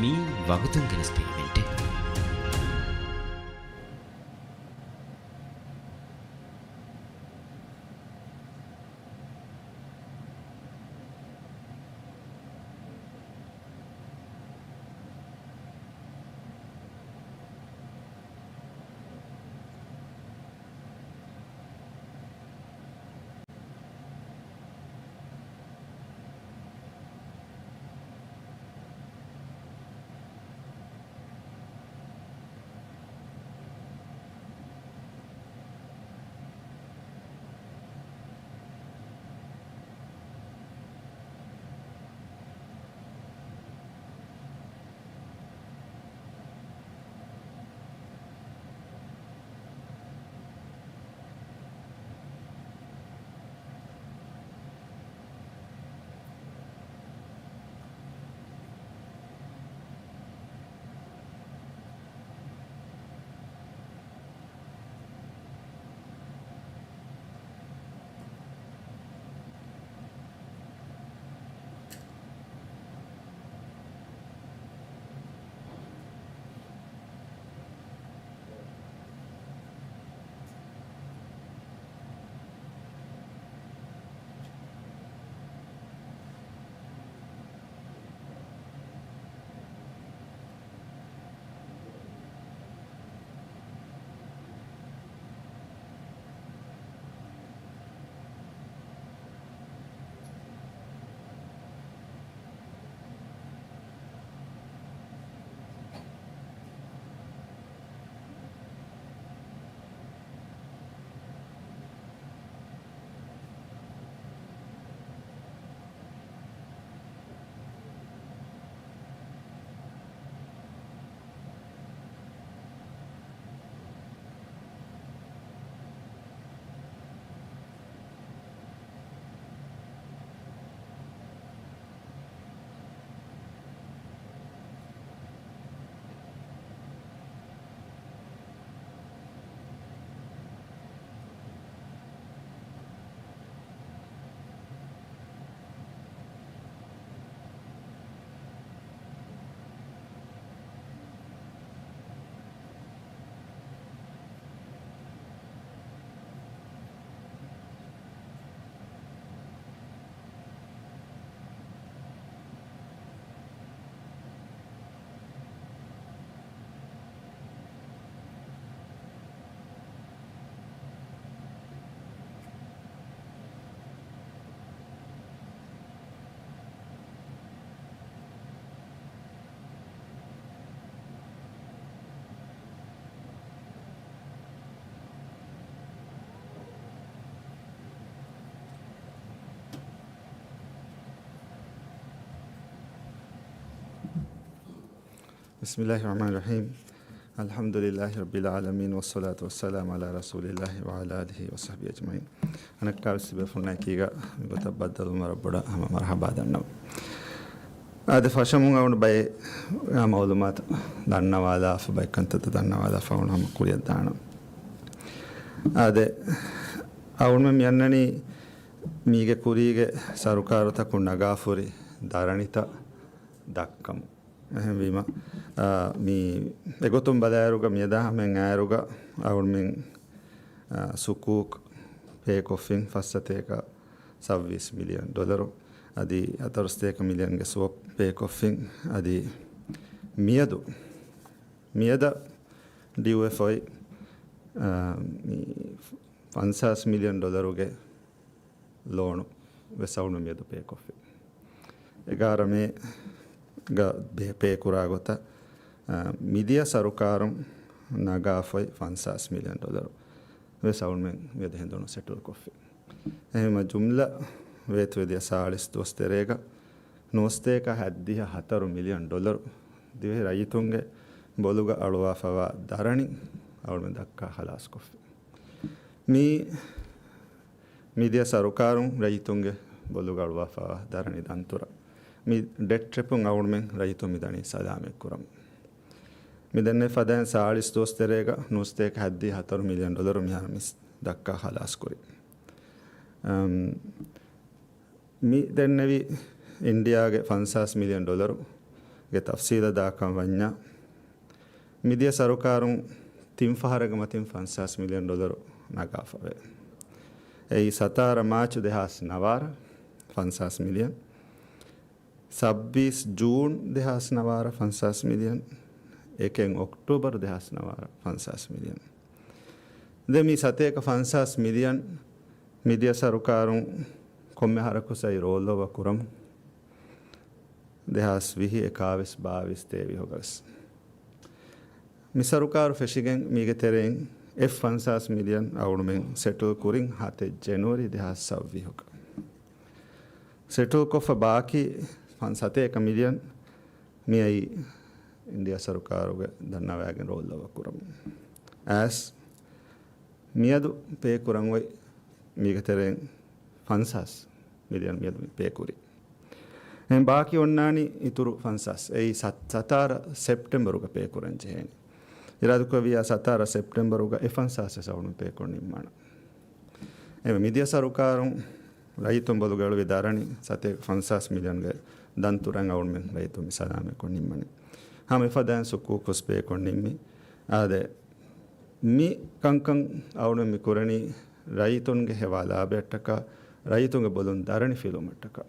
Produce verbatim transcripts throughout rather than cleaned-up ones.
މީ ވަގުތުން ގެނެސްދިން އިވެންޓެއް. بسم الله الرحمن الرحيم. الحمد لله رب العالمين، والصلاة والسلام على رسول الله وعلى آله وصحبه أجمعين. އަނެއްކާވެސް ބޭފުޅުންނާ އެކީގަ މިގޮތަށް ބައްދަލުވުމަށް ވަރަށް ބޮޑަށް ހަމަ މަރުޙަބާ ދަންނަވަން. އާދެ، ފަށަމުން އަޅުގަނޑު ބައެއް މައުލޫމާތު ދަންނަވާލާފަ، ބައެއް ކަންތައްތައް ދަންނަވާލާފަ އަޅުގަނޑު ހަމަ ކުރިއަށް ދާނަން. އާދެ، އަޅުގަނޑުމެން މި އަންނަނީ މީގެ ކުރީގެ ސަރުކާރުތަކުން ނަގާފުރި ދަރަނިތައް ދައްކަމުން. އެހެންވީމަ، އާ، މި އެގޮތުން ބަލާއިރުގަ މިއަދާ ހަމައިން އާއިރުގަ އަޅުގަނޑުމެން، އާ، ސުކޫކް ޕޭކޮށްފިން ފައްސަތޭކަ ސައްވީސް މިލިއަން ޑޮލަރު، އަދި ހަތަރުސަތޭކަ މިލިއަންގެ ސުވަޕް ޕޭކޮށްފިން، އަދި މިއަދު، މިއަދަށް ޑިޔޫއެފް އޮތް، އާ، މި ފަންސާސް މިލިއަން ޑޮލަރުގެ ލޯނު ވެސް އަޅުގަނޑު މިއަދު ޕޭކޮށްފި. އެގާރަ މޭގަ ބޭ-، ޕޭކުރާ ގޮތަށް، އާ، މިދިޔަ ސަރުކާރުން ނަގާފައި ފަންސާސް މިލިއަން ޑޮލަރު ވެސް އަޅުގަނޑުމެން މިއަދު ހެނދުނު ސެޓުލް ކޮށްފި. އެހެންވީމަ ޖުމްލަ ވޭތުވެ ދިޔަ ސާޅީސް ދުވަސް ތެރޭގަ ނުވަސަތޭކަ ހަތްދިހަ ހަތަރު މިލިއަން ޑޮލަރު ދިވެހި ރައްޔިތުންގެ ބޮލުގަ އަޅުވާފަވާ ދަރަނި އަޅުގަނޑުމެން ދައްކާ ޚަލާސްކޮށްފި. މި މިދިޔަ ސަރުކާރުން ރައްޔިތުންގެ ބޮލުގަ އަޅުވާފަވާ ދަރަނި ދަންތުރަ މި ޑެޓް ޓްރެޕުން އަޅުގަނޑުމެން ރައްޔިތުން މިދަނީ ސަލާމަތް ކުރަމުން. މި ދެންނެވި ފަދައިން ސާޅީސް ދުވަސް ތެރޭގަ ނުވަސަތޭކަ ހަތްދިހަ ހަތަރު މިލިއަން ޑޮލަރު މިހާރު މިސް ދައްކާ ޚަލާސް ކުރި. އަމް، މި ދެންނެވި އިންޑިއާގެ ފަންސާސް މިލިއަން ޑޮލަރު ގެ ތަފްސީލަށް ދާކަން ވަންޏާ، މިދިޔަ ސަރުކާރުން ތިން ފަހަރެއްގެ މަތިން ފަންސާސް މިލިއަން ޑޮލަރު ނަގާފަވޭ. އެއީ ސަތާރަ މާޗު ދެހާސް ނަވާރަ ފަންސާސް މިލިއަން، ސައްބީސް ޖޫން ދެހާސް ނަވާރަ ފަންސާސް މިލިއަން، އެކެއް އޮކްޓޫބަރު ދެހާސް ނަވާރަ ފަންސާސް މިލިއަން. ދެން މި ސަތޭކަ ފަންސާސް މިލިއަން މިދިޔަ ސަރުކާރުން ކޮންމެ އަހަރަކުސް އައި ރޯލް އޯވާ ކުރަމުން ދެހާސް ވިހި، އެކާވީސް، ބާވީސް، ތޭވީހުގަވެސް. މި ސަރުކާރު ފެށިގެން މީގެ ތެރެއިން އެއް ފަންސާސް މިލިއަން އަޅުމެން ސެޓްލް ކުރިން ހަތެއް ޖެނުއަރީ ދެހާސް ސައްވީހުގަ. ސެޓްލް ކޮށްފަ ބާކީ ފަން ސަތޭކަ މިލިއަން މިއައީ އިންޑިއާ ސަރުކާރުގެ ދަންނަވައިގެން ރޯލް އޯވާ ކުރަމުން. އައިސް މިއަދު ޕޭ ކުރަން އޮތް މީގެ ތެރެއިން ފަންސާސް މިލިއަން މިއަދު މި ޕޭ ކުރީ. އެހެން ބާކީ އޮންނާނީ އިތުރު ފަންސާސް. އެއީ ސަތް، ސަތާރަ ސެޕްޓެމްބަރުގަ ޕޭ ކުރަން ޖެހޭނީ. އިރާދަކުރެއްވިޔާ ސަތާރަ ސެޕްޓެމްބަރުގަ އެ ފަންސާސް ވެސް އަޅުމެން ޕޭކޮށް ނިންމާނަން. އެ މިދިޔަ ސަރުކާރުން ރައްޔިތުން ބޮލުގަ އެޅުވި ދަރަނި ސަތޭކަ ފަންސާސް މިލިއަންގެ ދަންތުރައިން އަޅުމެން ރައްޔިތުން މި ސަލާމަތްކޮށް ނިންމަނީ. ހަމަ އެފަދައިން ސުކޫކުސް ޕޭކޮށް ނިންމި. އާދެ، މި ކަންކަން އަޅުމެން މި ކުރަނީ ރައްޔިތުންގެ ހެވާ ލާބަޔަށްޓަކާ، ރައްޔިތުންގެ ބޮލުން ދަރަނި ފިލުމަށްޓަކާ.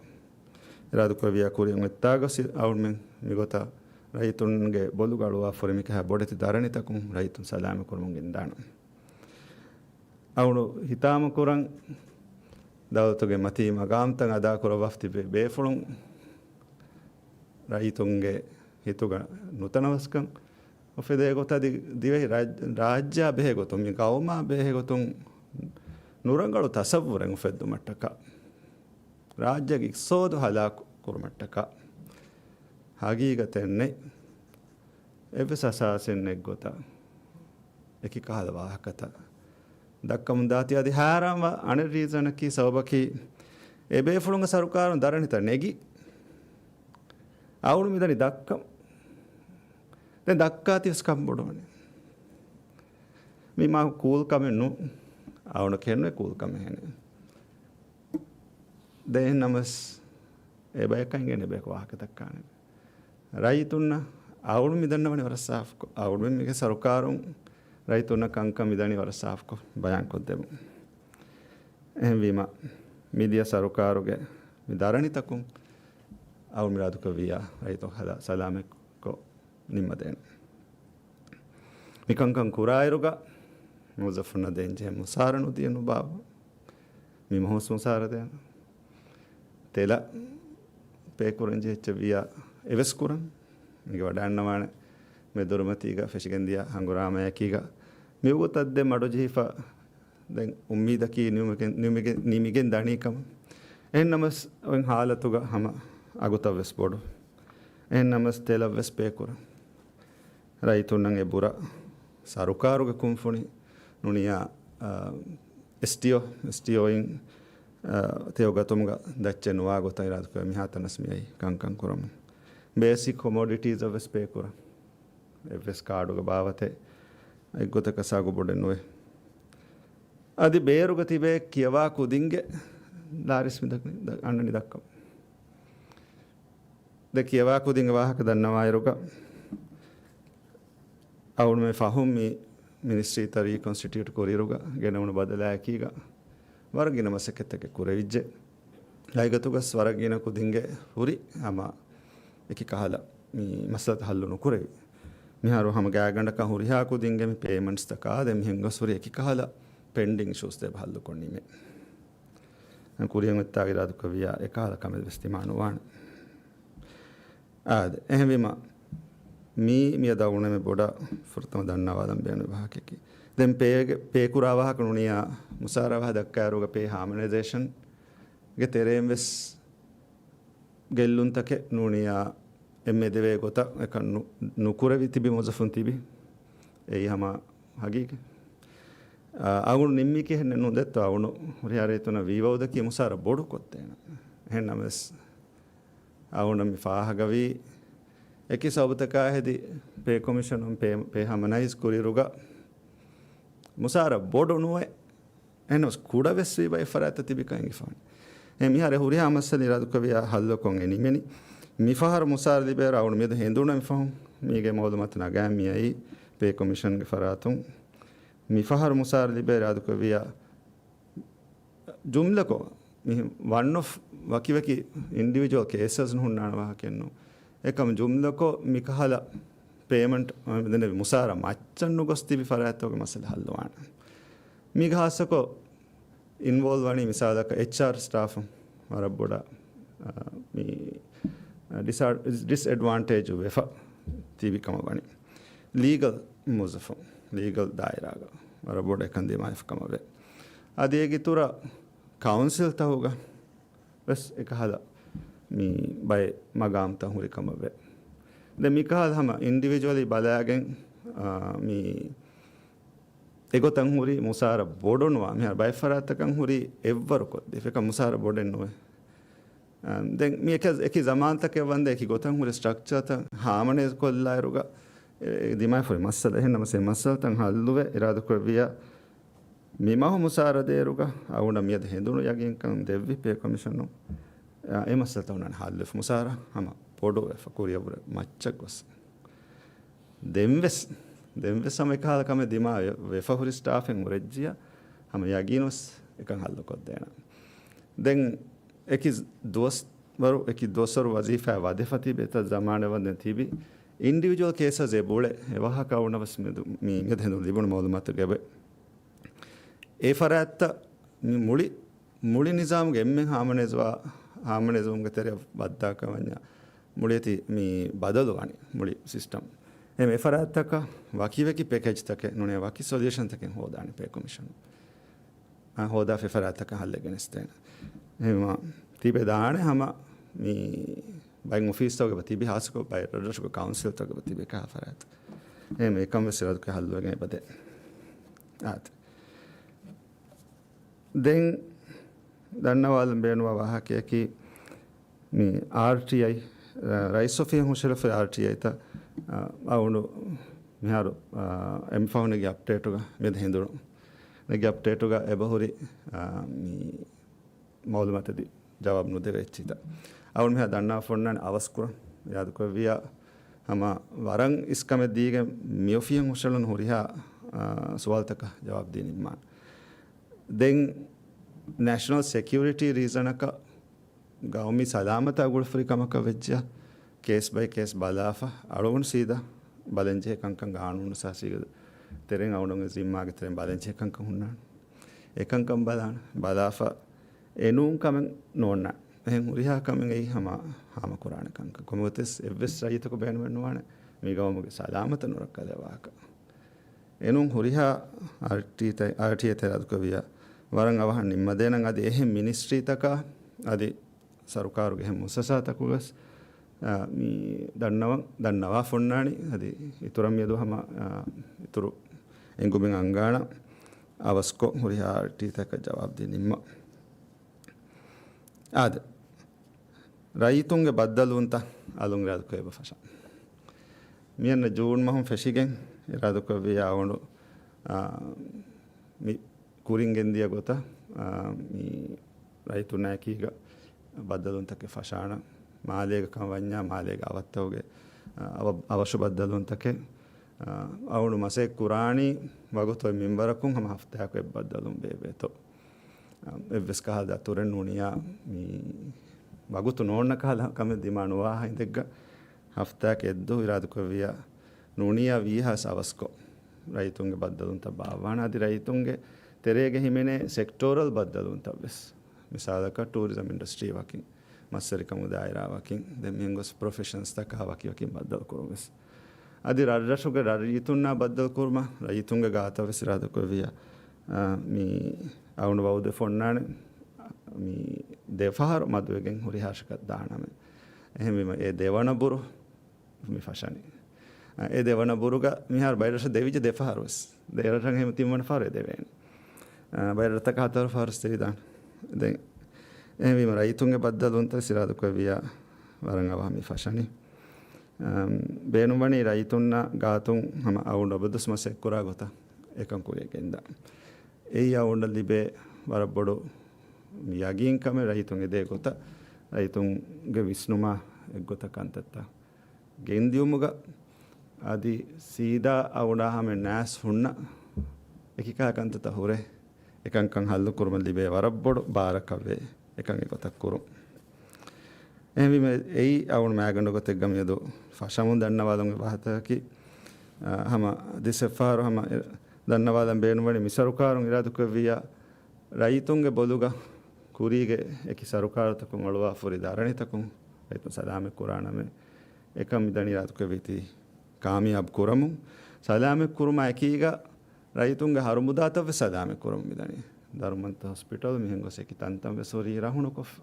އިރާދަކުރެއްވިޔާ ކުރިއަށް އޮތްތާގަސް އަޅުމެން މިގޮތަށް ރައްޔިތުންގެ ބޮލުގަ އަޅުވާފަ ހުރި މިކަހަލަ ބޮޑެތި ދަރަނިތަކުން ރައްޔިތުން ސަލާމަތް ކުރަމުން ގެންދާނަން. އަޅުގަނޑު ހިތާމަކުރަން، ދައުލަތުގެ މަތީ މަގާމްތައް އަދާކުރައްވާފަ ތިބި ބޭފުޅުން ރައްޔިތުންގެ ހިތުގަ ނުތަނަވަސްކަން އުފެދޭ ގޮތަށް ދި-، ދިވެހި ރާއް-، ރާއްޖެއާ ބެހޭ ގޮތުން، މި ގައުމާ ބެހޭ ގޮތުން ނުރަނގަޅު ތަސައްވުރެއް އުފެއްދުމަށްޓަކާ، ރާއްޖޭގެ އިޤްތިޞާދު ހަލާކު ކުރުމަށްޓަކާ، ހަގީގަތެއް ނެތް. އެއްވެސް އަސާސެއް ނެތް ގޮތަށް އެކި ކަހަލަ ވާހަކަތައް ދައްކަމުން ދާތީ. އަދި ހައިރާންވާ އަނެއް ރީޒަނަކީ، ސަބަބަކީ، އެ ބޭފުޅުންގެ ސަރުކާރުން ދަރަނިތައް ނެގި އަޅުގަނޑު މިދަނީ ދައްކަން. ދެން ދައްކާތީވެސް ކަންބޮޑުވަނީ. މީ މާ ކޫލް ކަމެއް ނޫން. އަޅުގަނޑަށް ކެނޑުނޭ ކޫލް ކަމެއް ހެނެއް. ދެން ނަމަސް އެ ބަޔަކަށް އިނގޭނެ ބަޔަކު ވާހަކަ ދައްކާނެ. ރައްޔިތުންނަށް އަޅުގަނޑު މިދަންނަވަނީ ވަރަށް ސާފުކޮށް. އަޅުގަނޑު މިގެ ސަރުކާރުން ރައްޔިތުންނަށް ކަންކަން މިދަނީ ވަރަށް ސާފުކޮށް ބަޔާންކޮށްދެމުން. އެހެންވީމަ، މިދިޔަ ސަރުކާރުގެ މި ދަރަނިތަކުން އަޅުގަނޑު އިރާދަކުރެއްވިއްޔާ ރައްޔިތުން ހަލާ-، ސަލާމަތްކޮށް ނިންމަދޭނެ. މިކަންކަން ކުރާއިރުގަ މުވައްޒަފުންނަށް ދޭންޖެހޭ މުސާރަ ނުދިޔަ ނުބާއްވާ. މި މަހުސް މުސާރަ ދޭނަ. ތެލަށް ޕޭ ކުރަން ޖެހިއްޖެ ވިޔާ އެވެސް ކުރަން. މީގެ ވަޑައިގަންނަވާނެ މެދުރުމަތީގަ ފެށިގެންދިޔަ ހަނގުރާމަޔަކީގަ މިވަގުތަށް ދެން މަޑުޖެހިފަ ދެން އުއްމީދަކީ ނިމިގެން، ނިމިގެ-، ނިމިގެން ދަނީ ކަމަށް. އެހެންނަމަސް އޮތް ހާލަތުގަ ހަމަ އަގުތައް ވެސް ބޮޑު. އެހެންނަމަސް ތެލަށް ވެސް ޕޭ ކުރަން. ރައްޔިތުންނަށް އެ ބުރަ ސަރުކާރުގެ ކުންފުނި ނޫނިއްޔާ، އާ، އެސްޓީއޯ، އެސްޓީއޯއިން، އާ، ތެޔޮ ގަތުމުގަ ދައްޗެއް ނުވާ ގޮތަށް އިރާދަކުރެ މިހާތަނަސް މިއައީ ކަންކަން ކުރަމުން. ބޭސިކް ކޮމޮޑިޓީޒަށް ވެސް ޕޭ ކުރަން. އެއްވެސް ކާޑުގެ ބާވަތެއް އެއްގޮތަކަށް ސަގު ބޮޑެއް ނުވޭ. އަދި ބޭރުގަ ތިބޭ ކިޔަވާ ކުދިންގެ ލާރިސް މި ދަ-، އަންނަނީ ދައްކަމުން. ދެ ކިޔަވާ ކުދިންގެ ވާހަކަ ދަންނަވާއިރުގަ، އަޅުގަނޑުމެން ފަހުން މި މިނިސްޓްރީތައް ރީކޮންސްޓިޓިއުޓް ކުރިއިރުގަ ގެނެވުނު ބަދަލާއެކީގަ ވަރަށް ގިނަ މަސައްކަތްތަކެއް ކުރެވިއްޖެ. ހަގީގަތުގަސް ވަރަށް ގިނަ ކުދިންގެ ހުރި ހަމަ އެކި ކަހަލަ މި މައްސަލަތައް ހައްލު ނުކުރެވި. މިހާރު ހަމަ ގާތްގަނޑަކަށް ހުރިހާ ކުދިންގެ މި ޕޭމަންޓްސްތަކާ ދެ މިހެން ގޮސް ހުރި އެކި ކަހަލަ ޕެންޑިން އިޝޫސް ދެ ހައްލުކޮށް ނިމޭ. ކުރިއަށް އޮތްތާ އިރާދަކުރެއްވިޔާ އެކަހަލަ ކަމެއް ވެސް ދިމާ ނުވާނެ. އާދެ، އެހެންވީމަ، މީ މިއަދު އަޅުގަނޑުމެން ބޮޑަށް ފުރަތަމަ ދަންނަވާލަން ބޭނުން ވާހަކައަކީ. ދެން ޕޭގެ، ޕޭ ކުރާ ވާހަކަ ނޫނިއްޔާ މުސާރަ ވާހަކަ ދައްކާއިރުގަ ޕޭ ހާމަނައިޒޭޝަންގެ ތެރެއިން ވެސް ގެއްލުންތަކެއް ނޫނިއްޔާ އެންމެ ދެވޭ ގޮތަށް އެކަން ނު-، ނުކުރެވި ތިބި މުވައްޒަފުން ތިބި. އެއީ ހަމަ ހަގީގަތް. އަ-، އަޅުގަނޑު ނިންމީކީ އެހެން ނުދެއްތޯ އަޅުގަނޑު ހުރިހާ ރައްޔިތުންނަށް ވީވައުދަކީ މުސާރަ ބޮޑު ކޮށްދޭނަން. އެހެން ނަމަވެސް އަޅުގަނޑަށް މި ފާހަގަވީ އެކި ސަބަބުތަކާ ހެދި ޕޭ ކޮމިޝަނުން ޕޭ، ޕޭ ހާމަނައިޒް ކުރިއިރުގަ މުސާރަ ބޮޑު ނުވޭ. އެހެންނަމަވެސް ކުޑަވެސް ވީ ބައެއް ފަރާތްތައް ތިބިކަން އެނގިފާނެ. އެ މިހާރު ހުރިހާ މައްސަލަ އިރާދަކުރެއްވިޔާ ހައްލުކޮށް އެ ނިމެނީ. މިފަހަރު މުސާރަ ލިބޭއިރު އަޅުގަނޑު މިއަދު ހެނދުނު މިފަހުން މީގެ މައުލޫމާތު ނަގާ މިއައީ ޕޭ ކޮމިޝަންގެ ފަރާތުން. މިފަހަރު މުސާރަ ލިބޭއިރު އިރާދަކުރެއްވިއްޔާ ޖުމްލަކޮށް މި ވަން އޮފް ވަކިވަކި އިންޑިވިޖުއަލް ކޭސަސް ނުހުންނާނެ ވާހަކައެއްނު. އެކަމް ޖުމްލަކޮށް މިކަހަލަ ޕޭމަންޓް ދެން މުސާރަ މައްޗަށް ނުގޮސް ތިބި ފަރާތްތަކުގެ މައްސަލަ ހައްލުވާނެ. މީގަ ހާއްސަކޮށް އިންވޯލްވް ވަނީ މިސާލަކަށް އެޗްއާރް ސްޓާފު ވަރަށް ބޮޑަށް، އާ، މި، އާ، ޑިސްއެޑް-، ޑިސްއެޑްވާންޓޭޖު ވެފަ ތިބި ކަމަށް ވަނީ. ލީގަލް މުވައްޒަފުން، ލީގަލް ދާއިރާގަ ވަރަށް ބޮޑަށް އެކަން ދިމާވެފަ ކަމަށް ވޭ. އަދި އޭގެއިތުރަށް ކައުންސިލްތަކުގަ ވެސް އެކަހަލަ މި ބައެއް މަގާމްތައް ހުރި ކަމަށް ވޭ. ދެން މިކަހަލަ ހަމަ އިންޑިވިޖުއަލީ ބަލާގެން، އާ، މި އެގޮތަށް ހުރި މުސާރަ ބޮޑުނުވާ، މިހާރު ބައެއް ފަރާތްތަކަށް ހުރީ އެއްވަރު ކޮށްދީފަ، މުސާރަ ބޮޑެއް ނުވޭ. އަ، ދެން މި އެކި، އެކި ޒަމާންތަކެއް ވަންދެން އެކި ގޮތަށް ހުރި ސްޓްރަކްޗާތައް ހާމަނޭޒް ކޮށްލާއިރުގަ، އެ، ދިމާވެފަ ހުރި މައްސަލަ. އެހެން ނަމަވެސް އެ މައްސަލަތައް ހައްލުވެ އިރާދަކުރެއްވިއްޔާ މި މަހު މުސާރަ ދޭއިރުގަ އަޅުގަނޑަށް މިއަދު ހެނދުނު ޔަގީންކަން ދެއްވި ޕޭ ކޮމިޝަނުން، އަ، އެ މައްސަލަތައް އޮންނާނެ ހައްލުވެފަ. މުސާރަ ހަމަ ބޮޑުވެފަ ކުރިއަށްވުރެ މައްޗަށް ގޮސް. ދެންވެސް، ދެންވެސް ހަމަ އެކަހަލަ ކަމެއް ދިމާ ވެ-، ވެފަ ހުރި ސްޓާފެއް ހުރެއްޖިޔާ ހަމަ ޔަގީނުވެސް އެކަން ހައްލުކޮށްދޭނަން. ދެން އެކި ދުވަސްވަރު، އެކި ދުވަސްވަރު ވަޒީފާ ވަދެފަ ތިބި އެތައް ޒަމާނެއް ވަންދެން ތިބި އިންޑިވިޖުއަލް ކޭސަސް އެބުޅެ އެ ވާހަކަ އަޅުގަނޑަށް ވެސް މި ދު-، މި މިއަދު ހެނދުނު ލިބުނު މައުލޫމާތުގައި އެ ފަރާތްތައް މި މުޅި، މުޅި ނިޒާމުގެ އެންމެ ހާމަނޭޒުވާ، ހާމަނޭޒުވުމުގެ ތެރެއަށް ވައްދާކަށް ވަންޏާ މުޅިއަތި މި ބަދަލުވާނީ މުޅި ސިސްޓަމް. އެހެން އެ ފަރާތްތަކަށް ވަކިވަކި ޕެކޭޖްތަކެއް ނޫނީ ވަކި ސޮލިއުޝަންތަކެއް ހޯދާނެ ޕޭ ކޮމިޝަނު. އާ، ހޯދާފަ އެ ފަރާތްތަކަށް ހައްލެއް ގެނެސްދޭނެ. އެހެންވީމާ ތިބެދާނެ ހަމަ މި ބައެއް އޮފީސްތަކުގެ ތިބި ހާއްސަކޮށް ބައެއް ރަށްރަށުގެ ކައުންސިލްތަކުގެ ތިބި ކަހަ ފަރާތް. އެހެން އެކަން ވެސް އިރާދަކުރެއްވިއްޔާ ހައްލުވެގެން އެބަދޭ. އާދެ. ދެން ދަންނަވާލަން ބޭނުންވާ ވާހަކަޔަކީ މި އާރްޓީއައި، ރައީސް އޮފީހުން ހުށަހެޅިފައި އާރްޓީއައިތައް، އަ، އަޅުގަނޑު މިހާރު، އ، އެންމެ ފަހުން ނެގި އަޕްޑޭޓުގަ މިއަދު ހެނދުނު ނެގި އަޕްޑޭޓުގަ އެބަހުރި، އ، މި މައުލޫމާތު އަދި ޖަވާބު ނުދެވޭ އެއްޗިތައް. އަޅުގަނޑު މިހާ ދަންނަވާފަ އޮންނާނެ އަވަސްކުރަން. އިރާދަކުރެއްވިއްޔާ ހަމަ ވަރަށް އިސްކަމެއް ދީގެން މިއޮފީހުން ހުށަހެޅުނު ހުރިހާ، އާ، ސުވާލުތަކަށް ޖަވާބު ދީ ނިންމާނެ. ދެން ނޭޝަނަލް ސެކިއުރިޓީ ރީޒަނަކަށް ގައުމީ ސަލާމަތާ ގުޅިފަ ހުރި ކަމަކަށް ވެއްޖެޔާ ކޭސް ބައި ކޭސް ބަލާފަ އަޅުގަނޑު ސީދާ ބަލަންޖެހޭ ކަންކަން ގާނޫނު އަސާސީގެ ތެރެއިން އަޅުގަނޑުގެ ޒިންމާގެ ތެރެއިން ބަލަންޖެހޭ ކަންކަން ހުންނާނެ. އެކަންކަން ބަލާނެ. ބަލާފަ އެނޫން ކަމެއް ނޯންނާނެ. އެހެން ހުރިހާ ކަމެއް އެއީ ހަމަ ހާމަކުރާނެ ކަންކަން. ކޮންމެވެސް އެއްވެސް ރައްޔިތަކު ބޭނުމެއް ނުވާނެ މި ގައުމުގެ ސަލާމަތަށް ނުރައްކާލޭ ވާހަކަ. އެނޫން ހުރިހާ އާރްޓީއަށް އިރާދަކުރެއްވިއްޔާ ވަރަށް އަވަހަށް ނިންމަދޭނަން. އަދި އެހެން މިނިސްޓްރީތަކާ އަދި ސަރުކާރުގެ އެހެން މުއައްސަސާތަކުގަސް، އާ، މި ދަންނަވަން، ދަންނަވާފަ އޮންނާނީ. އަދި އިތުރަށް މިއަދު ހަމަ، އާ، އިތުރު އެނގުމެއް އަންގާނަން އަވަސްކޮށް ހުރިހާ އާރްޓީތަކަށް ޖަވާބު ދީ ނިންމަން. އާދެ، ރައްޔިތުންގެ ބައްދަލުވުންތައް އަލުން އިރާދަކުރެއްވިއްޔާ ފަށާނެ. މިއަންނަ ޖޫން މަހުން ފެށިގެން އިރާދަކުރެއްވިއްޔާ އަޅުގަނޑު، އާ، މި ކުރިން ގެންދިޔަ ގޮތަށް، އާ، މި ރައްޔިތުންނާ އެކީގަ ބައްދަލުވުންތަކެއް ފަށާނަން. މާލޭގަ ކަން ވަންޏާ މާލޭގެ އަވަށްތަކުގެ، އާ، އަވަށު ބައްދަލުވުންތަކެއް، އާ، އަޅުގަނޑު މަސައްކަތް ކުރާނީ ވަގުތު އޮތް މިންވަރަކުން ހަމަ ހަފްތާއަކު އެއްބައްދަލުވުން ބޭއްވޭތޯ. އެއްވެސް ކަހަލަ ދަތުރެއް ނޫނިއްޔާ މި ވަގުތު ނޯންނަ ކަހަލަ ކަމެއް ދިމާ ނުވާ ހިނދެއްގަ ހަފްތާއަކަށް އެއްދުވަހު އިރާދަކުރެއްވިއްޔާ ނޫނިއްޔާ ވީހާވެސް އަވަސްކޮށް ރައްޔިތުންގެ ބައްދަލުވުންތައް ބާއްވާނަން. އަދި ރައްޔިތުންގެ ތެރޭގަ ހިމެނޭ ސެކްޓޯރަލް ބައްދަލުވުންތައްވެސް. މިސާލަކަށް ޓޫރިޒަމް އިންޑަސްޓްރީ ވަކިން، މަސްވެރިކަމުގެ ދާއިރާ ވަކިން، ދެން މިހެން ގޮސް ޕްރޮފެޝަންސްތަކާ ވަކިވަކިން ބައްދަލުކުރުން ވެސް. އަދި ރަށްރަށުގެ ރައްޔިތުންނާ ބައްދަލުކުރުމަށް ރައްޔިތުންގެ ގާތަށް ވެސް އިރާދަކުރެއްވިއްޔާ، އާ، މި އަޅުގަނޑު ވައުދެއް ފޮންނާނެ މި ދެފަހަރު މަދުވެގެން ހުރިހާ ރަށަކަށް ދާނަމޭ. އެހެންވީމަ އެ ދެވަނަ ބުރު މި ފަށަނީ. އާ، އެ ދެވަނަ ބުރުގަ މިހާރު ބައެއް ރަށަށް ދެވިއްޖެ ދެފަހަރު ވެސް. ދެ ރަށަށް އެހެން ތިންވަނަ ފަހަރު އެ ދެވޭނެ. އާ، ބައެއް ރަށްތަކަށް ހަތަރު ފަހަރު ވެސް ދެވިދާނެ. ދެން އެހެންވީމަ ރައްޔިތުންގެ ބައްދަލުވުންތައް އިރާދަކުރެއްވިއްޔާ ވަރަށް އަވަހަށް މި ފަށަނީ. އަމް، ބޭނުންވަނީ ރައްޔިތުންނާ ގާތުން ހަމަ އަޅުގަނޑު އަބަދުވެސް މަސައްކަތް ކުރާ ގޮތަށް އެކަން ކުރިއަށް ގެންދާން. އެއީ އަޅުގަނޑަށް ލިބޭ ވަރަށް ބޮޑު ޔަގީންކަމެއް. ރައްޔިތުން އެދޭ ގޮތަށް ރައްޔިތުންގެ ވިސްނުމާ އެއްގޮތަށް ކަންތައްތައް ގެންދިއުމުގަ އަދި ސީދާ އަޅުގަނޑާ ހަމަ ނާސް ހުންނަ އެކިކާ ކަންތައްތައް ހުރޭ އެކަންކަން ހައްލު ކުރުމަށް ލިބޭ ވަރަށް ބޮޑު ބާރަކަށްވޭ އެކަން އެގޮތަށް ކުރުން. އެހެންވީމަ އެއީ އަޅުގަނޑު މާގަނޑު ގޮތެއްގަ މިއަދު ފަށަމުން ދަންނަވާލުމުގެ ވާހަކަތަކަކީ، އާ، ހަމަ ދިސް އެއްފަހަރު ހަމަ ދަންނަވާލަން ބޭނުންވަނީ މި ސަރުކާރުން އިރާދަކުރެއްވިއްޔާ ރައްޔިތުންގެ ބޮލުގަ ކުރީގެ އެކި ސަރުކާރުތަކުން އޮޅުވާފަ ހުރި ދަރަނިތަކުން ރައްޔިތުން ސަލާމަތް ކުރާނަމޭ. އެކަން މިދަނީ އިރާދަކުރެއްވީތީ ކާމިޔާބު ކުރަމުން. ސަލާމަތް ކުރުމާ އެކީގަ ރައްޔިތުންގެ ހަރުމުދާތައްވެސް ސަލާމަތް ކުރަމުން މިދަނީ. ދަރުމަންތަ ހޮސްޕިޓަލް މިހެން ގޮސް އެކި ތަންތަން ވެސް ހުރީ ރަހުނުކޮށްފަ.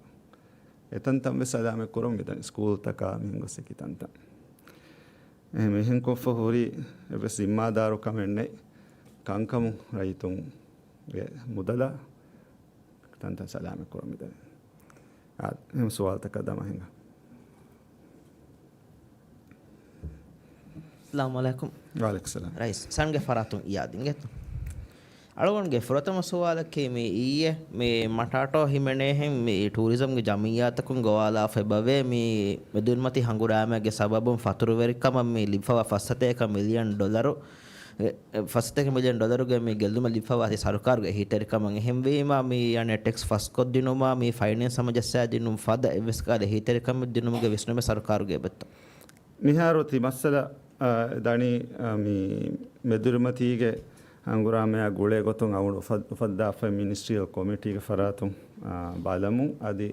އެތަންތަން ވެސް ސަލާމަތް ކުރަމުން މިދަނީ. ސްކޫލްތަކާ މިހެން ގޮސް އެކި ތަންތަން. އެހެން މިހެން ކޮށްފަ ހުރި އެއްވެސް ޒިންމާދާރު ކަމެއް ނެތް. ކަންކަމުން ރައްޔިތުންގެ މުދަލާ ތަންތަން ސަލާމަތް ކުރަމުން މިދަނީ. އާ، އެހެން ސުވާލުތަކަށް ދަމާ ހިނގާ. އައްސަލާމު ޢަލައިކުމް. ވަޢަލައިކުމް އައްސަލާމް. ރައީސް ސަންގެ ފަރާތުން އިޔާދު އިނގޭތޯ. އަޅުގަނޑުގެ ފުރަތަމަ ސުވާލަކީ މި އިއްޔެ މި މަޓާޓޯ ހިމެނޭހެން މި ޓޫރިޒަމްގެ ޖަމިއްޔާތަކުން ގޮވާލާފަ އެބަވޭ މި މެދުނިމަތީ ހަނގުރާމައިގެ ސަބަބުން ފަތުރުވެރިކަމަށް މި ލިބިފަވާ ފަސް ސަތޭކަ މިލިއަން ޑޮލަރު، އެ، އެ، ފަސް ސަތޭކަ މިލިއަން ޑޮލަރުގެ މި ގެއްލުމެއް ލިބިފަވާތީ ސަރުކާރުގެ އެހީތެރިކަމަށް. އެހެންވީމާ މި އަނެއް ޓެކްސް ފަސްކޮށްދިނުމާ މި ފައިނޭންސް ހަމަޖައްސާދިނުން ފަދަ އެއްވެސް ކަހަލަ އެހީތެރިކަމެއް ދިނުމުގެ ވިސްނުމެއް ސަރުކާރުގެ އެބައޮތްތޯ؟ މިހާރު ތި މައްސަލަ، އާ، ދަނީ، އާ، މި މެދުރިމަތީގެ ހަނގުރާމައާ ގުޅޭ ގޮތުން އަޅުގަނޑު އުފައް-، އުފައްދާފައި މިނިސްޓްރިއަލް ކޮމިޓީގެ ފަރާތުން، އާ، ބަލަމުން އަދި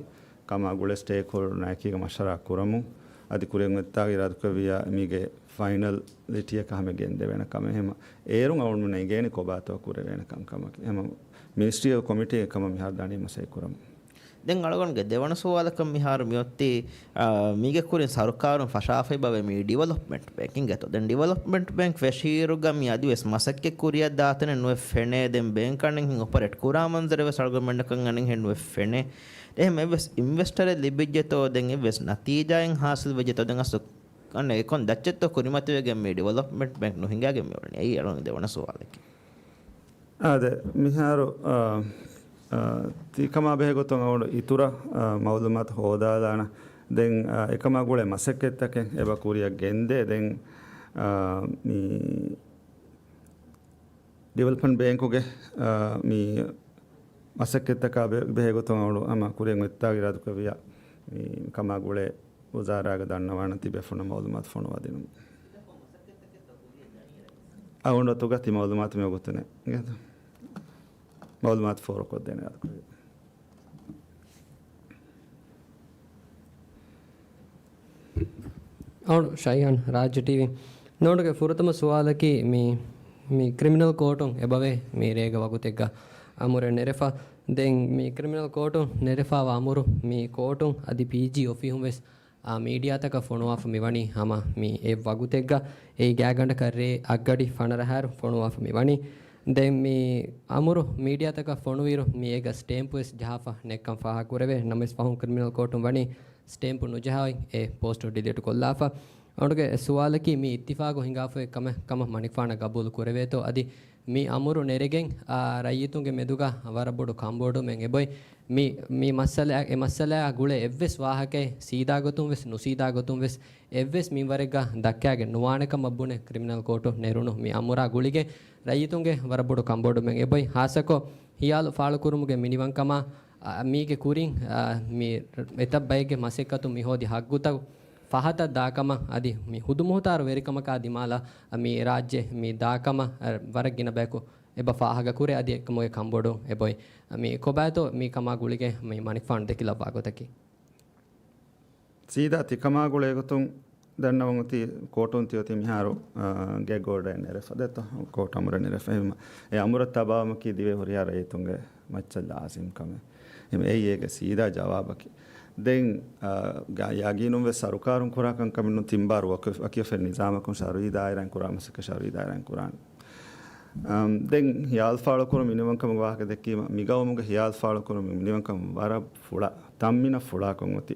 ކަމާ ގުޅޭ ސްޓޭކްހޯލްޑަރުންނާއެކީގަ މަޝްވަރާ ކުރަމުން އަދި ކުރިއަށް އޮތްތާގަ އިރާދަކުރެއްވިއްޔާ މީގެ ފައިނަލިޓީއަކަށް ހަމަ ގެންދެވޭނެ ކަމެއް. ހަމަ އޭރުން އަޅުގަނޑު އެނގޭނެ ކޮބާތޯ ކުރެވޭނެ ކަންކަމަކީ. ހަމަ މިނިސްޓްރިއަލް ކޮމިޓީގެ ކަމަށް މިހާރު ދަނީ މަސައްކަތް ކުރަމުން. ދެން އަޅުގަނޑުގެ ދެވަނަ ސުވާލަކަށް މިހާރު މިއޮތީ، އާ، މީގެ ކުރިން ސަރުކާރުން ފަށާފައި ބަވޭ މި ޑިވެލޮޕްމަންޓް ބޭންކް އިނގޭތޯ. ދެން ޑިވެލޮޕްމަންޓް ބޭންކް ފެށިއިރުގަ މި އަދިވެސް މަސައްކަތް ކުރިއަށް ދާތަނެއް ނުވެ ފެނޭ. ދެން ބޭންކާ ނެތް ހިން އޮޕަރޭޓް ކުރާ މަންޒަރެއް ވެސް އަޅުގަނޑުމެންނަކަށް އަނެއްހެން ނުވެ ފެނޭ. އެހެން އެއްވެސް އިންވެސްޓަރެއް ލިބިއްޖެތޯ، ދެން އެއްވެސް ނަތީޖާއެއް ހާސިލް ވެއްޖެތޯ، ދެން އަސްލު އަނެއް އެކޮން ދައްޗެއްތޯ ކުރިމަތިވެގެން މި ޑިވެލޮޕްމަންޓް ބޭންކް ނުހިނގާގެން މިއުޅެނީ؟ އެއީ އަޅުގަނޑުގެ ދެވަނަ ސުވާލަކީ. އާދެ، މިހާރު، އާ، އާ، ތި ކަމާ ބެހޭ ގޮތުން އަޅުގަނޑު އިތުރަށް، އާ، މައުލޫމާތު ހޯދާލާނަ. ދެން، އާ، އެކަމާ ގުޅޭ މަސައްކަތްތަކެއް އެބަ ކުރިއަށް ގެންދޭ. ދެން، އާ، މި ޑިވެލޮޕްމަންޓް ބޭންކުގެ، އާ، މި މަސައްކަތްތަކާ ބެ-، ބެހޭ ގޮތުން އަޅު ހަމަ ކުރިއަށް އޮތްތާގަ އިރާދަކުރެއްވިއްޔާ، މި ކަމާ ގުޅޭ ވުޒާރާގަ ދަންނަވާނަން ތިބޭފުޅުންނަށް މައުލޫމާތު ފޮނުވާދިނުމަށް. އަޅުގަނޑު އަތުގަ ތި މައުލޫމާތު މިވަގުތު ނެތް. މައުލޫމާތު ފޯރުކޮށްދޭނެ އިރާދަކުރެއްވިއްޔާ. އަޅު ޝައިހާން، ރާއްޖެ ޓީވީ. ނޯންޑުގެ ފުރަތަމަ ސުވާލަކީ މި، މި ކްރިމިނަލް ކޯޓުން އެބަވޭ މި ރޭގެ ވަގުތެއްގަ އަމުރެއް ނެރެފަ. ދެން މި ކްރިމިނަލް ކޯޓުން ނެރެފަވާ އަމުރު މި ކޯޓުން އަދި ޕީޖީ އޮފީހުން ވެސް، އާ، މީޑިއާތަކަށް ފޮނުވާފަ މިވަނީ ހަމަ މި އެއް ވަގުތެއްގަ. އެއީ ގާތްގަނޑަކަށް ރޭ އަށްގަޑި ފަނަރަ އަހަރު ފޮނުވާފަ މިވަނީ. ދެން މި އަމުރު މީޑިއާތަކަށް ފޮނުވިއިރު މި އޭގަ ސްޓޭމްޕު ވެސް ޖަހާފަ ނެތްކަން ފާހަގަކުރެވޭ. ނަމަވެސް ފަހުން ކްރިމިނަލް ކޯޓުން ވަނީ ސްޓޭމްޕު ނުޖަހާއި އެ ޕޯސްޓު ޑިލީޓު ކޮށްލާފަ. އަޅުގަނޑުގެ ސުވާލަކީ މި އިއްތިފާގު ހިނގާފައި ކަމެއް ކަމަށް މަނިކުފާނަށް ގަބޫލު ކުރެވޭތޯ؟ އަދި މި އަމުރު ނެރެގެން، އާ، ރައްޔިތުންގެ މެދުގަ ވަރަށް ބޮޑު ކަންބޮޑުވުމެއް އެބޮތް. މި، މި މައްސަލަ، އެ މައްސަލައާ ގުޅޭ އެއްވެސް ވާހަކައެއް ސީދާ ގޮތުން ވެސް، ނުސީދާ ގޮތުން ވެސް، އެއްވެސް މިންވަރެއްގަ ދައްކާގެން ނުވާނެ ކަމަށް ބުނެ، ކްރިމިނަލް ކޯޓު ނެރުނު މި އަމުރާ ގުޅިގެން ރައްޔިތުންގެ ވަރަށް ބޮޑު ކަންބޮޑުވުމެއް އެބޮތް. ހާއްސަކޮށް ހިޔާލު ފާޅުކުރުމުގެ މިނިވަންކަމާ، އަ، މީގެ ކުރިން، އަ، މި އެތައް ބައެއްގެ މަސައްކަތުން މިހޯދި ހައްގުތައް ފަހަތަށް ދާކަމަށް އަދި މި ހުދުމުހުތާރު ވެރިކަމަކާ ދިމާލަށް މި ރާއްޖެ މި ދާކަމަށް ވަރަށް ގިނަ ބަޔަކު އެބަ ފާހަގަކުރޭ. އަދި އެކަމުގެ ކަންބޮޑު އެބޮތް. މި ކޮބާތޯ މި ކަމާ ގުޅިގެން މި މަނިކުފާނު ދެކިލައްވާ ގޮތަކީ؟ ސީދާ ތިކަމާ ގުޅޭގޮތުން ދަންނަވަން އޮތީ ކޯޓުން ތިއޮތީ މިހާރު، އާ، ގެގް އޯޑަރެއް ނެރެފަ ދެއްތޯ؟ ކޯޓު އަމުރެއް ނެރެފަ. އެހެންވީމަ އެ އަމުރަށް ތަބާވުމަކީ ދިވެހި ހުރިހާ ރައްޔިތުންގެ މައްޗަށް ލާޒިމް ކަމެއް. އެހެން އެއީ އޭގެ ސީދާ ޖަވާބަކީ. ދެން، އާ، ގާ-، ޔަގީނުން ވެސް ސަރުކާރުން ކުރާ ކަންކަމެއް ނޫން. ތިން ބާރު ވަކި-، ވަކިވެފައި ނިޒާމަކުން ޝަރުއީ ދާއިރާއިން ކުރާ މަސައްކަތް ޝަރުއީ ދާއިރާއިން ކުރާނެ. އަމް، ދެން ހިޔާލު ފާޅުކުރުން މިނިވަންކަމުގެ ވާހަކަ ދެއްކީމަ، މިގައުމުގެ ހިޔާލު ފާޅުކުރުން މިނިވަންކަމު ވަރަށް ފުޅާ، ތަންމިނަށް ފުޅާކޮށް އޮތީ.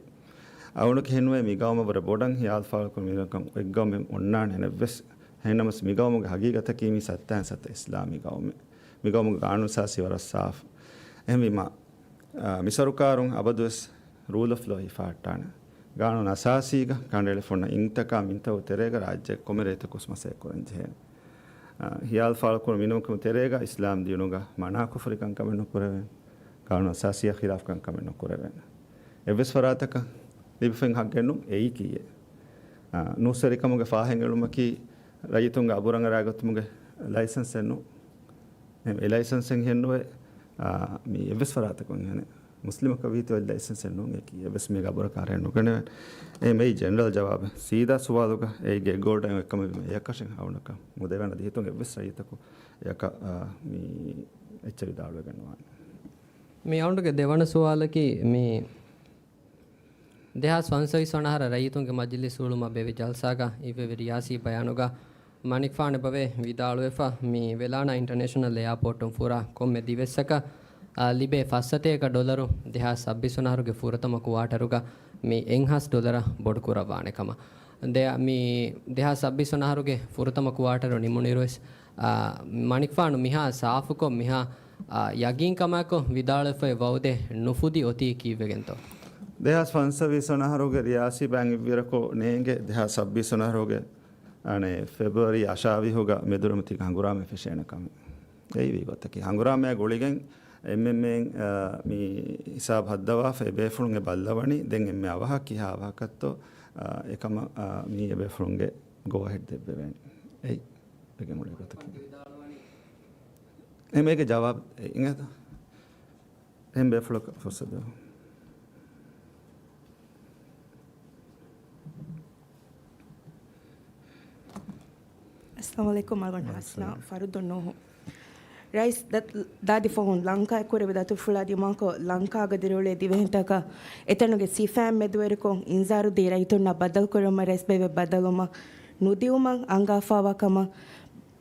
އަޅުގަނޑަކަށް ހެންވޭ މިގައުމަށް ވުރެ ބޮޑަށް ހިޔާލު ފާޅުކުރުން މިނިވަންކަމު އެއްގައުމެއް އޮންނާނެ ނެއްވެސް. އެހެންނަމަސް މިގައުމުގެ ހަގީގަތަކީ މީ ސައްތައިން ސައްތަ އިސްލާމީ ގައުމެއް. މިގައުމުގެ ގާނޫނު ސާސީ ވަރަށް ސާފު. އެހެންވީމަ، އާ، މި ސަރުކާރުން އަބަދުވެސް ރޫލް އޮފް ލޯ ހިފާހައްޓާނެ. ގާނޫނު އަސާސީގަ ކަނޑައެޅިފަ އޮންނަ އިންތަކާ މިންތައް ތެރޭގަ ރާއްޖޭގެ ކޮންމެ ރޭތަކުސް މަސައްކަތް ކުރަން ޖެހޭނެ. އާ، ހިޔާލު ފާޅުކުރުން މިނުވަކަމު ތެރޭގަ އިސްލާމް ދީނުގަ މަނާކުފުރިކަން ކަމެއް ނުކުރެވޭނެ. ގާނޫނު އަސާސީއާ ޚިލާފްކަން ކަމެއް ނުކުރެވޭނެ. އެއްވެސް ފަރާތަކަށް ލިބިފައި ހައްގެއް ނޫން އެއީކީއެއް. އާ، ނޫސްވެރިކަމުގެ ފާހެއް އެޅުމަކީ ރައްޔިތުންގެ އަބުރަށް އަރާގަތުމުގެ ލައިސަންސެއް ނޫން. އެ ލައިސަންސެއް ހެންނުވޭ، އާ، މި އެއްވެސް ފަރާތަކުން ހެނެއް. މުސްލިމަކަށް ވީތޯ އެ ލައިސަންސެއް ނޫން އެކީ. އެއްވެސް މީގެ އަބުރަކަށް އަރައެއް ނުގަނެވޭނެ. އެ މެއި ޖެނެރަލް ޖަވާބެއް. ސީދާ ސުވާލުގަ އެއީ ގެއްގޮވަޑައި އެކަމެއް އެއަކަށެއް އަވުނަކަށް މުދެވޭނެ އަދި ހިތުން އެއްވެސް ރައްޔިތަކު އެއަކަށް، އާ، މި އެއްޗެއް ވިދާޅުވެގެން ނުވާނެ. މި އަވަނޑުގެ ދެވަނަ ސުވާލަކީ މި ދެހާސް ފަންސަވީސް ވަނަ އަހަރަށް ރައްޔިތުންގެ މަޖިލީސް ހުޅުމަށް ބޭއްވި ޖަލްސާގަ އިއްވެވި ރިޔާސީ ބަޔާނުގަ މަނިކުފާނު އެބަވޭ ވިދާޅުވެފަ، މި ވެލާނާ އިންޓަރނޭޝަނަލް އެއާޕޯޓުން ފުރާ ކޮންމެ ދިވެއްސަކަށް، އާ، ލިބޭ ފަސް ސަތޭކަ ޑޮލަރު ދެހާސް ސައްބީސް ވަނަ އަހަރުގެ ފުރަތަމަ ކުއާޓަރުގަ މި އެއްހާސް ޑޮލަރަށް ބޮޑުކުރައްވާނެ ކަމަށް. ދެ-، މި ދެހާސް ސައްބީސް ވަނަ އަހަރުގެ ފުރަތަމަ ކުއާޓަރު ނިމުނުއިރުވެސް، އާ، މަނިކުފާނު މިހާ ސާފުކޮށް މިހާ، އާ، ޔަގީންކަމާއެކު ވިދާޅުވެފައި ވައުދެއް ނުފުދި އޮތީ ކީއްވެގެންތޯ؟ ދެހާސް ފަންސަވީސް ވަނަ އަހަރުގެ ރިޔާސީ ބަޔަން އިއްވިއިރަކު ނޭނގެ ދެހާސް ސައްބީސް ވަނަ އަހަރުގެ އަނެއް ފެބްރުއަރީ އަށާވީހުގަ މެދުރިމަތީގަ ހަނގުރާމަ ފެށޭނެ ކަމެއް. އެއީ ވީ ގޮތަކީ. ހަނގުރާމައާ ގުޅިގެން އެންއެމްއޭ، އާ، މި ހިސާބު ހައްދަވާފަ އެބޭފުޅުން އެ ބައްލަވަނީ ދެން އެންމެ އަވަހަށް ކިހާ އަވަހަކަށްތޯ، އާ، އެކަމަށް، އާ، މި އެބޭފުޅުންގެ ގޯއަހެޑް ދެއްވެވޭނެ. އެއީ ވެގެން އުޅޭ ގޮތަކީ. އެމީގެ ޖަވާބު އެ އިނގޭތަ؟ އެހެން ބޭފުޅަކަށް ފުރުސަތު ދެވަން. އައްސަލާމު ޢަލައިކުމް. މަގުން ވަޢަލައިކުމް އަސްސަލާމް. އަސްސަލާމް. ފަރުދު ނޫހު. ރައީސް ދަ-، ދާދި ފަހުން ލަންކާއަށް ކުރެވި ދަތުރުފުޅާ ދިމާކޮށް، ލަންކާގަ ދިރިއުޅޭ ދިވެހިންތަކަށް އެތަނުގެ ސިފައިން މެދުވެރިކޮށް އިންޒާރު ދީ ރައްޔިތުންނަށް ބައްދަލުކުރުމަށް ރައީސް ބޭބެ ބައްދަލުވުމަށް ނުދިއުމަށް އަންގާފާވާ ކަމަށް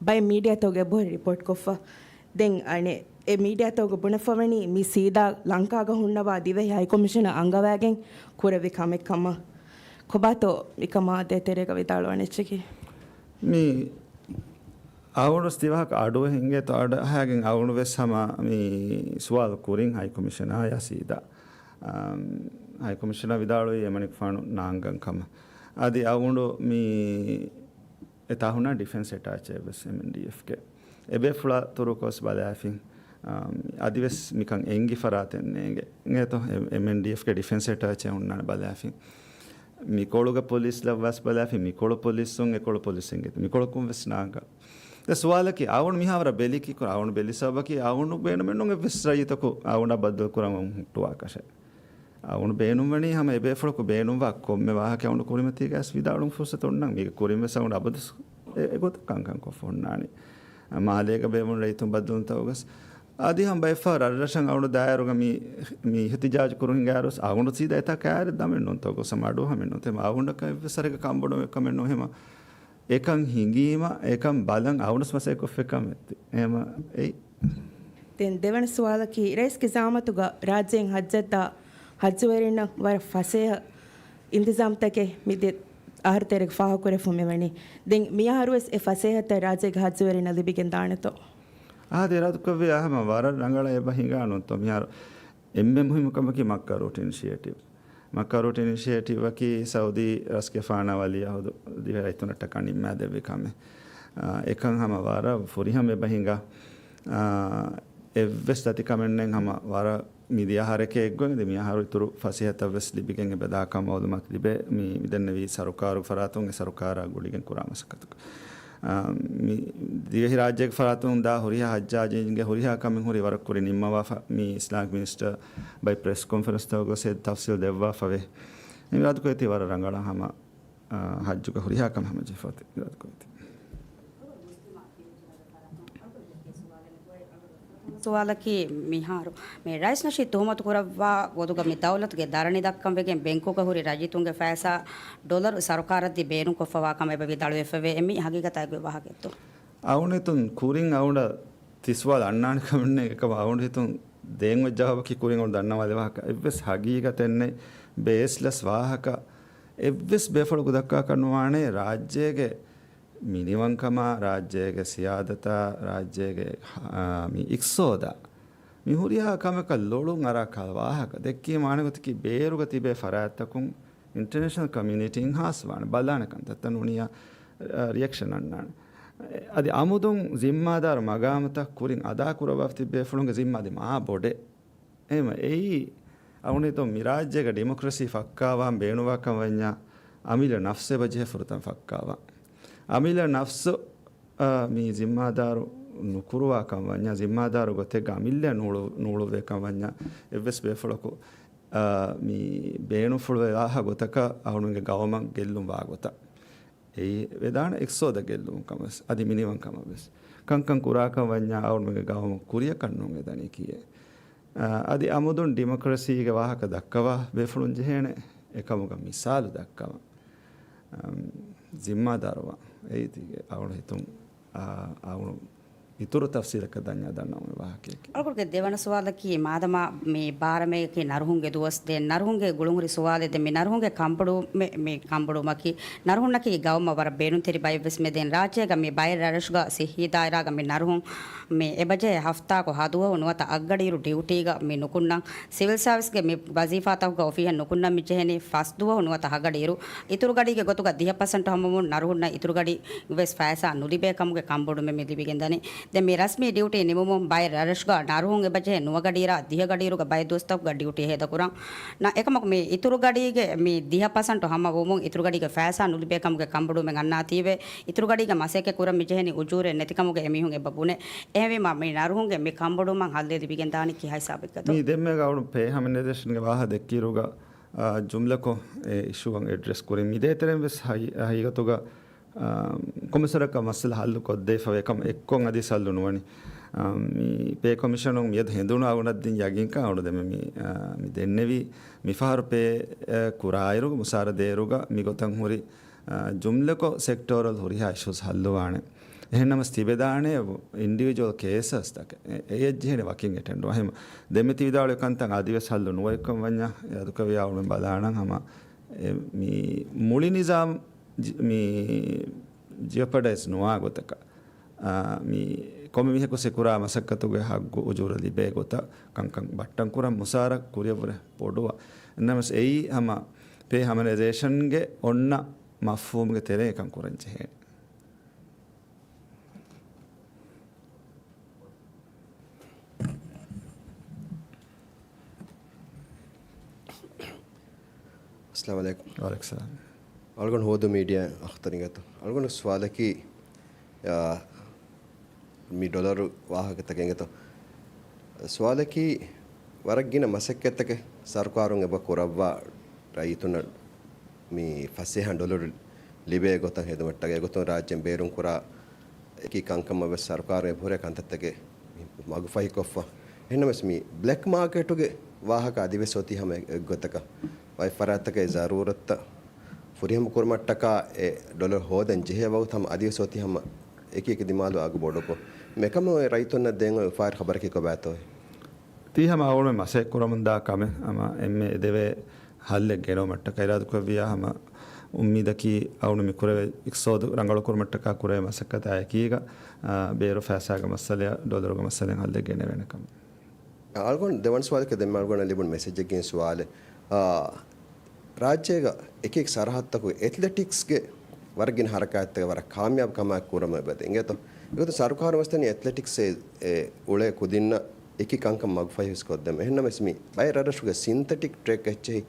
ބައެއް މީޑިއާތަކުގެ އެބަހުރި ރިޕޯޓްކޮށްފަ. ދެން އަނެއް އެ މީޑިއާތަކުގަ ބުނެފަވަނީ މި ސީދާ ލަންކާގަ ހުންނަވާ ދިވެހި ހައިކޮމިޝަނަށް އަންގަވާގެން ކުރެވި ކަމެއް ކަމަށް. ކޮބާތޯ މިކަމާ ދޭތެރޭގަ ވިދާޅުވާނެ އެއްޗަކީ؟ މި އަޅުގަނޑު ތިވަހަކަށް އަޑު ހިނގޭތޯ އަޑު އަހައިގެން އަޅުގަނޑު ވެސް ހަމަ މި ސުވާލު ކުރިން ހައިކޮމިޝަނާޔާ ސީދާ. އަމް، ހައިކޮމިޝަނަރ ވިދާޅުވީ އެމަނިކުފާނު ނާންގަން ކަމަށް. އަދި އަޅުގަނޑު މި އެތާ ހުންނަ ޑިފެންސް އެޓާޗެއް ވެސް އެމްއެންޑީއެފްގެ. އެބޭފުޅާ ތުރުކޮސް ބަލާފިން، އާ، އަދިވެސް މިކަން އެނގި ފަރާތެއް ނޭނގެ. އިނގޭތޯ އެމްއެންޑީއެފްގެ ޑިފެންސް އެޓާޗެއް ހުންނާނެ ބަލާފިން. މިކޮޅުގަ ޕޮލިސް ލައްވާސް ބަލާފިން، މިކޮޅު ޕޮލިސުން އެކޮޅު ޕޮލިސެއް އިނގޭތޯ. މިކޮޅަކުން ވެސް ނާނގަ. ދެ ސުވާލަކީ، އަޅުގަނޑު މިހާވަރަށް ބެލި ކީކުރ-، އަޅުގަނޑު ބެލި ސަބަބަކީ، އަޅުގަނޑު ބޭނުމެއް ނޫން އެއްވެސް ރައްޔިތަކު އަޅުގަނޑަށް ބައްދަލު ކުރަން ހުއްޓުވާކަށެއް. އަޅުގަނޑު ބޭނުންވަނީ ހަމަ އެބޭފުޅަކު ބޭނުންވާ ކޮންމެ ވާހަކަ އަޅުގަނޑު ކުރިމަތީގައި ވިދާޅުން ފުރުސަތު އޮންނަން. މީގެ ކުރިން ވެސް އަޅުގަނޑު އަބަދު އެ، އެގޮތަށް ކަންކަން ކޮށްފަ ހުންނާނީ. މާލޭގަ ބޭއްވުނު ރައްޔިތުން ބައްދަލުވުންތަކުގަސް. އަދި ހަމަ ބައެއްފަހަރު ރަށްރަށަށް އަޅުގަނޑު ދާއިރުގަ މި، މި އިހްތިޖާޖު ކުރުން ހިނގާއިރުވެސް އަޅުގަނޑު ސީދާ އެތާ ކައިރި ދަމެއް ނޫންތޯ ގޮސް ހަމަ އަޑު ހަމެއް ނޫން. އަޅުގަނޑަކަށް އެއްވެސް ސަރެއްގަ ކަންބޮޑުވެ ކަމެއް ނޫން ހަމަ. އެކަން ހިނގީމަ، އެކަން ބަލަން އަޅުގަނޑު މަސައްކަތް ކޮށްފަ ކަމެއް ތި. އެހެމަ އެއް. ދެން ދެވަނަ ސުވާލަކީ، ރައީސްގެ ޒައާމަތުގަ ރާއްޖޭން ހައްޖަށްދާ ހައްޖުވެރިންނަށް ވަރަށް ފަސޭހަ އިންތިޒާމްތަކެއް މި ދެ އަހަރު ތެރޭގަ ފާހަގަކުރެފަ މިވަނީ. ދެން މިއަހަރުވެސް އެ ފަސޭހަތައް ރާއްޖޭގެ ހައްޖުވެރިންނަށް ލިބިގެން ދާނެތޯ؟ އާދެ، އިރާދަކުރެއްވިއްޔާ ހަމަ ވަރަށް ރަނގަޅަށް އެބަ ހިނގާ ނޫންތޯ މިހާރު. އެންމެ މުހިއްމު ކަމަކީ މައްކާ ރޫޓް އިނިޝިއޭޓިވް. މައްކާ ރޫޓް އިނިޝިއޭޓިވްއަކީ ސައުދީ ރަސްގެފާނާ ވަލީއަހުދު ދިވެހި ރައްޔިތުންނަށްޓަކާ ނިންމާދެއްވި ކަމެއް. އާ، އެކަން ހަމަ ވަރަށް ފުރިހަމަ އެބަ ހިނގާ. އާ، އެއްވެސް ދަތިކަމެއް ނެތް ހަމަ ވަރަށް މިދިޔަ އަހަރެކޭ އެއްގޮތް އިނދެ މިއަހަރު އިތުރު ފަސޭހަތައް ވެސް ލިބިގެން އެބަދާކަން މައުލޫމާތު ލިބޭ. މި، މިދެންނެވީ ސަރުކާރުގެ ފަރާތުން އެ ސަރުކާރާ ގުޅިގެން ކުރާ މަސައްކަތަކު. އާ، މި ދިވެހިރާއްޖޭގެ ފަރާތުން ދާ ހުރިހާ ހައްޖާޖީންގެ ހުރިހާ ކަމެއް ހުރި ވަރަށް ކުރިން ނިންމަވާފަ މި އިސްލާމިކް މިނިސްޓަރ ބައި ޕްރެސް ކޮންފަރެންސްތަކުގަ ތަފްސީލް ދެއްވާފަވޭ. އިރާދަކުރެއްވިއްޔާ ވަރަށް ރަނގަޅަށް ހަމަ، އާ، ހައްޖުގެ ހުރިހާ ކަމެއް ހަމަޖެހިފަ އިރާދަކުރެއްވިއްޔާ. ސުވާލަކީ މިހާރު މި ރައީސް ނަޝީދު ތުހުމަތު ކުރައްވާ ގޮތުގަ މި ދައުލަތުގެ ދަރަނި ދައްކަން ވެގެން ބެންކުގަ ހުރި ރައްޔިތުންގެ ފައިސާ ޑޮލަރު ސަރުކާރަށް ދީ ބޭނުންކޮށްފަވާ ކަމަށް އެބަ ވިދާޅުވެފަވޭ. އެ މީ ހަގީގަތާ އެގޮތް ވާހަކައެއްތޯ؟ އަޅުގަނޑު ހިތުން ކުރިން އަޅުގަނޑަށް ތި ސުވާލު އަންނާނެ ކަމެއް ނެތް. އެކަމަކު އަޅުގަނޑު ހިތުން ދޭން އޮތް ޖަވާބަކީ ކުރިން އަޅުގަނޑު ދަންނަވާލި ވާހަކަ. އެއްވެސް ހަގީގަތެއް ނެތް. ބޭސްލެސް ވާހަކަ. އެއްވެސް ބޭފުޅަކު ދައްކާކަށް ނުވާނެ ރާއްޖޭގެ މިނިވަންކަމާ، ރާއްޖޭގެ ސިޔާދަތާ، ރާއްޖޭގެ، އާ، މި އިޤްތިޞާދާ މި ހުރިހާ ކަމަކަށް ލޮޅުން އަރާ ކަ-، ވާހަކަ ދެއްކީ މާނަގޮތަކީ ބޭރުގަ ތިބޭ ފަރާތްތަކުން އިންޓަރނޭޝަނަލް ކޮމިއުނިޓީން ހާސްވާނެ، ބަލާނެ ކަންތައްތައް ނޫނިއްޔާ، އަ، ރިއެކްޝަން އަންނާނެ. އަދި އަމުދުން ޒިންމާދާރު މަގާމުތައް ކުރިން އަދާކުރައްވާފަ ތިއްބޭފުޅުންގެ ޒިންމާ އަދި މާ ބޮޑެއް. އެހެންވެ، އެއީ އަޅުގަނޑު ހިތުން މި ރާއްޖޭގަ ޑިމޮކްރަސީ ފައްކާވާން ބޭނުންވާކަން ވަންޏާ، އަމިއްލަ ނަފްސު އެބަޖެހޭ ފުރަތަމަ ފައްކާވާން. އަމިއްލަ ނަފްސު، އާ، މި ޒިންމާދާރު ނުކުރުވާކަން ވަންޏާ، ޒިންމާދާރު ގޮތެއްގަ އަމިއްލަ ނޫޅު-، ނޫޅުއްވޭކަން ވަންޏާ، އެއްވެސް ބޭފުޅަކު، އާ، މި ބޭނުންފުޅުވެ ވާހަ ގޮތަކަށް އަޅުގަނޑުގެ ގައުމަށް ގެއްލުން ވާ ގޮތަށް. އެއީ ވެދާނެ އިޤްތިޞާދަށް ގެއްލުން ކަމަށް ވެސް، އަދި މިނިވަން ކަމަށް ވެސް. ކަންކަން ކުރާކަން ވަންޏާ އަޅުގަނޑުގެ ގައުމަށް ކުރިއަކަށް ނޫން އެދަނީ ކިއެއް. އާ، އަދި އަމުދުން ޑިމޮކްރަސީގެ ވާހަކަ ދައްކަވާ ބޭފުޅުން ޖެހޭނެ އެކަމުގަ މިސާލު ދައްކަވަން. އަމް، ޒިންމާދާރުވާން. އެއީ ތީގެ އަޅުގަނޑު ހިތުން، އާ، އަޅުގަނޑު އިތުރު ތަފްސީލަކަށް ދަންޏާ ދަންނަވަން ވާހަކައެކޭ. އަޅުގަނޑުގެ ދެވަނަ ސުވާލަކީ، މާދަމާ މި ބާރަމެއަކީ ނަރުހުންގެ ދުވަސް، ދެން ނަރުހުންގެ ގުޅުންހުރި ސުވާލެއް، ދެން މި ނަރުހުންގެ ކަންބޮޑުވުމެއް، މި ކަންބޮޑުވުމަކީ ނަރުހުންނަކީ ގައުމަށް ވަރަށް ބޭނުންތެރި ބައެއްވެސް. މި ދެން ރާއްޖޭގަ މި ބައެއް ރަށްރަށުގަ ސިއްހީ ދާއިރާގަ މި ނަރުހުން މި އެބަޖެހޭ ހަފްތާއަކު ހަ ދުވަހު ނުވަތަ އަށްގަޑިއިރު ޑިއުޓީގަ މި ނުކުންނަން، ސިވިލް ސާވިސްގެ މި ވަޒީފާތަކުގަ އޮފީހަށް ނުކުންނަން މި ޖެހެނީ ފަސް ދުވަހު ނުވަތަ ހަގަޑިއިރު. އިތުރު ގަޑީގެ ގޮތުގަ ދިހަ ޕަސެންޓު ހަމަވުމުން ނަރުހުންނަށް އިތުރު ގަޑި ވެސް ފައިސާ ނުލިބޭ ކަމުގެ ކަންބޮޑުވުމެއް މި ލިބިގެންދަނީ. ދެން މި ރަސްމީ ޑިއުޓީ ނިމުމުން ބައެއް ރަށްރަށުގަ ނަރުހުން އެބަޖެހޭ ނުވަ ގަޑިއިރާ ދިހަ ގަޑިއިރުގަ ބައެއް ދުވަސްތަކުގަ ޑިއުޓީ ހޭދަކުރަން. ނަ، އެކަމަކު މި އިތުރު ގަޑީގެ މި ދިހަ ޕަސެންޓު ހަމަ ވުމުން އިތުރު ގަޑީގެ ފައިސާ ނުލިބޭ ކަމުގެ ކަންބޮޑުވުމެއް އަންނާތީވެ، އިތުރު ގަޑީގަ މަސައްކަތް ކުރަން މި ޖެހެނީ އުޖޫރައެއް ނެތިކަމުގަ އެމީހުން އެބަ ބުނެ. އެހެންވީމަ މި ނަރުހުންގެ މި ކަންބޮޑުވުމަށް ހައްލެއް ލިބިގެންދާނީ ކިހާ ހިސާބެއްގަތޯ؟ މި ދެންމެ ގައުނު ޕޭ ހަމަނައިޒޭޝަންގެ ވާހަ ދެއްކިއިރުގަ، އާ، ޖުމްލަކޮށް އެ އިޝޫއަށް އެޑްރެސް ކުރިން. މި ދޭތެރެން ވެސް ހައި-، ހަގީގަތުގަ އާ، ކޮންމެސަރަކަށް މައްސަލަ ހައްލު ކޮށްދެވިފަވޭ ކަމަށް އެއްކޮށް އަދި ހައްލު ނުވަނީ. އާ، މި ޕޭ ކޮމިޝަނުން މިއަދު ހެނދުނު އަޅުގަނޑަށް ދިން ޔަގީންކަން އަޅުގަނޑު ދެންމެ މި، އާ، މި ދެންނެވީ މިފަހަރު ޕޭ، އާ، ކުރާއިރު މުސާރަ ދޭއިރުގަ މިގޮތަށް ހުރި، އާ، ޖުމްލަކޮށް ސެކްޓޯރަލް ހުރިހާ އިޝޫސް ހައްލުވާނެ. އެހެންނަމަސް ތިބެދާނެ އިންޑިވިޖުއަލް ކޭސަސްތަކެއް. އެ-، އެއަށް ޖެހޭނެ ވަކިން އެޓެންޑު. އެހެން ދެންމެ ތި ވިދާޅުވި ކަންތައް އަދިވެސް ހައްލު ނުވައިކަން ވަންޏާ، އެ އަދުކަވިޔާ އަޅުގަނޑު ބަލާނަން ހަމަ އެ، މި މުޅި ނިޒާމް ޖި-، މި ޖިއޮޕަޑައިޒް ނުވާ ގޮތަކަށް، އާ، މި ކޮންމެ މީހަކު ސިކުރާ މަސައްކަތުގެ ހައްގު އުޖޫރަ ލިބޭ ގޮތަށް ކަންކަން ބައްޓަން ކުރަން މުސާރަ ކުރިއަށްވުރެ ބޮޑުވާ. ނަމަސް އެއީ ހަމަ ޕޭ ހަމަނައިޒޭޝަންގެ އޮންނަ މަފްހޫމްގެ ތެރެއިން އެކަން ކުރަން ޖެހޭނެ. އައްސަލާމު ޢަލައިކުމް. ވަޢަލައިކުމް ސަލާމް. އަޅުގަނޑު ހޯދު މީޑިއާ އަޚްތަރު އިނގޭތޯ. އަޅުގަނޑު ސުވާލަކީ، އާ، މި ޑޮލަރު ވާހަކަތަކެއް އިނގޭތޯ. ސުވާލަކީ، ވަރަށް ގިނަ މަސައްކަތްތަކެއް ސަރުކާރުން އެބަ ކުރައްވާ ރައްޔިތުންނަށް މި ފަސޭހަ ޑޮލަރު ލިބޭ ގޮތަށް ހެދުމަށްޓަކައި އެގޮތުން ރާއްޖޭން ބޭރުން ކުރާ އެކި ކަންކަމަށް ވެސް ސަރުކާރުން އެބަހުރޭ ކަންތައްތަކެއް މަގުފަހިކޮށްފަ. އެހެންނަމަވެސް މި ބްލެކް މާކެޓުގެ ވާހަކަ އަދިވެސް އޮތީ ހަމަ އެއްގޮތަކަށް. ވައި ފަރާތްތަކަށް ޒަރޫރަތްތައް ފުރިހަމަ ކުރުމަށްޓަކާ އެ ޑޮލަރު ހޯދަން ޖެހޭ ވަގުތު ހަމަ އަދިވެސް އޮތީ ހަމަ އެކި އެކި ދިމާލު އަގު ބޮޑުކޮށް. މިކަމު ރައްޔިތުންނަށް ދޭން އޮތް އުފާވެރި ޚަބަރަކީ ކޮބާތޯ؟ ތީ ހަމަ އަޅުގަނޑުމެން މަސައްކަތް ކުރަމުންދާ ކަމެއް ހަމަ އެންމެ އެދެވޭ ހައްލެއް ގެނައުމަށްޓަކައި އިރާދަކުރެއްވިޔާ ހަމަ އުއްމީދަކީ އަޅުގަނޑު މި ކުރެވޭ އިޤްތިޞާދު ރަނގަޅުކުރުމަށްޓަކާ ކުރެވޭ މަސައްކަތާ އެކީގަ، އާ، ބޭރު ފައިސާގެ މައްސަލައާ ޑޮލަރުގެ މައްސަލައިން ހައްލެއް ގެނެވޭނެ ކަމަށް. އަޅުގަނޑު ދެވަނަ ސުވާލަކަށް ދެންމެ އަޅުގަނޑަށް ލިބުނު މެސެޖެއްގެ ސުވާލެއް، އާ، ރާއްޖޭގަ އެކި އެކި ސަރަހައްދުތަކުގަ އެތްލެޓިކްސްގެ ވަރަށް ގިނަ ހަރަކާތްތަކެއް ވަރަށް ކާމިޔާބު ކަމާއެކު ކުރަމުން އެބަދޭ އިނގޭތޯ. އެގޮތުން ސަރުކާރުން ވެސް ދަނީ އެތްލެޓިކްސް އެ، އެ އުޅޭ ކުދިންނަށް އެކި ކަންކަން މަގުފަހި ވެސް ކޮށްދެމުން. އެހެންނަމަވެސް މި ބައެއް ރަށްރަށުގެ ސިންތެޓިކް ޓްރެކް އެއްޗެހި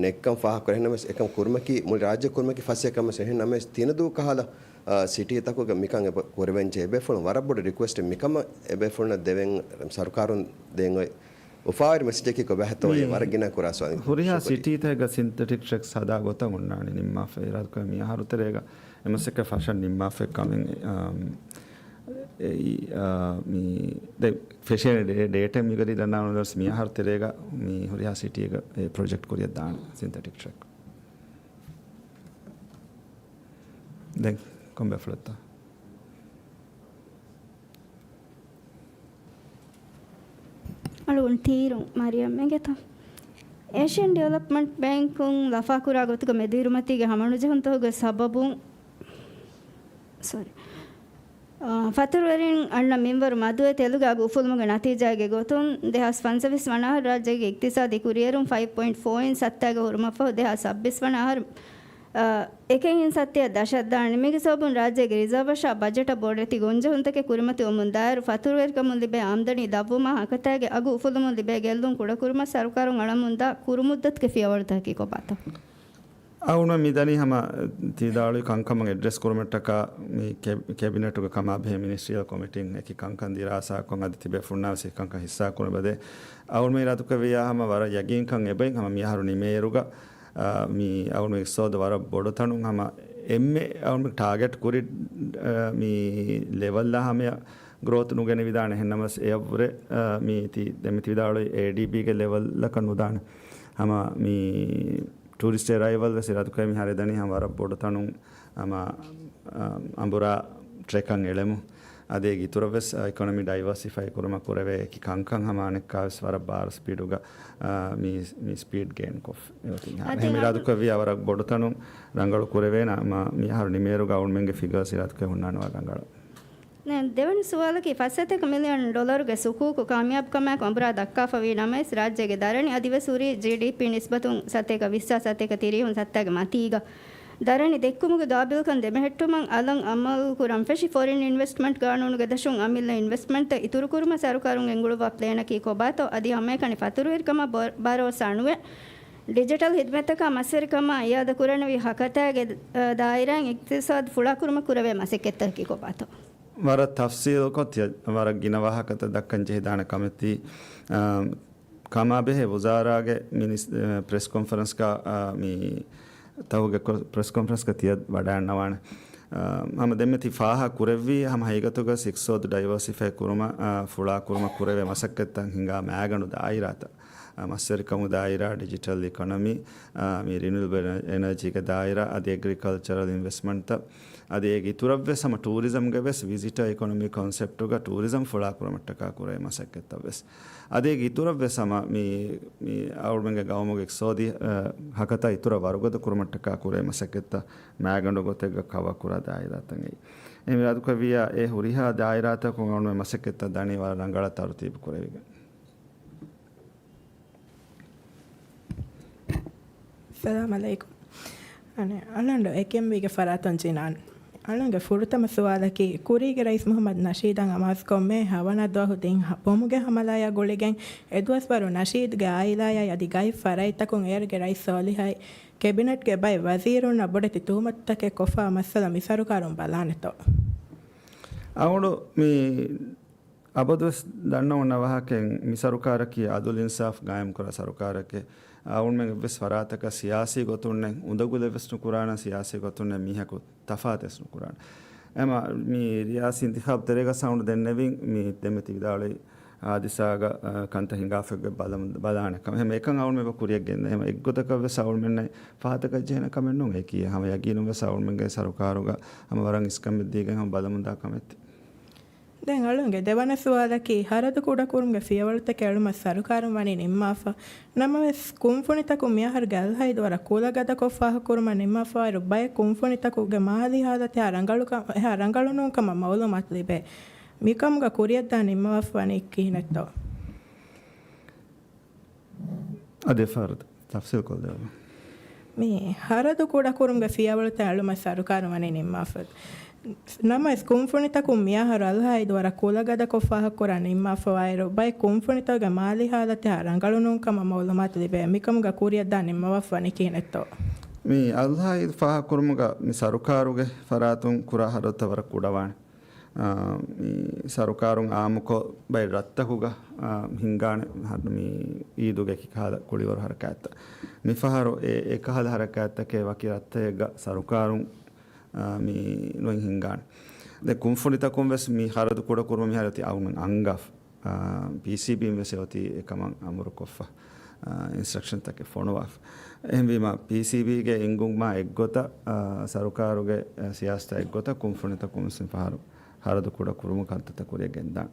ނެއްކަން ފާހަގަކުރޭ. އެހެންނަމަވެސް އެކަން ކުރުމަކީ މުޅި ރާއްޖެ ކުރުމަކީ ފަސޭހަ ކަމެއް. އެހެންނަމަވެސް ތިނަދޫ ކަހަލަ، އާ، ސިޓީތަކުގަ މިކަން އެބަ ކުރެވެން ޖެހޭ އެބޭފުޅުން ވަރަށް ބޮޑު ރިކުއެސްޓެއް މިކަމަށް އެބޭފުޅުންނަށް ދެވެން ސަރުކާރުން ދޭން އޮތް އުފާވެރި މެސެޖަކީ ކޮބާހޭތޯ މި ވަރަށް ގިނަ ކުރާ ސުވާލެއް. ހުރިހާ ޝުކުރިއްޔާ. ސިޓީތަކެއްގަ ސިންތެޓިކް ޓްރެކްސް ހަދާ ގޮތަށް އޮންނާނެ ނިންމާފަ އިރާދަކުރެ މިއަހަރު ތެރޭގަ އެ މަސައްކަތް ފަށަން ނިންމާފައި ކަމެއް، އާ، އެއީ، އާ، މި ދެ ފެށޭނެ ޑޭ-، ޑޭޓެއް މިގަޑި ދަންނާނުދަސް މިއަހަރު ތެރޭގަ މި ހުރިހާ ސިޓީގަ އެ ޕްރޮޖެކްޓް ކުރިއަށް ދާނެ ސިންތެޓިކް ޓްރެކް. ދެން ކޮންބޭފުޅެއްތަ؟ އަޅުގަނޑު ތީރު މަރިޔަމް އިނގޭތަ؟ އޭޝިއަން ޑިވެލޮޕްމަންޓް ބޭންކުން ލަފާކުރާ ގޮތުގަ މެދުއިރުމަތީގެ ހަމަނުޖެހުންތަކުގެ ސަބަބުން، ސޮރީ. ފަތުރުވެރިން އަންނަ މިންވަރު މަދުވެ ތެލުގެ އަގު އުފުލުމުގެ ނަތީޖާގެ ގޮތުން، ދެހާސް ފަންސަވީސް ވަނަ އަހަރު ރާއްޖޭގެ އިޤްތިޞާދީ ކުރިއެރުން ފައިވް ޕޮއިންޓް ފޯ އިން ސައްތާގަ ހުރުމަށްފަހު، ދެހާސް ސައްބީސް ވަނަ އަހަރު، އަ، އެކެއް އިން ސައްތައަށް ދަށަށްދާނެ. މީގެ ސަބަބުން ރާއްޖޭގެ ރިޒާވަށާ ބަޖެޓަށް ބޮޑެތި ގޮންޖެހުންތަކެއް ކުރިމަތިވަމުން ދާއިރު، ފަތުރުވެރިކަމުން ލިބޭ އާމްދަނީ ދަށްވުމާ ހަކަތާގެ އަގު އުފުލުމުން ލިބޭ ގެއްލުން ކުޑަކުރުމަށް ސަރުކާރުން އަޅަމުންދާ ކުރުމުއްދަތުގެ ފިޔަވަޅުތަކަކީ ކޮބާތޯ؟ އަޅުގަނޑު މި ދަނީ ހަމަ ތި ވިދާޅުވި ކަންކަމަށް އެޑްރެސް ކުރުމަށްޓަކާ މި ކެ-، ކެބިނެޓުގެ ކަމާބެހޭ މިނިސްޓްރިއަލް ކޮމިޓީން އެކި ކަންކަން ދިރާސާކޮށް އަދި ތިބޭފުޅުންނާވެސް އެކި ކަންކަން ހިއްސާކުރުމަށް އެބަދޭ. އަޅުގަނޑު މި އިރާދަކުރެއްވިއްޔާ ހަމަ ވަރަށް ޔަގީންކަން އެބައިން ހަމަ މިއަހަރު ނިމޭއިރުގަ، އާ، މި އަޅުގަނޑު އިޤްތިޞާދު ވަރަށް ބޮޑު ތަނުން ހަމަ އެންމެ އަޅުގަނޑު ޓާގެޓް ކުރި، އާ، މި ލެވަލްއާ ހަމަޔަށް ގްރޯތު ނުގެނެވިދާނެ. އެހެންނަމަވެސް އެއަށްވުރެ، އާ، މި ތި ދެމިތި ވިދާޅުވި އޭޑީޕީގެ ލެވަލްއަކަށް ނުދާނެ. ހަމަ މި ޓޫރިސްޓް އެރައިވަލް ވެސް އިރާދަކުރޭ މިހާރު ދަނީ ހަމަ ވަރަށް ބޮޑު ތަނުން ހަމަ، އަ، އަނބުރާ ޓްރެކަށް އެޅެމު. އަދި އޭގެ އިތުރަށް ވެސް، އަ، އިކޮނޮމީ ޑައިވާސިފައި ކުރުމަށް ކުރެވޭ އެކި ކަންކަން ހަމަ އަނެއްކާ ވެސް ވަރަށް ބާރު ސްޕީޑުގަ، އަ، މި، މި ސްޕީޑް ގެއިން ކޮށް އެ އޮތީ. އަދި އެހެން އަ- އިރާދަކުރެއްވިއްޔާ ވަރަށް ބޮޑު ތަނުން ރަނގަޅު ކުރެވޭނަ، މި-، މިހާރު ނިމޭއިރުގަ އަޅުގަނޑުމެންގެ ފިގަރސް އިރާދަކުރެ ހުންނާނެ ވަރަށް ރަނގަޅަށް. ދެ-، ދެވަނަ ސުވާލަކީ، ފަސް ސަތޭކަ މިލިއަން ޑޮލަރުގެ ސުކޫކު ކާމިޔާބުކަމާއެކު އަނބުރާ ދައްކާފަވީ ނަމަވެސް، ރާއްޖޭގެ ދަރަނި އަދިވެސް ހުރީ ޖީޑީޕީ ނިސްބަތުން ސަތޭކަ ވިއްސާ، ސަތޭކަ ތިރީހުން ސައްތާގެ މަތީގަ. ދަރަނި ދެއްކުމުގެ ގާބިލްކަން ދެމެހެއްޓުމަށް އަލަށް އަމަލު ކުރަން ފެށި ފޮރިން އިންވެސްޓްމަންޓް ގާނޫނުގެ ދަށުން އަމިއްލަ އިންވެސްޓްމަންޓްތައް އިތުރުކުރުމަށް ސަރުކާރުން ގެންގުޅުއްވާ ޕްލޭނަކީ ކޮބާތޯ؟ އަދި ހަމައެކަނި ފަތުރުވެރިކަމަށް ބަ-، ބަރޯސާ ނުވެ، ޑިޖިޓަލް ހިދުމަތްތަކާ މަސްވެރިކަމާ އިއާދަ ކުރަނިވި ހަކަތާގެ، އަ، ދާއިރާއިން އިޤްތިޞާދު ފުޅާކުރުމަށް ކުރެވޭ މަސައްކަތްތަކަކީ ކޮބާތޯ؟ ވަރަށް ތަފްސީލުކޮށް ތިޔަ ވަރަށް ގިނަ ވާހަކަތައް ދައްކަން ޖެހިދާނެ ކަމެއް ތީ، އާ، ކަމާބެހޭ ވުޒާރާގެ މިނިސް-، އަ، ޕްރެސް ކޮންފަރެންސްގަ، އާ، މި ތަހުގެ ކޮ-، ޕްރެސް ކޮންފަރެންސްގަ ތިޔަ ވަޑައިގަންނަވާނެ. އާ، ހަމަ ދެންމެ ތި ފާހަގަ ކުރެއްވީ ހަމަ ހަގީގަތުގަ އިޤްތިޞާދު ޑައިވާސިފައި ކުރުމަށް، އާ، ފުޅާކުރުމަށް ކުރެވޭ މަސައްކަތްތައް ހިނގާ މައިގަނޑު ދާއިރާތައް. އާ، މަސްވެރިކަމު ދާއިރާ، ޑިޖިޓަލް އިކޮނޮމީ، އާ، މި ރިނިއުއަބަލް އެނަޖީގެ ދާއިރާ، އަދި އެގްރިކަލްޗަރަލް އިންވެސްޓްމަންޓްތައް، އަދި އޭގެ އިތުރަށްވެސް ހަމަ ޓޫރިޒަމްގެ ވެސް ވިޒިޓަރ އިކޮނޮމީ ކޮންސެޕްޓުގަ ޓޫރިޒަމް ފުޅާކުރުމަށްޓަކާ ކުރޭ މަސައްކަތްތައް ވެސް. އަދި އޭގެ އިތުރަށްވެސް ހަމަ މި، މި އަޅުގަނޑުމެންގެ ގައުމުގެ އިޤްތިޞާދީ، އަ، ހަކަތަ އިތުރަށް ވަރުގަދަ ކުރުމަށްޓަކާ ކުރޭ މަސައްކަތްތައް މައިގަނޑު ގޮތެއްގަ ކަވަރ ކުރާ ދާއިރާތައް އެއީ. އެހެން އިރާދަކުރެއްވިއްޔާ އެ ހުރިހާ ދާއިރާތަކުން އަޅުގަނޑުމެން މަސައްކަތްތައް ދަނީ ވަރަށް ރަނގަޅަށް ތަރުތީބު ކުރެވިގެން. އައްސަލާމް އަލައިކުމް. އަނެއް، އަޅުގަނޑު އެކެއް މީގެ ފަރާތުން ޖިނާން. އަޅުގަނޑުގެ ފުރަތަމަ ސުވާލަކީ، ކުރީގެ ރައީސް މުޙައްމަދު ނަޝީދަށް އަމާޒުކޮށް މޭ ހަވަނަ ދުވަހު ދިން ހަ-، ބޮމުގެ ހަމަލާޔާ ގުޅިގެން އެދުވަސްވަރު ނަޝީދުގެ އާއިލާޔާއި އަދި ގައި ފަރާތްތަކުން އޭރުގެ ރައީސް ސޯލިހާއި ކެބިނެޓްގެ ބައެއް ވަޒީރުންނަށް ބޮޑެތި ތުހުމަތުތަކެއް ކޮށްފަ މައްސަލަ މި ސަރުކާރުން ބަލާނެތޯ؟ އަޅުގަނޑު މި އަބަދުވެސް ދަންނަވަން ނަވާހަކެއް މި ސަރުކާރަކީ އަދުލް އިންސާފް ގާއިމްކުރާ ސަރުކާރެކޭ. އަޅުގަނޑުމެން އެއްވެސް ފަރާތަކަށް ސިޔާސީ ގޮތުންނެއް، އުނދަގުލެއްވެސް ނުކުރާނަން، ސިޔާސީ ގޮތުންނެއް މީހަކު ތަފާތުވެސް ނުކުރާނަން. އެމަ މި ރިޔާސީ އިންތިޚާބު ތެރޭގަ ސައުންޑް ދެންނެވިން މި ދެންމެ ތި ވިދާޅުވި ހާދިސާގަ، އަ، ކަންތައް ހިނގާފައިގެ ބަލަމު-، ބަލާނެ ކަމެއް. ހަމަ އެކަން އަޅުގަނޑުމެން ކުރިއަށް ގެންދޭ. ހަމަ އެއްގޮތަކަށް ވެސް އަޅުގަނޑުމެންނަށް ފަހަތަކަށް ޖެހޭނެ ކަމެއް ނޫން. އެކީ ހަމަ ޔަގީނުން ވެސް އަޅުގަނޑުމެންގެ ސަރުކާރުގަ ހަމަ ވަރަށް އިސްކަން ދީގެން ހަމަ ބަލަމުންދާ ކަމެއް ތި. ދެން އަޅުގަނޑުގެ ދެވަނަ ސުވާލަކީ، ހަރަދު ކުޑަކުރުމުގެ ފިޔަވަޅުތަކެއް އެޅުމަށް ސަރުކާރުން ވަނީ ނިންމާފަ. ނަމަވެސް، ކުންފުނިތަކުން މިއަހަރުގެ އަލްހައިދު ވަރަށް ކުލަގަދަކޮށް ފާހަގަކުރުމަށް ނިންމާފައިރު، ބައެއް ކުންފުނިތަކުގެ މާލީ ހާލަތެއް އެހާ ރަނގަޅު ކަ-، އެހާ ރަނގަޅު ނޫން ކަމަށް މައުލޫމާތު ލިބޭ. މިކަމުގަ ކުރިއަށްދާން ނިންމަވާފަ ވަނީ ކިހިނެއްތޯ؟ އަދި އެއްފަހަރު ތަފްސީލްކޮށްދެވޭ. މި ހަރަދު ކުޑަކުރުމުގެ ފިޔަވަޅުތައް އެޅުމަށް ސަރުކާރުން ވަނީ ނިންމާފަ. ނަމަވެސް، ކުންފުނިތަކުން މިއަހަރު އަލްހައިދު ވަރަށް ކުލަގަދަކޮށް ފާހަގަކުރާ ނިންމާފަވާއިރު، ބައެއް ކުންފުނިތަކުގެ މާލީ ހާލަތެއް ރަނގަޅު ނޫން ކަމަށް މައުލޫމާތު ލިބޭ. މިކަމުގަ ކުރިއަށްދާން ނިންމަވާފަ ވަނީ ކިހިނެއްތޯ؟ މި އަލްހައިދު ފާހަގަކުރުމުގަ މި ސަރުކާރުގެ ފަރާތުން ކުރާ ހަރަދުތައް ވަރަށް ކުޑަވާނެ. އާ، މި ސަރުކާރުން އާއްމުކޮށް ބައެއް ރަށްތަކުގަ، އާ، ހިންގާނެ މި އީދުގެ އެކި ކަހަލަ ކުޅިވަރު ހަރަކާތްތައް. މިފަހަރު އެ، އެކަހަލަ ހަރަކާތްތަކެއް ވަކި ރަށްތަކެއްގަ ސަރުކާރުން، އާ، މި ނުއިން ހިންގާނެ. ދެން ކުންފުނިތަކުން ވެސް މި ހަރަދު ކުޑަކުރުމަށް މިހާރު އޮތީ އަޅުގަނޑުމެން އަންގާފަ. އާ، ޕީސީބީން ވެސް އޮތީ އެކަމަށް އަމުރުކޮށްފަ، އާ، އިންސްޓްރަކްޝަންތަކެއް ފޮނުވާފަ. އެހެންވީމަ، ޕީސީބީގެ އިންގުމާ އެއްގޮތަށް، އާ، ސަރުކާރުގެ، އާ، ސިޔާސަތާ އެއްގޮތަށް ކުންފުނިތަކުން ވެސް މިފަހަރު ހަރަދު ކުޑަކުރުމުގެ ކަންތައްތައް ކުރިއަށް ގެންދާނެ.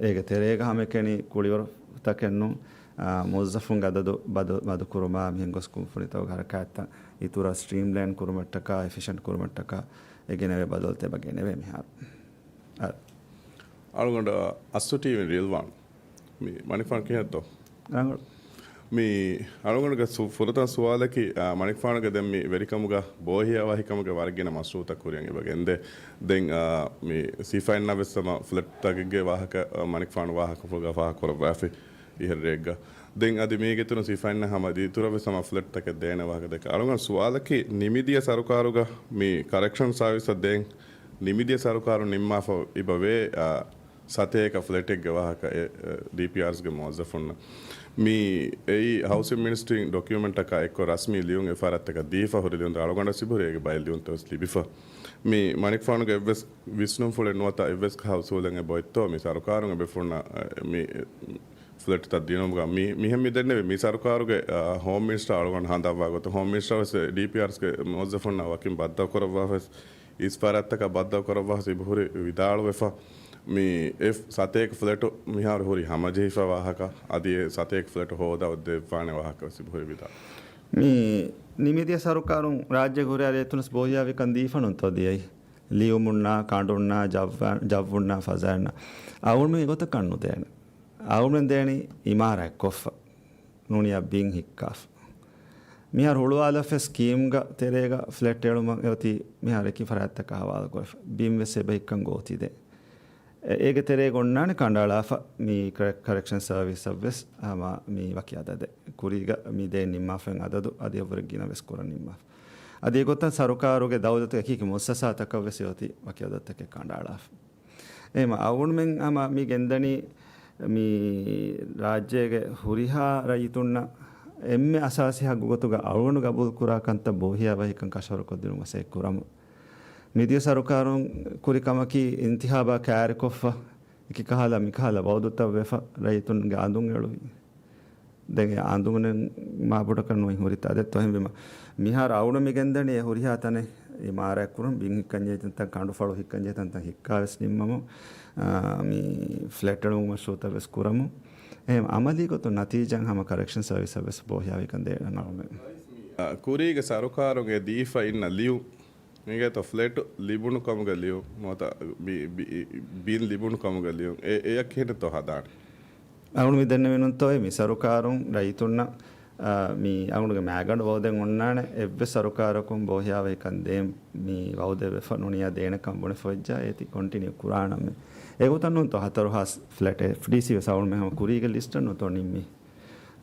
އޭގެ ތެރޭގަ ހަމައެކަނި ކުޅިވަރުތަކެއް ނޫން، އާ، މުވައްޒަފުންގެ އަދަދު ބަދު-، މަދުކުރުމާ މިހެން ގޮސް ކުންފުނިތަކުގެ ހަރަކާތްތައް އިތުރަށް ސްޓްރީމްލައިން ކުރުމަށްޓަކާ، އެފިޝަންޓް ކުރުމަށްޓަކާ އެ ގެނެވޭ ބަދަލުތައް އެބަ ގެނެވޭ މިހާރު. އަޅުގަނޑަށް އައްސު ޓީވީން ރިލްވާން. މި މަނިކުފާނު ކިހިނެއްތޯ؟ ރަނގަޅު. މި އަޅުގަނޑުގެ ސު-، ފުރަތަމަ ސުވާލަކީ، އާ، މަނިކުފާނުގެ ދެން މި ވެރިކަމުގަ ބޯހިޔާވަހިކަމުގެ ވަރަށް ގިނަ މަޝްރޫއުތައް ކުރިއަށް އެބަ ގެންދޭ. ދެން، އާ، މި ސިފައިންނަށް ވެސް ހަމަ ފްލެޓްތަކެއްގެ ވާހަކަ، އާ، މަނިކުފާނު ވާހަކަފުޅުގަ ފާހަގަކުރައްވާފި އިހެން ރެއެއްގަ. ދެން އަދި މީގެ އިތުރުން ސިފައިންނަށް ހަމަ ދިތުރަށް ވެސް ހަމަ ފްލެޓްތަކެއް ދޭނެ ވާހަކަ ދެކެ. އަޅުގަނޑު ސުވާލަކީ ނިމިދިޔަ ސަރުކާރުގަ މި ކަރެކްޝަން ސާވިސްއަށް ދޭން ނިމިދިޔަ ސަރުކާރު ނިންމާފަ އިބަ ވޭ، އާ، ސަތޭކަ ފްލެޓެއްގެ ވާހަކަ އެ، އެ، ޑީޕީއާރްސްގެ މުވައްޒަފުންނަށް. މި އެއީ ހައުސިން މިނިސްޓްރީން ޑޮކިއުމެންޓަކާ އެއްކޮށް ރަސްމީ ލިޔުން އެ ފަރާތްތަކަށް ދީފަ ހުރި ލިޔުންތައް އަޅުގަނޑަށް ސިބުރޭގެ ބައެއް ލިޔުންތައް ވެސް ލިބިފަ. މި މަނިކުފާނުގެ އެއްވެސް ވިސްނުންފުޅެއް ނުވަތަ އެއްވެސް ކަހަލަ އުސޫލެއް އެބައޮތްތޯ މި ސަރުކާރުން އެބޭފުޅުންނަށް، އެ، މި ފްލެޓްތައް ދިނުމުގަ މި، މިހެން މި ދެންނެވި މި ސަރުކާރުގެ، އާ، ހޯމް މިނިސްޓަރ އަޅުގަނޑު ހަނދާންވާ ގޮތަށް ހޯމް މިނިސްޓަރ ވެސް ޑީޕީއާރްސްގެ މުވައްޒަފުންނާ ވަކިން ބައްދަލު ކުރައްވާފަ ވެސް އިސް ފަރާތްތަކަށް ބައްދަލު ކުރައްވާ ސިބުހުރި ވިދާޅުވެފަ. މި އެ ސަތޭކަ ފްލެޓު މިހާރު ހުރި ހަމަޖެހިފަ ވާހަކަ، އަދި އެ ސަތޭކަ ފްލެޓު ހޯދާ ދެއްވާނެ ވާހަކަ ސިބުހުރި ވިދާޅު. މި ނިމިދިޔަ ސަރުކާރުން ރާއްޖޭގެ ހުރިހާ ރައްޔިތުން ބޯހިޔާވިކަން ދީފަ ނުންތޯ ދިޔައީ؟ ލިޔުމުންނާ، ކަނޑުންނާ، ޖައްވަ-، ޖައްވުންނާ، ފަޒާއިންނާ. އަޅުގަނޑުމެން އެގޮތަކަށް ނުދޭނެ. އަޅުގަނޑުމެން ދޭނީ އިމާރާތްކޮށްފަ. ނޫނިއްޔާ ބިން ހިއްކާފަ. މިހާރު ހުޅުވާލަފަ ސްކީމްގަ ތެރޭގަ ފްލެޓް އެޅުމަށް އެއޮތީ މިހާރު އެކި ފަރާތްތަކާ ހަވާލުކުރެފަ. ބިން ވެސް އެބަ ހިއްކަން ގޯތި ދޭ. އެ-، އޭގެ ތެރޭގަ އޮންނާނެ ކަނޑައަޅާފަ މި ކަރެ-، ކަރެކްޝަން ސަރވިސްއަށް ވެސް ހަމަ މި ވަކި އަދަދެއް. ކުރީގަ މި ދޭން ނިންމާފައި އަދަދު އަދި އެއްވަރެއް ގިނަ ވެސް ކުރަން ނިންމާފަ. އަދި އެގޮތަށް ސަރުކާރުގެ ދައުލަތުގެ އެކި އެކި މުއައްސަސާތަކަށް ވެސް އެއޮތީ ވަކި އަދަދުތަކެއް ކަނޑައަޅާފަ. އެހެންވީމަ އަޅުގަނޑުމެން ހަމަ މި ގެންދަނީ މި ރާއްޖޭގެ ހުރިހާ ރައްޔިތުންނަށް އެންމެ އަސާސީ ހައްގު ގޮތުގަ އަޅުގަނޑު ގަބޫލު ކުރާ ކަންތައް ބޯހިޔާވަހިކަން ކަށަވަރުކޮށްދިނުމަށް ސައި ކުރަމު. މިދިޔަ ސަރުކާރުން ކުރި ކަމަކީ އިންތިހާބާ ކައިރިކޮށްފަ، އެކި ކަހަލަ މި ކަހަލަ ވައުދުތައް ވެފަ ރައްޔިތުންގެ އަނދުން އެޅުވި. ދެން އެ އަނދުނެއް މާބޮޑަކަށް ނުވި ހުރިތާ ދެއްތޯ؟ އެހެންވީމަ މިހާރު އަޅުގަނޑު މި ގެންދަނީ އެ ހުރިހާ ތަނެއް އިމާރާތް ކުރަން، ބިން ހިއްކަންޖެހޭ ތަންތަން، ކަނޑުފަޅު ހިއްކަންޖެހޭ ތަންތަން ހިއްކާ ވެސް ނިންމަމު، އާ، މި ފްލެޓް އެޅުމުގެ މަޝްރޫއުތައް ވެސް ކުރަމު. އެހެން އަމަލީ ގޮތުން ނަތީޖާ ހަމަ ކަރެކްޝަން ސަރވިސަށް ވެސް ބޯހިޔާވިކަން ދޭނަން އަޅުގަނޑު. އާ، ކުރީގެ ސަރުކާރުން އެ ދީފަ އިންނަ ލިޔުން އިނގޭތޯ ފްލެޓް ލިބުނު ކަމުގެ ލިޔުން ނުވަތަ ބި-، ބި-، ބިން ލިބުނު ކަމުގެ ލިޔުން އެ-، އެޔަށް ކިހިނެއްތޯ ހަދާނެ؟ އަޅުގަނޑު މި ދެންނެވި ނުންތޯއޭ މި ސަރުކާރުން ރައްޔިތުންނަށް، އާ، މި އަޅުގަނޑުގެ މައިގަނޑު ވައުދެއް އޮންނާނެ އެއްވެސް ސަރުކާރަކުން ބޯހިޔާވަހިކަން ދޭން މި ވައުދެއް ވެފަ ނޫނިއްޔާ ދޭނެކަން ބުނެފަ ވެއްޖާ އޭތި ކޮންޓިނިއު ކުރާނަމޭ. އެގޮތަށް ނޫންތޯ ހަތަރު ހާސް ފްލެޓެއް އެފްޑީސީ ވެސް އަޅުގަނޑުމެން ހަމަ ކުރީގެ ލިސްޓަށް ނުތޯ ނިންމީ.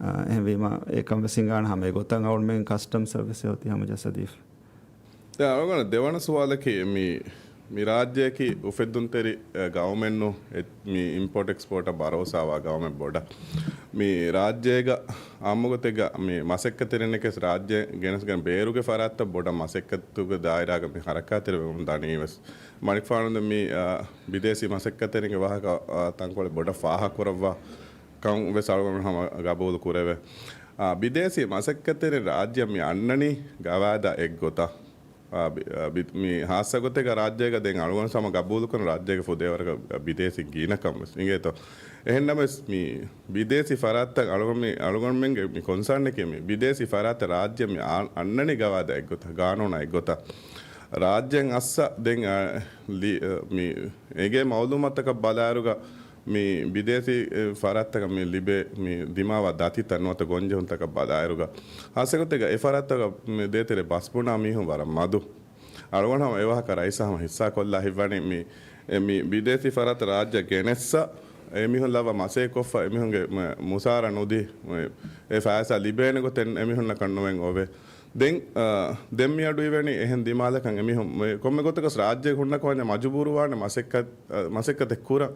އާ، އެހެންވީމަ އެކަން ވެސް ހިނގާނެ ހަމަ އެގޮތަށް އަޅުގަނޑުމެން ކަސްޓަމް ސަރވިސް އެއޮތީ ހަމަޖައްސަދީފަ. ދެން އަޅުގަނޑު ދެވަނަ ސުވާލަކީ މި، މި ރާއްޖެއަކީ އުފެއްދުންތެރި، އެ، ގައުމެއްނު، އެ، މި އިމްޕޯޓް އެކްސްޕޯޓަށް ބަރޯސާވާ ގައުމެއް ބޮޑަށް. މި ރާއްޖޭގަ އާއްމުގޮތެއްގަ މި މަސައްކަތްތެރިންނެކެސް ރާއްޖެ ގެނެސްގެން ބޭރުގެ ފަރާތްތައް ބޮޑަށް މަސައްކަތުގެ ދާއިރާގަ މި ހަރަކާތްތެރިވެމުން ދަނީ ވެސް. މަނިކުފާނު މި، އާ، ބިދޭސީ މަސައްކަތްތެރިންގެ ވާހަކަ، އާ، ތަންކޮޅެއް ބޮޑަށް ފާހަގަކުރައްވާ ކަން ވެސް އަޅުގަނޑު ހަމަ ގަބޫލު ކުރެވޭ. އާ، ބިދޭސީ މަސައްކަތްތެރިން ރާއްޖެ މި އަންނަނީ ގަވާއިދާ އެއްގޮތަށް. އާ، ބި-، އާ، ބި-، މި ހާއްސަ ގޮތެއްގަ ރާއްޖޭގަ ދެން އަޅުގަނޑު ހަމަ ގަބޫލުކުރަން ރާއްޖޭގެ ފުދޭވަރަކަށް ބިދޭސީން ގިނަ ކަން ވެސް އިނގޭތޯ. އެހެންނަމަވެސް މި ބިދޭސީ ފަރާތްތައް އަޅުގަނޑު މި-، އަޅުގަނޑުމެންގެ މި ކޮންސާނަކީ މި ބިދޭސީ ފަރާތްތައް ރާއްޖެ މި އާ-، އަންނަނީ ގަވާއިދާ އެއްގޮތަށް، ގާނޫނާ އެއްގޮތަށް. ރާއްޖޭން އައްސަ ދެން، އާ، ލި-، އާ، މި އެނގޭ މައުލޫމާތަކަށް ބަލާއިރުގަ މި ބިދޭސީ، އެ، ފަރާތްތަކަށް މި ލިބޭ މި ދިމާވާ ދަތިތައް ނުވަތަ ގޮންޖެހުންތަކަށް ބަލާއިރުގަ، ހާއްސަގޮތެއްގަ އެ ފަރާތްތަކަށް މި ދޭތެރޭ ބަސްބުނާ މީހުން ވަރަށް މަދު. އަޅުގަނޑު ހަމަ އެވާހަކަ ރައީސާ ހަމަ ހިއްސާކޮށްލާ ހިތްވަނީ މި، އެ، މި ބިދޭސީ ފަރާތަށް ރާއްޖެ ގެނެއްސަ، އެމީހުން ލައްވާ މަސައްކަތްކޮށްފަ، އެމީހުންގެ މަ-، މުސާރަ ނުދީ، އެ ފައިސާ ލިބޭނެ ގޮތެއް އެމީހުންނަކަށް ނުވެން އޮވޭ. ދެން، އަ، ދެން މި އަޑު އިވެނީ އެހެން ދިމާލަކަށް އެމީހުން މެ-، ކޮންމެ ގޮތަކަސް ރާއްޖޭގެ ހުންނަ ކޯންޏަށް މަޖުބޫރުވާނެ މަސައްކަތް، އަ، މަސައްކަތެއް ކުރަން.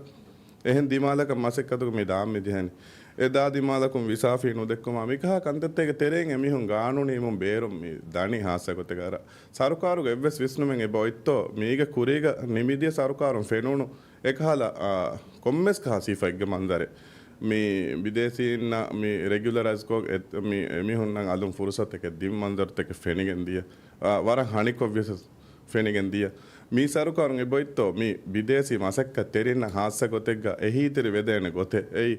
އެހެން ދިމާލަކަށް މަސައްކަތުގަ މި ދާން މި ޖެހެނީ. އެ ދާ ދިމާލަކުން ވިސާފީ ނުދެއްކުމާ މިކަހަލަ ކަންތައްތަކެއްގެ ތެރެއިން އެމީހުން ގާނޫނީ އިމުން ބޭރުން މި ދަނީ ހާއްސަ ގޮތެއްގަ އަރަ. ސަރުކާރުގެ އެއްވެސް ވިސްނުމެއް އެބަ އޮތްތޯ މީގެ ކުރީގަ ނިމިދިޔަ ސަރުކާރުން ފެނުނު އެކަހަލަ، އާ، ކޮންމެސް ކަހަލަ ސިފައެއްގެ މަންޒަރެއް. މި ބިދޭސީންނަށް މި ރެގިއުލަރައިޒްކޮށް އެ-، މި އެމީހުންނަށް އަލުން ފުރުސަތެކެއް ދިން މަންޒަރުތަކެއް ފެނިގެން ދިޔަ. އާ، ވަރަށް ހަނިކޮށް ވިޔަސް ފެނިގެން ދިޔަ. މި ސަރުކާރުން އެބައޮތްތޯ މި ބިދޭސީ މަސައްކަތް ތެރިންނަށް ހާއްސަ ގޮތެއްގަ އެހީތެރި ވެދޭނެ ގޮތެއް. އެއީ،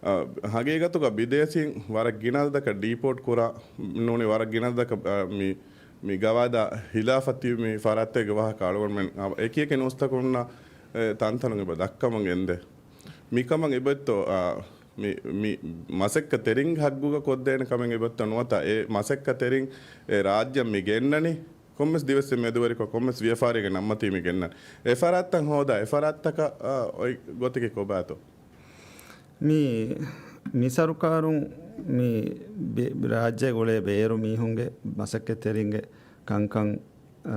އާ، ހަގީގަތުގަ ބިދޭސީން ވަރަށް ގިނަ އަދަދަކަށް ޑީޕޯޓް ކުރާ، ނޫނީ ވަރަށް ގިނަ އަދަދަކަށް، އާ، މި، މި ގަވާއިދާ ހިލާފަށް ތިބި މި ފަރާތްތަކުގެ ވާހަކަ އަޅުގަނޑުމެން، އާ، އެކި އެކި ނޫސްތަކުންނަށް އެ ތަންތަނުން އެބަ ދައްކަމުން ގެންދޭ. މިކަމަށް އެބައޮތްތޯ، އާ، މި، މި މަސައްކަތްތެރިން ހައްގުގަ ކޮށްދޭނެ ކަމެއް އެބައޮތްތޯ ނުވަތަ އެ މަސައްކަތްތެރިން އެ ރާއްޖެ މި ގެންނަނީ؟ ކޮންމެސް ދިވެއްސެއް މެދުވެރިކޮށް، ކޮންމެސް ވިޔަފާރިއެއްގެ ނަންމަތީ މި ގެންނަނީ. އެ ފަރާތްތައް ހޯދާ، އެ ފަރާތްތަކަށް، އާ، އޮތް ގޮތަކީ ކޮބާތޯ؟ މި، މި ސަރުކާރުން މި ބެ-، ރާއްޖޭގަ އުޅޭ ބޭރު މީހުންގެ މަސައްކަތްތެރިންގެ ކަންކަން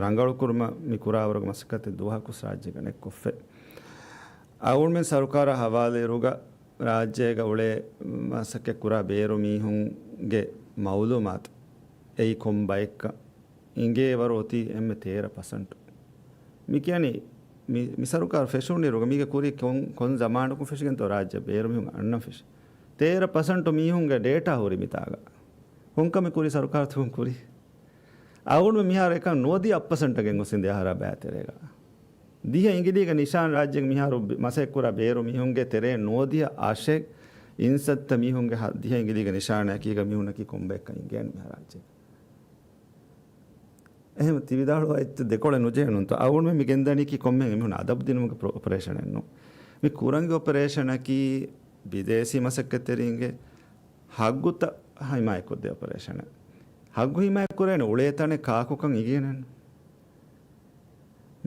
ރަނގަޅުކުރުމަށް މި ކުރާވަރުގެ މަސައްކަތެއް ދުވަހަކުސް ރާއްޖޭގަ ނެތްކޮށްފައި. އަޅުގަނޑުމެން ސަރުކާރާ ހަވާލުއިރުގަ ރާއްޖޭގަ އުޅޭ މަސައްކަތްކުރާ ބޭރު މީހުންގެ މައުލޫމާތު އެއީ ކޮން ބައެއްކަން އިނގޭ ވަރު އޮތީ އެންމެ ތޭރަ ޕަސެންޓު. މި ކިޔަނީ މި، މި ސަރުކާރު ފެށުނުއިރުގަ މީގެ ކުރި ކޮން، ކޮން ޒަމާނަކުން ފެށިގެންތޯ ރާއްޖެ ބޭރު މީހުން އަންނަން ފެށި. ތޭރަ ޕަސެންޓު މީހުންގެ ޑޭޓާ ހުރި މިތާގަ. ކޮންކަމެއް ކުރީ ސަރުކާރުތަކުން ކުރީ؟ އަޅުގަނޑު މިހާރު އެކަން ނުވަދިހަ އަށް ޕަސެންޓަށް ގެންގޮސް އިނދެ އަހަރާ ބައިތެރޭގަ. ދިހަ އިނގިލީގެ ނިޝާން ރާއްޖޭގެ މިހާރު ބި-، މަސައްކަތްކުރާ ބޭރު މީހުންގެ ތެރޭ ނުވަދިހަ އަށެއް އިންސައްތަ މީހުންގެ ހަ-، ދިހަ އިނގިލީގެ ނިޝާނަކީގަ މީހުންނަކީ ކޮންބައެއްކަން އިނގޭނެ މިހާރު ރާއްޖޭގަ. އެހެން ތި ވިދާޅުވާ އެއްޗެއް ދެކޮޅެއް ނުޖެހެނުންތޯ؟ އަޅުގަނޑުމެން މި ގެންދަނީކީ ކޮންމެހެން އެމީހުން އަދަބު ދިނުމުގެ ޕްރޮ-، އޮޕަރޭޝަނެއް ނޫން. މި ކުރަންގެ އޮޕަރޭޝަނަކީ ބިދޭސީ މަސައްކަތްތެރިންގެ ހައްގުތައް ހިމާޔަތްކޮށްދޭ އޮޕަރޭޝަނެއް. ހައްގު ހިމާޔަތްކުރޭނެ އުޅޭ ތަނެއް ކާކުކަން އިނގޭނެއްނު.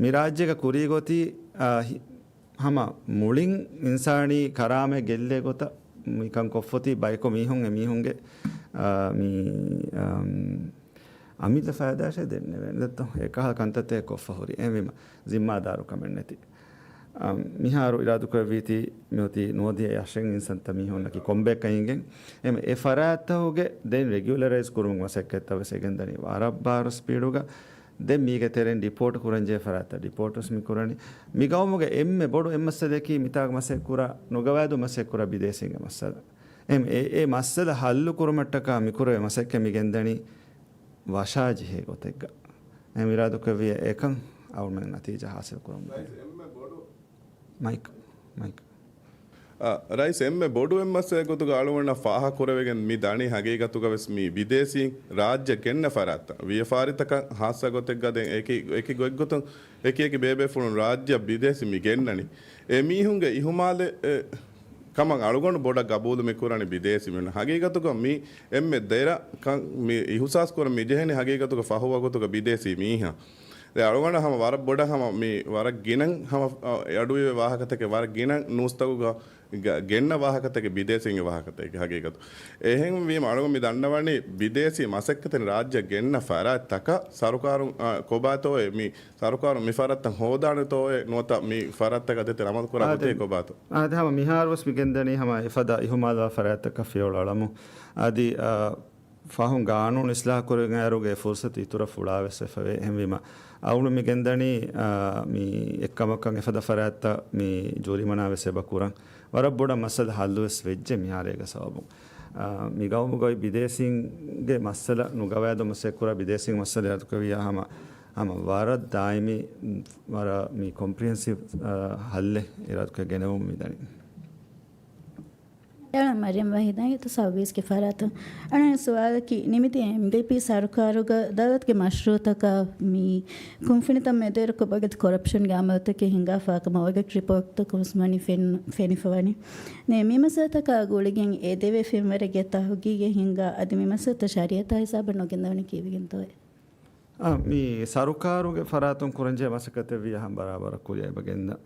މި ރާއްޖޭގަ ކުރީގޮތީ، އާ، ހި-، ހަމަ މުޅިން އިންސާނީ ކަރާމަތް ގެއްލޭ ގޮތަށް މިކަން ކޮށްފޮތީ ބަޔަކު މީހުން އެމީހުންގެ، އާ، މި، އަމް، އަމިއްލަ ފައިދާއަށޭ ދެންނެވޭނެ. ދެއްތޯ؟ އެކަހަލަ ކަންތައްތައް ކޮށްފަ ހުރި. އެހެންވީމަ، ޒިންމާދާރުކަމެއް ނެތި. އަ، މިހާރު އިރާދަކުރެއްވީތީ މިއޮތީ ނުވަދިހަ އަށެއް އިންސަންތައް މީހުންނަކީ ކޮންބައެއްކަން އިނގެން. އެމަ އެ ފަރާތްތަކުގެ ދެން ރެގިއުލަރައިޒް ކުރުމުގެ މަސައްކަތްތައް ވެސް އެ ގެންދަނީ ވަރަށް ބާރު ސްޕީޑުގަ. ދެން މީގެ ތެރެއިން ޑިޕޯޓް ކުރަންޖެހޭ ފަރާތްތައް ޑިޕޯޓް ވެސް މި ކުރަނީ. މި ގައުމުގެ އެންމެ ބޮޑު އެއް މައްސަލައަކީ މިތާގަ މަސައްކަތްކުރާ، ނުގަވާދޫ މަސައްކަތްކުރާ ބިދޭސީންގެ މައްސަލަ. އެ، އެ، އެ މައްސަލަ ހައްލު ކުރުމަށްޓަކާ މި ކުރެވޭ މަސައްކަތް މި ގެންދަނީ ވަށާޖެހޭ ގޮތެއްގަ. އެ އިރާދަކުރެއްވިއްޔާ އެކަން އަޅުމެން ނަތީޖާ ހާސިލް ކުރަމުން. މައިކް، މައިކް. އަ، ރައީސް، އެންމެ ބޮޑު އެއް މައްސަލަ ގޮތުގަ އަޅުގަނޑަށް ފާހަގަކުރެވިގެން މި ދަނީ ހަގީގަތުގަ ވެސް މި ބިދޭސީން ރާއްޖެ ގެންނަ ފަރާތްތައް. ވިޔަފާރިތަކަށް ހާއްސަ ގޮތެއްގަ ދެން އެކި، އެކި ގޮތްގޮތުން އެކި އެކި ބޭބޭފުޅުން ރާއްޖެ ބިދޭސީ މި ގެންނަނީ. އެ މީހުންގެ އިހުމާލެއް، އެ، ކަމަށް އަޅުގަނޑު ބޮޑަށް ގަބޫލު މި ކުރަނީ ބިދޭސީ މީހުން. ހަގީގަތުގަ މި އެންމެ ދެރަ ކަން މި އިހުސާސް ކުރަން މި ޖެހެނީ ހަގީގަތުގަ ފަހު ވަގުތުގަ ބިދޭސީ މީހާ. ދެ އަޅުގަނޑަށް ހަމަ ވަރަށް ބޮޑަށް ހަމަ މި ވަރަށް ގިނަ ހަމަ، އަ، އަޑުއިވޭ ވާހަކަތަކެއް ވަރަށް ގިނަ ނޫސްތަކުގަ ގ-، ގެންނަ ވާހަކަތަކެއް ބިދޭސީންގެ ވާހަކަތަކެއް ހަގީގަތު. އެހެންވީމަ އަޅުގަނޑު މި ދަންނަވަނީ ބިދޭސީ މަސައްކަތެއް ރާއްޖެ ގެންނަ ފަރާތްތަކަށް ސަރުކާރުން، އަ، ކޮބާތޯއޭ މި ސަރުކާރުން މި ފަރާތްތައް ހޯދާނެތޯއޭ ނުވަތަ މި ފަރާތްތަކަށް ދޭތެރޭ އަމަލު ކުރާ އާދެ، ގޮތޭ ކޮބާތޯ؟ އާދެ، ހަމަ މިހާރުވެސް މި ގެންދަނީ ހަމަ އެފަދަ އިހުމާލުވާ ފަރާތްތަކަށް ފިޔަވަޅު އަޅަމު. އަދި، އަ، ފަހުން ގާނޫނު އިސްލާހު ކުރެވިގެން އައިރުގެ ފުރުސަތު އިތުރަށް ފުޅާވެސް ވެފަވޭ. އެހެންވީމަ، އަޅުގަނޑު މި ގެންދަނީ، އާ، މި އެއްކަމަކަށް އެފަދަ ފަރާތްތައް މި ޖޫރިމަނާވެސް އެބަ ކުރަން. ވަރަށް ބޮޑަށް މައްސަލަ ހައްލުވެސް ވެއްޖެ މިހާރޭގެ ސަބަބުން. އާ، މި ގައުމުގައި ބިދޭސީންގެ މައްސަލަ، ނުގަވާދޫ މަސައްކަތްކުރާ ބިދޭސީންގެ މައްސަލަ އިރާދަކުރެއްވިއްޔާ ހަމަ، ހަމަ ވަރަށް ދާއިމީ، ވަރަށް މި ކޮމްޕްރިހެންސިވް، އާ، ހައްލެއް އިރާދަކުރެއް ގެނެވުމަށް މިދަނީ. އެޅަން މަރިޔަމް ވަހީދާގެ ސައުވީސްގެ ފަރާތުން. އަނެއް ސުވާލަކީ، ނިމިދިޔަ އެމްޑީޕީ ސަރުކާރުގަ ދައުލަތުގެ މަޝްރޫއުތަކާ މި ކުންފުނިތައް މެދުވެރިކޮށް ބަގެތި ކޮރަޕްޝަންގެ އަމަލުތަކެއް ހިނގާފާ ކަމަށް އޮތް ރިޕޯޓްތަކުން ވެސް ވަނީ ފެން-، ފެނިފަވަނީ. ނޭ، މި މައްސަލަތަކާ ގުޅިގެން އެ ދެވޭ ފެންވަރެއްގެ ތަހުގީގެއް ހިނގާ، އަދި މި މައްސަލަތައް ޝަރީއަތާ ހިސާބަށް ނުގެންދަވަނީ ކީއްވެގެންތޯއޭ؟ އާ، މި ސަރުކާރުގެ ފަރާތުން ކުރަންޖެހޭ މަސައްކަތެއް ވިޔަ ހަމަ ބަރާބަރަށް ކުރިއަށް އެބަ ގެންދާ.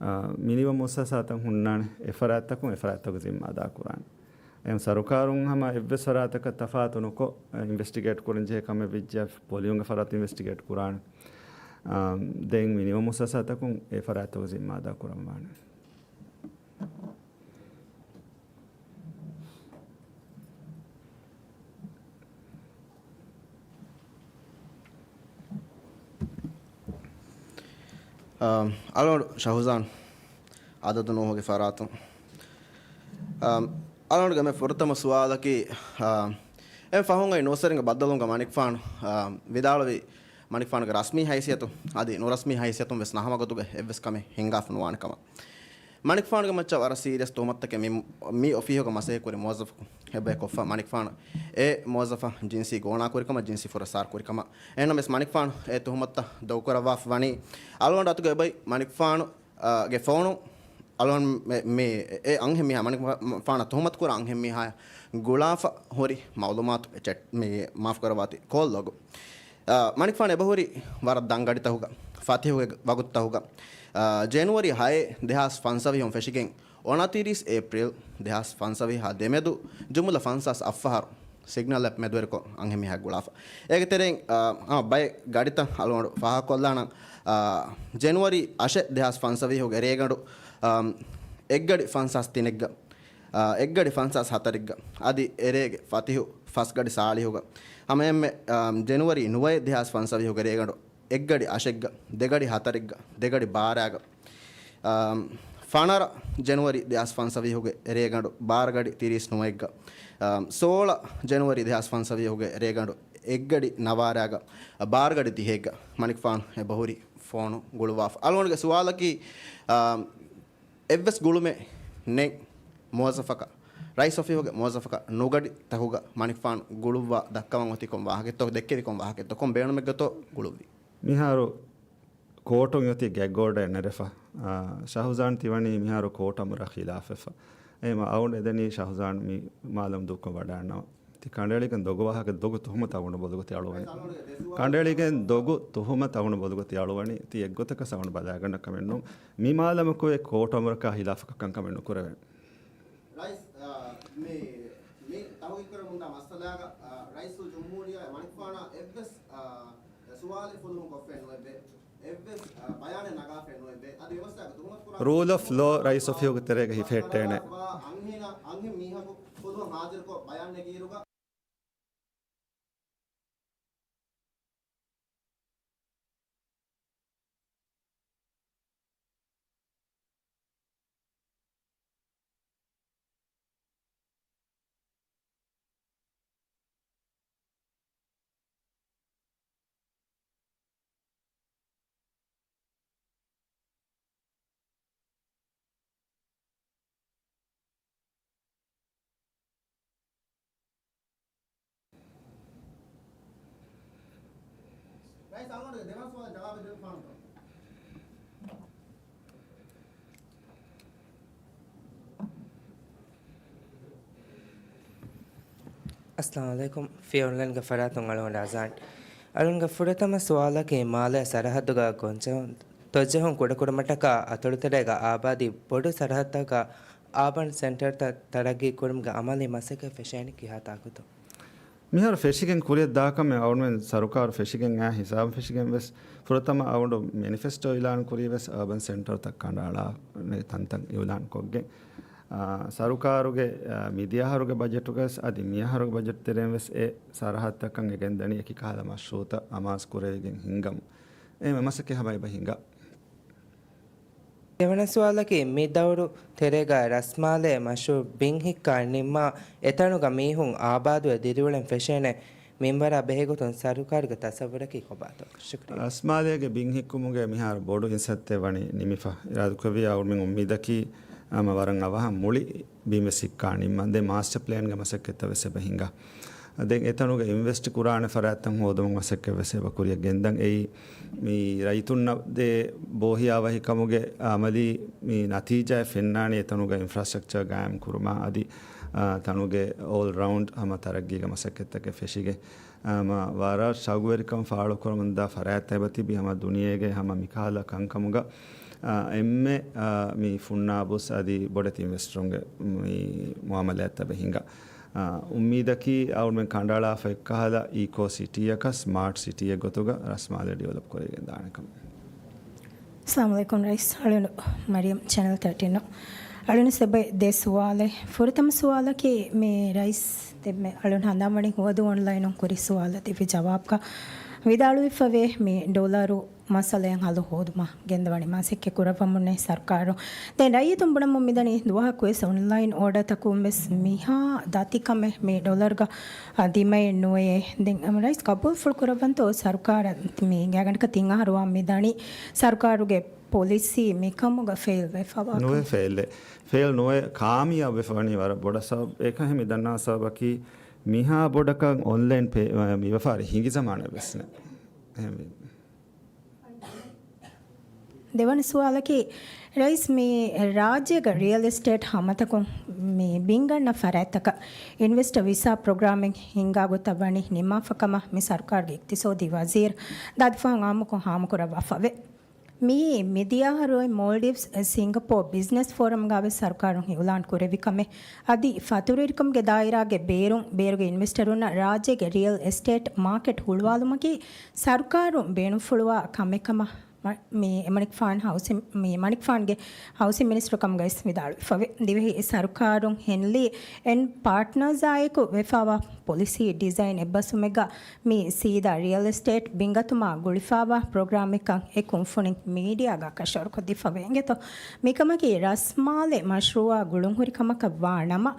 އާ، މިނިވަން މުއައްސަސާތައް ހުންނާނެ، އެ ފަރާތްތަކުން އެ ފަރާތްތަކުގެ ޒިންމާ އަދާ ކުރާނެ. އެހެން ސަރުކާރުން ހަމަ އެއްވެސް ފަރާތަކަށް ތަފާތު ނުކޮށް، އިންވެސްޓިގޭޓް ކުރަންޖެހޭ ކަމެއް ވިއްޖެ، ޕޮލިއުންގެ ފަރާތު އިންވެސްޓިގޭޓް ކުރާނެ. އާ، ދެން މިނިވަން މުއައްސަސާތަކުން އެ ފަރާތްތަކުގެ ޒިންމާ އަދާ ކުރަން ވާނެ. އާ، އަޅުގަނޑު ޝަހުޒާން އަދަދު ނޫހުގެ ފަރާތުން. އާ، އަޅުގަނޑުގެ މި ފުރަތަމަ ސުވާލަކީ، އާ، އެ ފަހުން އައި ނޫސްވެރިންގެ ބައްދަލުވުމުގަ މަނިކުފާނު، އާ، ވިދާޅުވި މަނިކުފާނުގެ ރަސްމީ ހައިސިއްޔަތު އަދި ނުރަސްމީ ހައިސިއްޔަތުން ވެސް ނަހަމަ ގޮތުގަ އެއްވެސް ކަމެއް ހިނގާފަ ނުވާނެ ކަމަށް. މަނިކުފާނުގެ މައްޗަށް ވަރަށް ސީރިއަސް ތުހުމަތުތަކެއް މި، މި އޮފީހުގަ މަސައްކަތްކުރި މުވައްޒަފަކު އެބައި ކޮށްފަ މަނިކުފާނު އެ މުވައްޒަފަ ޖިންސީ ގޯނާ ކުރިކަމަށް، ޖިންސީ ފުރަސާރަ ކުރިކަމަށް. އެހެންނަމަވެސް މަނިކުފާނު އެ ތުހުމަތުތައް ދޮގުކުރައްވާފަ ވަނީ އަޅުގަނޑު އަތުގަ އެބައި މަނިކުފާނު، ގެ ފޯނު އަޅުގަނޑު މި، މި އެ އަންހެން މީހާ މަނިކުފާނަށް ތުހުމަތު ކުރާ އަންހެން މީހާ ގުޅާފަ ހުރި މައުލޫމާތު ޗެޓް، މި މާފު ކުރައްވާތި ކޯލް ލޮގު. އާ، މަނިކުފާނު އެބަހުރި ވަރަށް ދަންގަޑިތަކުގަ، ފަތިހުގެ ވަގުތުތަކުގަ، އާ، ޖެނުއަރީ ހައެއް ދެހާސް ފަންސަވީހުން ފެށިގެން އޮނަތިރީސް އޭޕްރީލް ދެހާސް ފަންސަވީހާ ދެމެދު ޖުމުލަ ފަންސާސް އަށްފަހަރު ސިގްނަލް އެޕް މެދުވެރިކޮށް އަންހެން މީހާ ގުޅާފަ. އޭގެ ތެރެއިން، އާ، ހަމަ ބައެއް ގަޑިތައް އަޅުގަނޑު ފާހަގަކޮށްލާނަން. އާ، ޖެނުއަރީ އަށެއް ދެހާސް ފަންސަވީހުގެ ރޭގަނޑު، އާ، އެއްގަޑި ފަންސާސް ތިނެއްގަ، އާ، އެއްގަޑި ފަންސާސް ހަތަރެއްގަ، އަދި އެރޭގެ ފަތިހު ފަސްގަޑި ސާޅީހުގަ، ހަމައެންމެ، އާ، ޖެނުއަރީ ނުވައެއް ދެހާސް ފަންސަވީހުގެ ރޭގަނޑު އެއްގަޑި އަށެއްގަ، ދެގަޑި ހަތަރެއްގަ، ދެގަޑި ބާރައިގަ، އާ، ފަނަރަ ޖެނުއަރީ ދެހާސް ފަންސަވީހުގެ ރޭގަނޑު ބާރަ ގަޑި ތިރީސް ނުވައެއްގަ، އާ، ސޯޅަ ޖެނުއަރީ ދެހާސް ފަންސަވީހުގެ ރޭގަނޑު އެއްގަޑި ނަވާރައިގަ، ބާރަ ގަޑި ދިހައެއްގަ މަނިކުފާނު އެބަހުރި ފޯނު ގުޅުއްވާފަ. އަޅުގަނޑުގެ ސުވާލަކީ، އާ، އެއްވެސް ގުޅުމެއް ނެތް މުވައްޒަފަކަށް، ރައީސް އޮފީހުގެ މުވައްޒަފަކަށް ނުގަޑި ތަކުގަ މަނިކުފާނު ގުޅުއްވާ ދައްކަވަން އޮތީ ކޮން ވާހަކައެއްތޯ، ދެއްކެވި ކޮން ވާހަކައެއްތޯ، ކޮން ބޭނުމެއްގަތޯ ގުޅުއްވީ؟ މިހާރު ކޯޓުން އޮތީ ގެގް އޯޑަރެއް ނެރެފަ. އާ، ޝަހުޒާން ތިވަނީ މިހާރު ކޯޓު އަމުރަށް ޚިލާފެއްފަ. އެހެންވީމަ އަޅުގަނޑު އެދެނީ ޝަހުޒާން މި މާލަމް ދޫކޮށް ވަޑައިގަންނަވާ. ތި ކަނޑައެޅިގެން ދޮގު ވާހަކަ، ދޮގު ތުހުމަތު އަޅުގަނޑު ބޮލުގަ ތި އަޅުވަނީ. ކަނޑައެޅިގެން ދޮގު ތުހުމަތު އަޅުގަނޑު ބޮލުގަ ތި އަޅުވަނީ. ތި އެއްގޮތަކަށް އަޅުގަނޑު ބަލައިގަންނަ ކަމެއް ނޫން. މި މާލަމަކު އެ ކޯޓު އަމުރަކާ ހިލާފަކަށް ކަންކަމެއް ނުކުރެވޭނެ. ރައީސް، އާ، މި، މި ތަހުގީގު ކުރަމުންދާ މައްސަލާގަ، އާ، ރައީސުލްޖުމްހޫރިއްޔާ މަނިކުފާނާ އެއްވެސް، އާ، ސުވާލެއް ފުލުހުން ކޮށްފައެއް ނުވެއްވޭ. އެއްވެސް، އާ، ބަޔާނެއް ނަގާފައެއް ނުވެއްވޭ. އަދި ވިޔަފާރިއާގެ ތުހުމަތު ކުރާ ރޫލް އޮފް ލޯ ރައީސް އޮފީހުގެ ތެރޭގަ ހިފެހެއްޓޭނެ. އަންހެނާ، އަންހެން މީހަކު ފުލުހުން ހާޒިރުކޮށް ބަޔާން ނެގިއިރުގަ، އައްސަލާމު ޢަލައިކުމް. ފިޔަވަޅު އޮންލައިންގެ ފަރާތުން އަޅުގަނޑު އަޒާން. އަޅުގަނޑުގެ ފުރަތަމަ ސުވާލަކީ، މާލޭ ސަރަހައްދުގަ ގޮންޖެހުން ދޮށްޖެހުން ކުޑަކުރުމަށްޓަކާ އަތޮޅުތެރޭގަ އާބާދީ ބޮޑު ސަރަހައްދަކަށް އާބަން ސެންޓަރތައް ތަރައްގީ ކުރުމުގެ އަމަލީ މަސައްކަތް ފެށޭނީ ކިހާ ތާކުތޯ؟ މިހާރު ފެށިގެން ކުރިއަށް ދާކަމެއް އަޅުގަނޑުމެން ސަރުކާރު ފެށިގެން އާ ހިސާބު ފެށިގެން ވެސް ފުރަތަމަ އަޅުގަނޑު މެނިފެސްޓޯ އިލާން ކުރީ ވެސް އާބަން ސެންޓަރުތައް ކަނޑައަޅާ ތަންތަން އިއުލާން ކޮށްގެން، އާ، ސަރުކާރުގެ، އާ، މިދިޔަ އަހަރުގެ ބަޖެޓުގަ ވެސް އަދި މިއަހަރުގެ ބަޖެޓް ތެރެއިން ވެސް އެ ސަރަހައްދަކަށް އެ ގެންދަނީ އެކި ކަހަލަ މަޝްރޫއުތައް އަމާޒު ކުރެވިގެން ހިންގަމުން. އެ މަސައްކަތް ހަމަ އެބަ ހިނގާ. ދެވަނަ ސުވާލަކީ، މި ދައުރު ތެރޭގަ ރަސްމާލޭ މަޝްރޫއު ބިން ހިއްކާ ނިންމާ، އެތަނުގަ މީހުން އާބާދުވެ ދިރިއުޅެން ފެށޭނެ މިންވަރާ ބެހޭގޮތުން ސަރުކާރުގެ ތަސައްވުރަކީ ކޮބާތޯ؟ ޝުކުރިއްޔާ. ރަސްމާލޭގެ ބިން ހިއްކުމުގެ މިހާރު ބޮޑު އިންސައްތެއް ވަނީ ނިމިފަ. އިރާދަކުރެއްވިއްޔާ އަޅުގަނޑުމެން އުއްމީދަކީ ހަމަ ވަރަށް އަވަހަށް މުޅި ބިން ވެސް ހިއްކާ ނިންމަން. ދެން މާސްޓަ ޕްލޭންގެ މަސައްކަތްތައް ވެސް އެބަ ހިނގާ. ދެން އެތަނުގަ އިންވެސްޓް ކުރާނެ ފަރާތްތައް ހޯދުމުގެ މަސައްކަތް ވެސް އެބަ ކުރިއަށް ގެންދަން. އެއީ މި ރައްޔިތުންނަށް ދޭ ބޯހިޔާވަހިކަމުގެ އަމަލީ މި ނަތީޖާއެއް ފެންނާނީ އެތަނުގަ އިންފްރާސްޓްރަކްޗަރ ގާއިމް ކުރުމާ އަދި، އާ، ތަނުގެ އޯލް ރައުންޑް ހަމަ ތަރައްގީގެ މަސައްކަތްތަކެއް ފެށިގެން. އާ، މަ ވަރަށް ޝައުގުވެރިކަން ފާޅުކުރަމުންދާ ފަރާތްތައް އެބަތިބި ހަމަ ދުނިޔޭގެ ހަމަ މިކަހަލަ ކަންކަމުގަ، އާ، އެންމެ، އާ، މި ފުންނާބުސް އަދި ބޮޑެތި އިންވެސްޓަރުންގެ މި މުއާމަލާތްތައް އެބަ ހިނގާ. އާ، އުއްމީދަކީ އަޅުގަނޑުމެން ކަނޑައަޅާފަ އެއްކަހަލަ އީކޯ ސިޓީއަކަށް ސްމާޓް ސިޓީއެއް ގޮތުގަ ރަސްމާލެ ޑިވެލޮޕް ކުރެވިގެން ދާނެ ކަމަށް. އައްސަލާމު ޢަލައިކުމް ރައީސް. އަޅުގަނޑު މަރިޔަމް ޗެނަލް ތާޓީން. އަޅުގަނޑު އެބަ ދެ ސުވާލެއް. ފުރަތަމަ ސުވާލަކީ މި ރައީސް ދެންމެ އަޅުން ހަނދާންވަނީ ހުވަދު އޮންލައިނުން ކުރި ސުވާލަށް ދެއްވި ޖަވާބުގަ ވިދާޅުވެފަވޭ މި ޑޮލަރު މައްސަލައިން ހައްލު ހޯދުމަށް ގެންދަވަނީ މަސައްކަތް ކުރައްވަމުންނޭ ސަރުކާރުން. ދެން ރައްޔިތުން ބުނަމުން މިދަނީ ދުވަހަކުވެސް އޮންލައިން އޯޑަރތަކުން ވެސް މިހާ ދަތިކަމެއް މި ޑޮލަރުގަ، އަ، ދިމައެއް ނުވޭ. ދެން ރައީސް ގަބޫލުފުޅު ކުރައްވަންތޯ ސަރުކާރަށް މި ގާތްގަނޑަކަށް ތިން އަހަރު ވާން މިދަނީ ސަރުކާރުގެ ޕޮލިސީ މިކަމުގަ ފެއިލް ވެފަވާކަން؟ ނުވޭ ފެއިލް. ފެއިލް ނުވޭ، ކާމިޔާބު ވެފަވަނީ ވަރަށް ބޮޑަށް ސަބަބު. އެކަހެ މި ދަންނާ ސަބަބަކީ މިހާ ބޮޑަކަށް އޮންލައިން ޕޭ، މި ވިޔަފާރި ހިނގި ޒަމާނެއް ވެސް ނެ. އެހެންވީ. ދެވަނަ ސުވާލަކީ، ރައީސް، މި ރާއްޖޭގަ ރިއަލް އެސްޓޭޓް ހަމަތަކުން މި ބިންގަންނަ ފަރާތްތަކަށް އިންވެސްޓަ ވިސާ ޕްރޮގްރާމެއް ހިންގާ ގޮތަށް ވަނީ ނިންމާފަ ކަމަށް މި ސަރުކާރުގެ އިޤްތިޞާދީ ވަޒީރު ދާދިފާން އާއްމުކޮށް ހާމަކުރައްވާފަވޭ. މިއީ މިދިޔަ އަހަރު އޮތް މޯލްޑިވްސް، ސިންގަޕޯ ބިޒްނަސް ފޯރަމްގައިވެސް ސަރުކާރުން އިއުލާން ކުރެއްވި ކަމެއް. އަދި ފަތުރުވެރިކަމުގެ ދާއިރާގެ ބޭރުން، ބޭރުގެ އިންވެސްޓަރުންނަށް ރާއްޖޭގެ ރިއަލް އެސްޓޭޓް މާކެޓް ހުޅުވާލުމަކީ ސަރުކާރުން ބޭނުންފުޅުވާ ކަމެއް ކަމަށް މަ-، މި މަނިކުފާން ހައުސިން، މި މަނިކުފާންގެ ހައުސިން މިނިސްޓަރު ކަމުގައި ވިދާޅުވެފަވޭ. ދިވެހި ސަރުކާރުން ހެންލީ އެންޑް ޕާޓްނާސްއާއެކު ވެފަވާ ޕޮލިސީ ޑިޒައިން އެއްބަސްވުމެއްގަ މި ސީދާ ރިއަލް އެސްޓޭޓް ބިންގަތުމާ ގުޅިފަވާ ޕްރޮގްރާމެއްކަން އެ ކުންފުނިން މީޑިއާގަ ކަށަވަރުކޮށްދީފަވޭ އިނގޭތޯ. މިކަމަކީ ރަސްމާލެ މަޝްރޫއާ ގުޅުންހުރި ކަމަކަށް ވާ ނަމަ،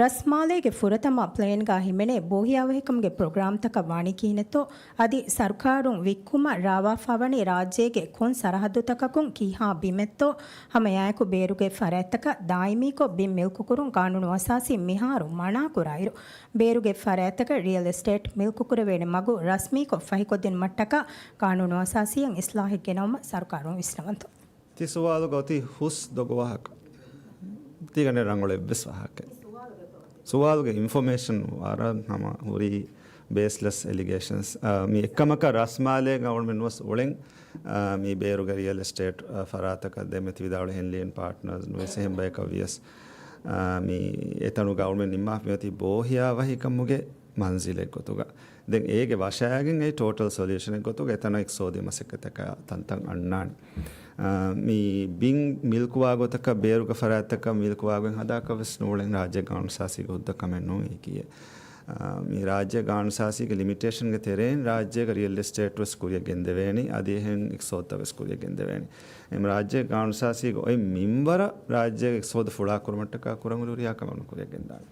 ރަސްމާލޭގެ ފުރަތަމަ ޕްލޭންގަ ހިމެނޭ ބޯހިޔާވަހިކަމުގެ ޕްރޮގްރާމްތަކަށް ވާނީ ކިހިނެއްތޯ؟ އަދި ސަރުކާރުން ވިއްކުމަށް ރާވާފާވަނީ ރާއްޖޭގެ ކޮން ސަރަހައްދުތަކަކުން ކިހާ ބިމެއްތޯ؟ ހަމައެއާއެކު ބޭރުގެ ފަރާތްތަކަށް ދާއިމީކޮށް ބިން މިލްކުކުރުން ގާނޫނުއަސާސީން މިހާރު މަނާކުރާއިރު، ބޭރުގެ ފަރާތްތަކަށް ރިއަލް އެސްޓޭޓް މިލްކުކުރެވޭނެ މަގު ރަސްމީކޮށް ފަހިކޮށްދިނުމަށްޓަކާ ގާނޫނުއަސާސީއަށް އިސްލާހެއް ގެނައުމަށް ސަރުކާރުން ވިސްނަވަންތޯ؟ ތި ސުވާލުގަ އޮތީ ހުސް ދޮގު ވާހަކަ. ތީގަނޑެއް ރަނގަޅު އެއްވެސް ވާހަކައެއް. ސުވާލުގެ އިންފޮމޭޝަން ވަރަށް ހަމަ ހުރީ ބޭސްލެސް އެލިގޭޝަންސް. އާ، މި އެއްކަމަކަށް ރަސްމާލޭގަ އަޅުމެން ނުވަސް އުޅެން، އާ، މި ބޭރުގެ ރިއަލް އެސްޓޭޓް، އާ، ފަރާތަކަށް ދެމެތި ވިދާޅު ހެންލީން ޕާޓްނާސް ނުވެސް އެހެން ބަޔަކަށް ވިޔަސް، އާ، މި އެތަނުގަ އަޅުމެން ނިންމާފަ މިއޮތީ ބޯހިޔާވަހިކަމުގެ މަންޒިލެއް ގޮތުގަ. ދެން އޭގެ ވަށައިގެން އެ ޓޯޓަލް ސޮލިއުޝަނެއް ގޮތުގަ އެތަނަށް އިޤްތިޞާދީ މަސައްކަތަކާ ތަންތަން އަންނާނެ. އާ، މި ބިން މިލްކުވާ ގޮތަކަށް ބޭރުގެ ފަރާތްތަކަށް މިލްކުވާގޮތް ހަދާކަށް ވެސް ނޫޅެން ރާއްޖޭ ގާނޫނުސާސީގެ ހުއްދަ ކަމެއް ނޫން އެކީ. އާ، މި ރާއްޖޭ ގާނޫނުސާސީގެ ލިމިޓޭޝަންގެ ތެރެއިން ރާއްޖޭގަ ރިއަލް އެސްޓޭޓް ވެސް ކުރިއަށް ގެންދެވޭނީ، އަދި އެހެން އިޤްތިޞާދުތައް ވެސް ކުރިއަށް ގެންދެވޭނީ. އެހެން ރާއްޖޭ ގާނޫނުސާސީގެ އޮތް މިންވަރަށް ރާއްޖޭގެ އިޤްތިޞާދު ފުޅާކުރުމަށްޓަކާ ކުރަން ހުރިހާ ކަމެއް ކުރިއަށް ގެންދާނެ.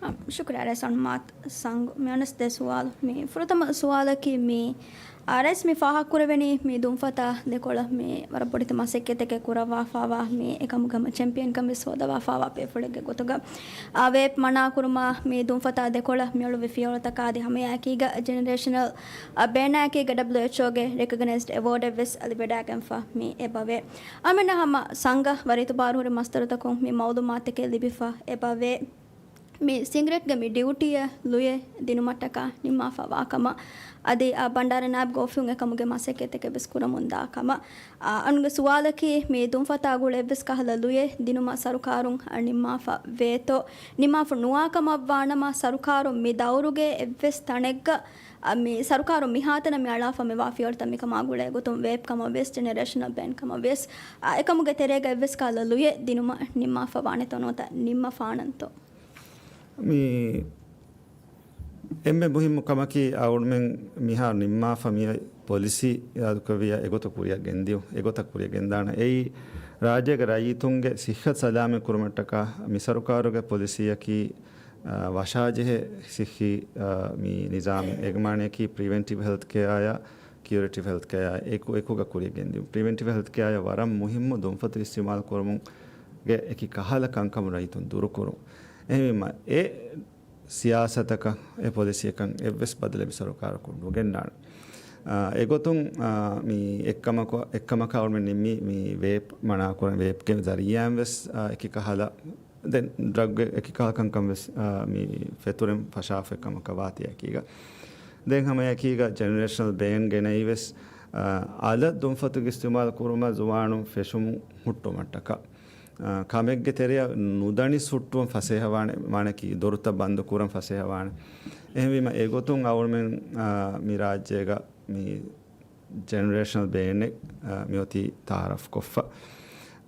އަ، ޝުކުރިއްޔާ ރައީސް އަންމާތް ސަންގު. މި އަނެސް ދެ ސުވާލު. މި ފުރަތަމަ ސުވާލަކީ މި، އަ، ރައީސް މި ފާހަގަކުރެވެނީ މި ދުންފަތާ ދެކޮޅަށް މި ވަރަށް ބޮޑެތި މަސައްކަތެކެއް ކުރައްވާފާވާ މި އެކަމުގަ ހަމަ ޗެމްޕިއަންކަން ވެސް ހޯދަވާފާވާ ބޭފުޅެއްގެ ގޮތުގަ، އަ، ވޭޕް މަނާކުރުމާ މި ދުންފަތާ ދެކޮޅަށް މިއުޅުއްވި ފިޔަވަޅުތަކާ އަދި ހަމައެއާއެކީގަ ޖެނެރޭޝަނަލް އަ، ބޭނާއެކީގަ ޑަބްލިއުއެޗްއޯގެ ރެކޮގްނައިޒްޑް އެވޯޑެއް ވެސް އަލިވެޑާގެންފަ މި އެބަވޭ. އަމިއްލަ ހަމަ ސަނގަ ވަރަށް އިތުބާރުހުރި މަސްދަރުތަކުން މި މައުލޫމާތުތަކެއް ލިބިފަ އެބަވޭ. މި ސިންގްރޭޓްގެ މި ޑިއުޓީއެއް ލުޔެއް ދިނުމަށްޓަކާ ނިންމާފަ ވާކަމަށް އަދި އަ، ބަންޑާރަ ނާއިބްގެ އޮފީހުން އެކަމުގެ މަސައްކަތްތަކެއް ވެސް ކުރަމުންދާ ކަމަށް. އަ، އަންގެ ސުވާލަކީ މި ދުންފަތާ ގުޅޭ އެއްވެސް ކަހަލަ ލުޔެއް ދިނުމަށް ސަރުކާރުން އަ، ނިންމާފަ ވޭތޯ؟ ނިންމާފަ ނުވާ ކަމަށް ވާނަމަ ސަރުކާރުން މި ދައުރުގެ އެއްވެސް ތަނެއްގަ އަ، މި ސަރުކާރު މިހާތަނަށް މި އަޅާފަ މިވާ ފިޔަވަޅުތައް މިކަމާ ގުޅޭ ގޮތުން ވޭޕް ކަމަށް ވިޔަސް، ޖެނެރޭޝަނަލް ބޭން ކަމަށް ވިޔަސް، އަ، އެކަމުގެ ތެރޭގަ އެއްވެސް ކަހަލަ ލުޔެއް ދިނުމަށް ނިންމާފަ ވާނެތޯ ނުވަތަ ނިންމަފާނަންތޯ؟ މި އެންމެ މުހިއްމު ކަމަކީ އަޅުމެން މިހާރު ނިންމާފަ މި ޕޮލިސީ އިރާދަކުރެއްވިއްޔާ އެގޮތަށް ކުރިއަށް ގެންދިޔުން، އެގޮތަށް ކުރިއަށް ގެންދާނެ. އެއީ ރާއްޖޭގެ ރައްޔިތުންގެ ސިއްހަތު ސަލާމަތް ކުރުމަށްޓަކާ މި ސަރުކާރުގެ ޕޮލިސީއަކީ އާ، ވަށާޖެހޭ ސިއްހީ، އާ، މި ނިޒާމެއް. އޭގެ މާނަޔަކީ ޕްރިވެންޓިވް ހެލްތް ކެއާއާ ކިއުރޭޓިވް ހެލްތް ކެއާ އެކު، އެކުގަ ކުރިއަށް ގެންދިޔުން. ޕްރިވެންޓިވް ހެލްތް ކެއާއަށް ވަރަށް މުހިއްމު ދުންފަތު އިސްތިޢުމާލު ކުރުމުގެ އެކި ކަހަލަ ކަންކަމުން ރައްޔިތުން ދުރުކުރުން. އެހެންވީމަ، އެ ސިޔާސަތަކަށް، އެ ޕޮލިސީއަކަށް އެއްވެސް ބަދަލެއް މި ސަރުކާރަކުން ނުގެންނާނެ. އާ، އެގޮތުން، އާ، މި އެއްކަމަކު، އެއްކަމަކަށް އަޅުމެން ނިންމީ މި ވޭޕް މަނާކުރަން، ވޭޕްގެ ޒަރީއާއިން ވެސް، އާ، އެކި ކަހަލަ ދެން ޑްރަގްގެ އެކި ކަހަލަ ކަންކަން ވެސް، އާ، މި ފެތުރެން ފަށާފައި ކަމަކަށް ވާތީ އެކީގަ. ދެން ހަމަ އެކީގަ ޖެނެރޭޝަނަލް ބޭން ގެނައީ ވެސް، އާ، އަލަށް ދުންފަތުގެ އިސްތިޢުމާލު ކުރުމަށް ޒުވާނުން ފެށުމުން ހުއްޓުމަށްޓަކާ. އާ، ކަމެއްގެ ތެރެއަށް ނުދަނި ހުއްޓުވަން ފަސޭހަވާނެ، މާނަކީ ދޮރުތައް ބަންދު ކުރަން ފަސޭހަވާނެ. އެހެންވީމަ އެގޮތުން އަޅުމެން، އާ، މި ރާއްޖޭގަ މި ޖެނެރޭޝަނަލް ބޭނެއް، އާ، މިއޮތީ ތައާރަފް ކޮށްފަ.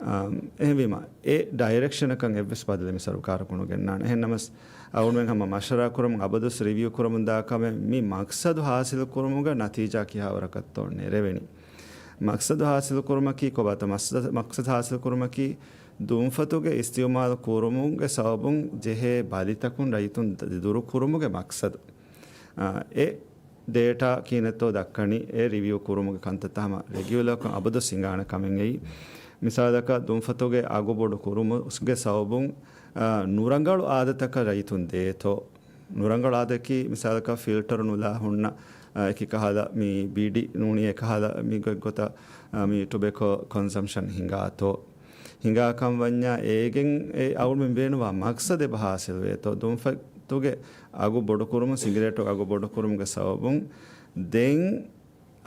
އާ، އެހެންވީމަ، އެ ޑައިރެކްޝަނަކަށް އެއްވެސް ބަދަލެއް މި ސަރުކާރަކު ނުގެންނާނެ. އެހެން ނަމަސް، އަޅުމެން ހަމަ މަޝްވަރާ ކުރަމުން އަބަދުސް ރިވިއު ކުރަމުން ދާ ކަމެއް، މި މަޤްޞަދު ޙާޞިލު ކުރުމުގަ ނަތީޖާ ކިހާވަރަކަށްތޯ ނެރެވެނީ. މަޤްޞަދު ޙާޞިލު ކުރުމަކީ ކޮބާތޯ؟ މަޤްޞަދު، މަޤްޞަދު ޙާޞިލު ކުރުމަކީ، ދުންފަތުގެ އިސްތިޢުމާލު ކުރުމުގެ ސަބަބުން ޖެހޭ ބަލިތަކުން ރައްޔިތުން ދު-، ދުރު ކުރުމުގެ މަޤްޞަދު. އާ، އެ ޑޭޓާ ކިހިނެއްތޯ ދައްކަނީ، އެ ރިވިއު ކުރުމުގެ ކަންތައްތައް ހަމަ ރެގިއުލަރކޮށް އަބަދުސް ހިނގާނެ ކަމެއް އެއީ. މިސާލަކަށް، ދުންފަތުގެ އަގު ބޮޑު ކުރުމުގެ ސަބަބުން، އާ، ނުރަނގަޅު އާދަތަކަށް ރައްޔިތުން ދޭތޯ، ނުރަނގަޅު އާދައަކީ މިސާލަކަށް ފިލްޓަރު ނުލާ ހުންނަ، އަ، އެކި ކަހަލަ މި ބީޑި ނޫނީ އެކަހަލަ މި ގޮތްގޮތަށް، އަ، މި ޓޮބެކޯ ކޮންސަމްޝަން ހިނގާތޯ. ހިނގާ ކަން ވަންޏާ އޭގެން އެ އަޅުމެން ބޭނުންވާ މަގްސަދެއް އެބަ ހާސިލް ވޭތޯ. ދުންފަތުގެ އަގު ބޮޑުކުރުމުން، ސިނގިރޭޓު އަގު ބޮޑުކުރުމުގެ ސަބަބުން ދެން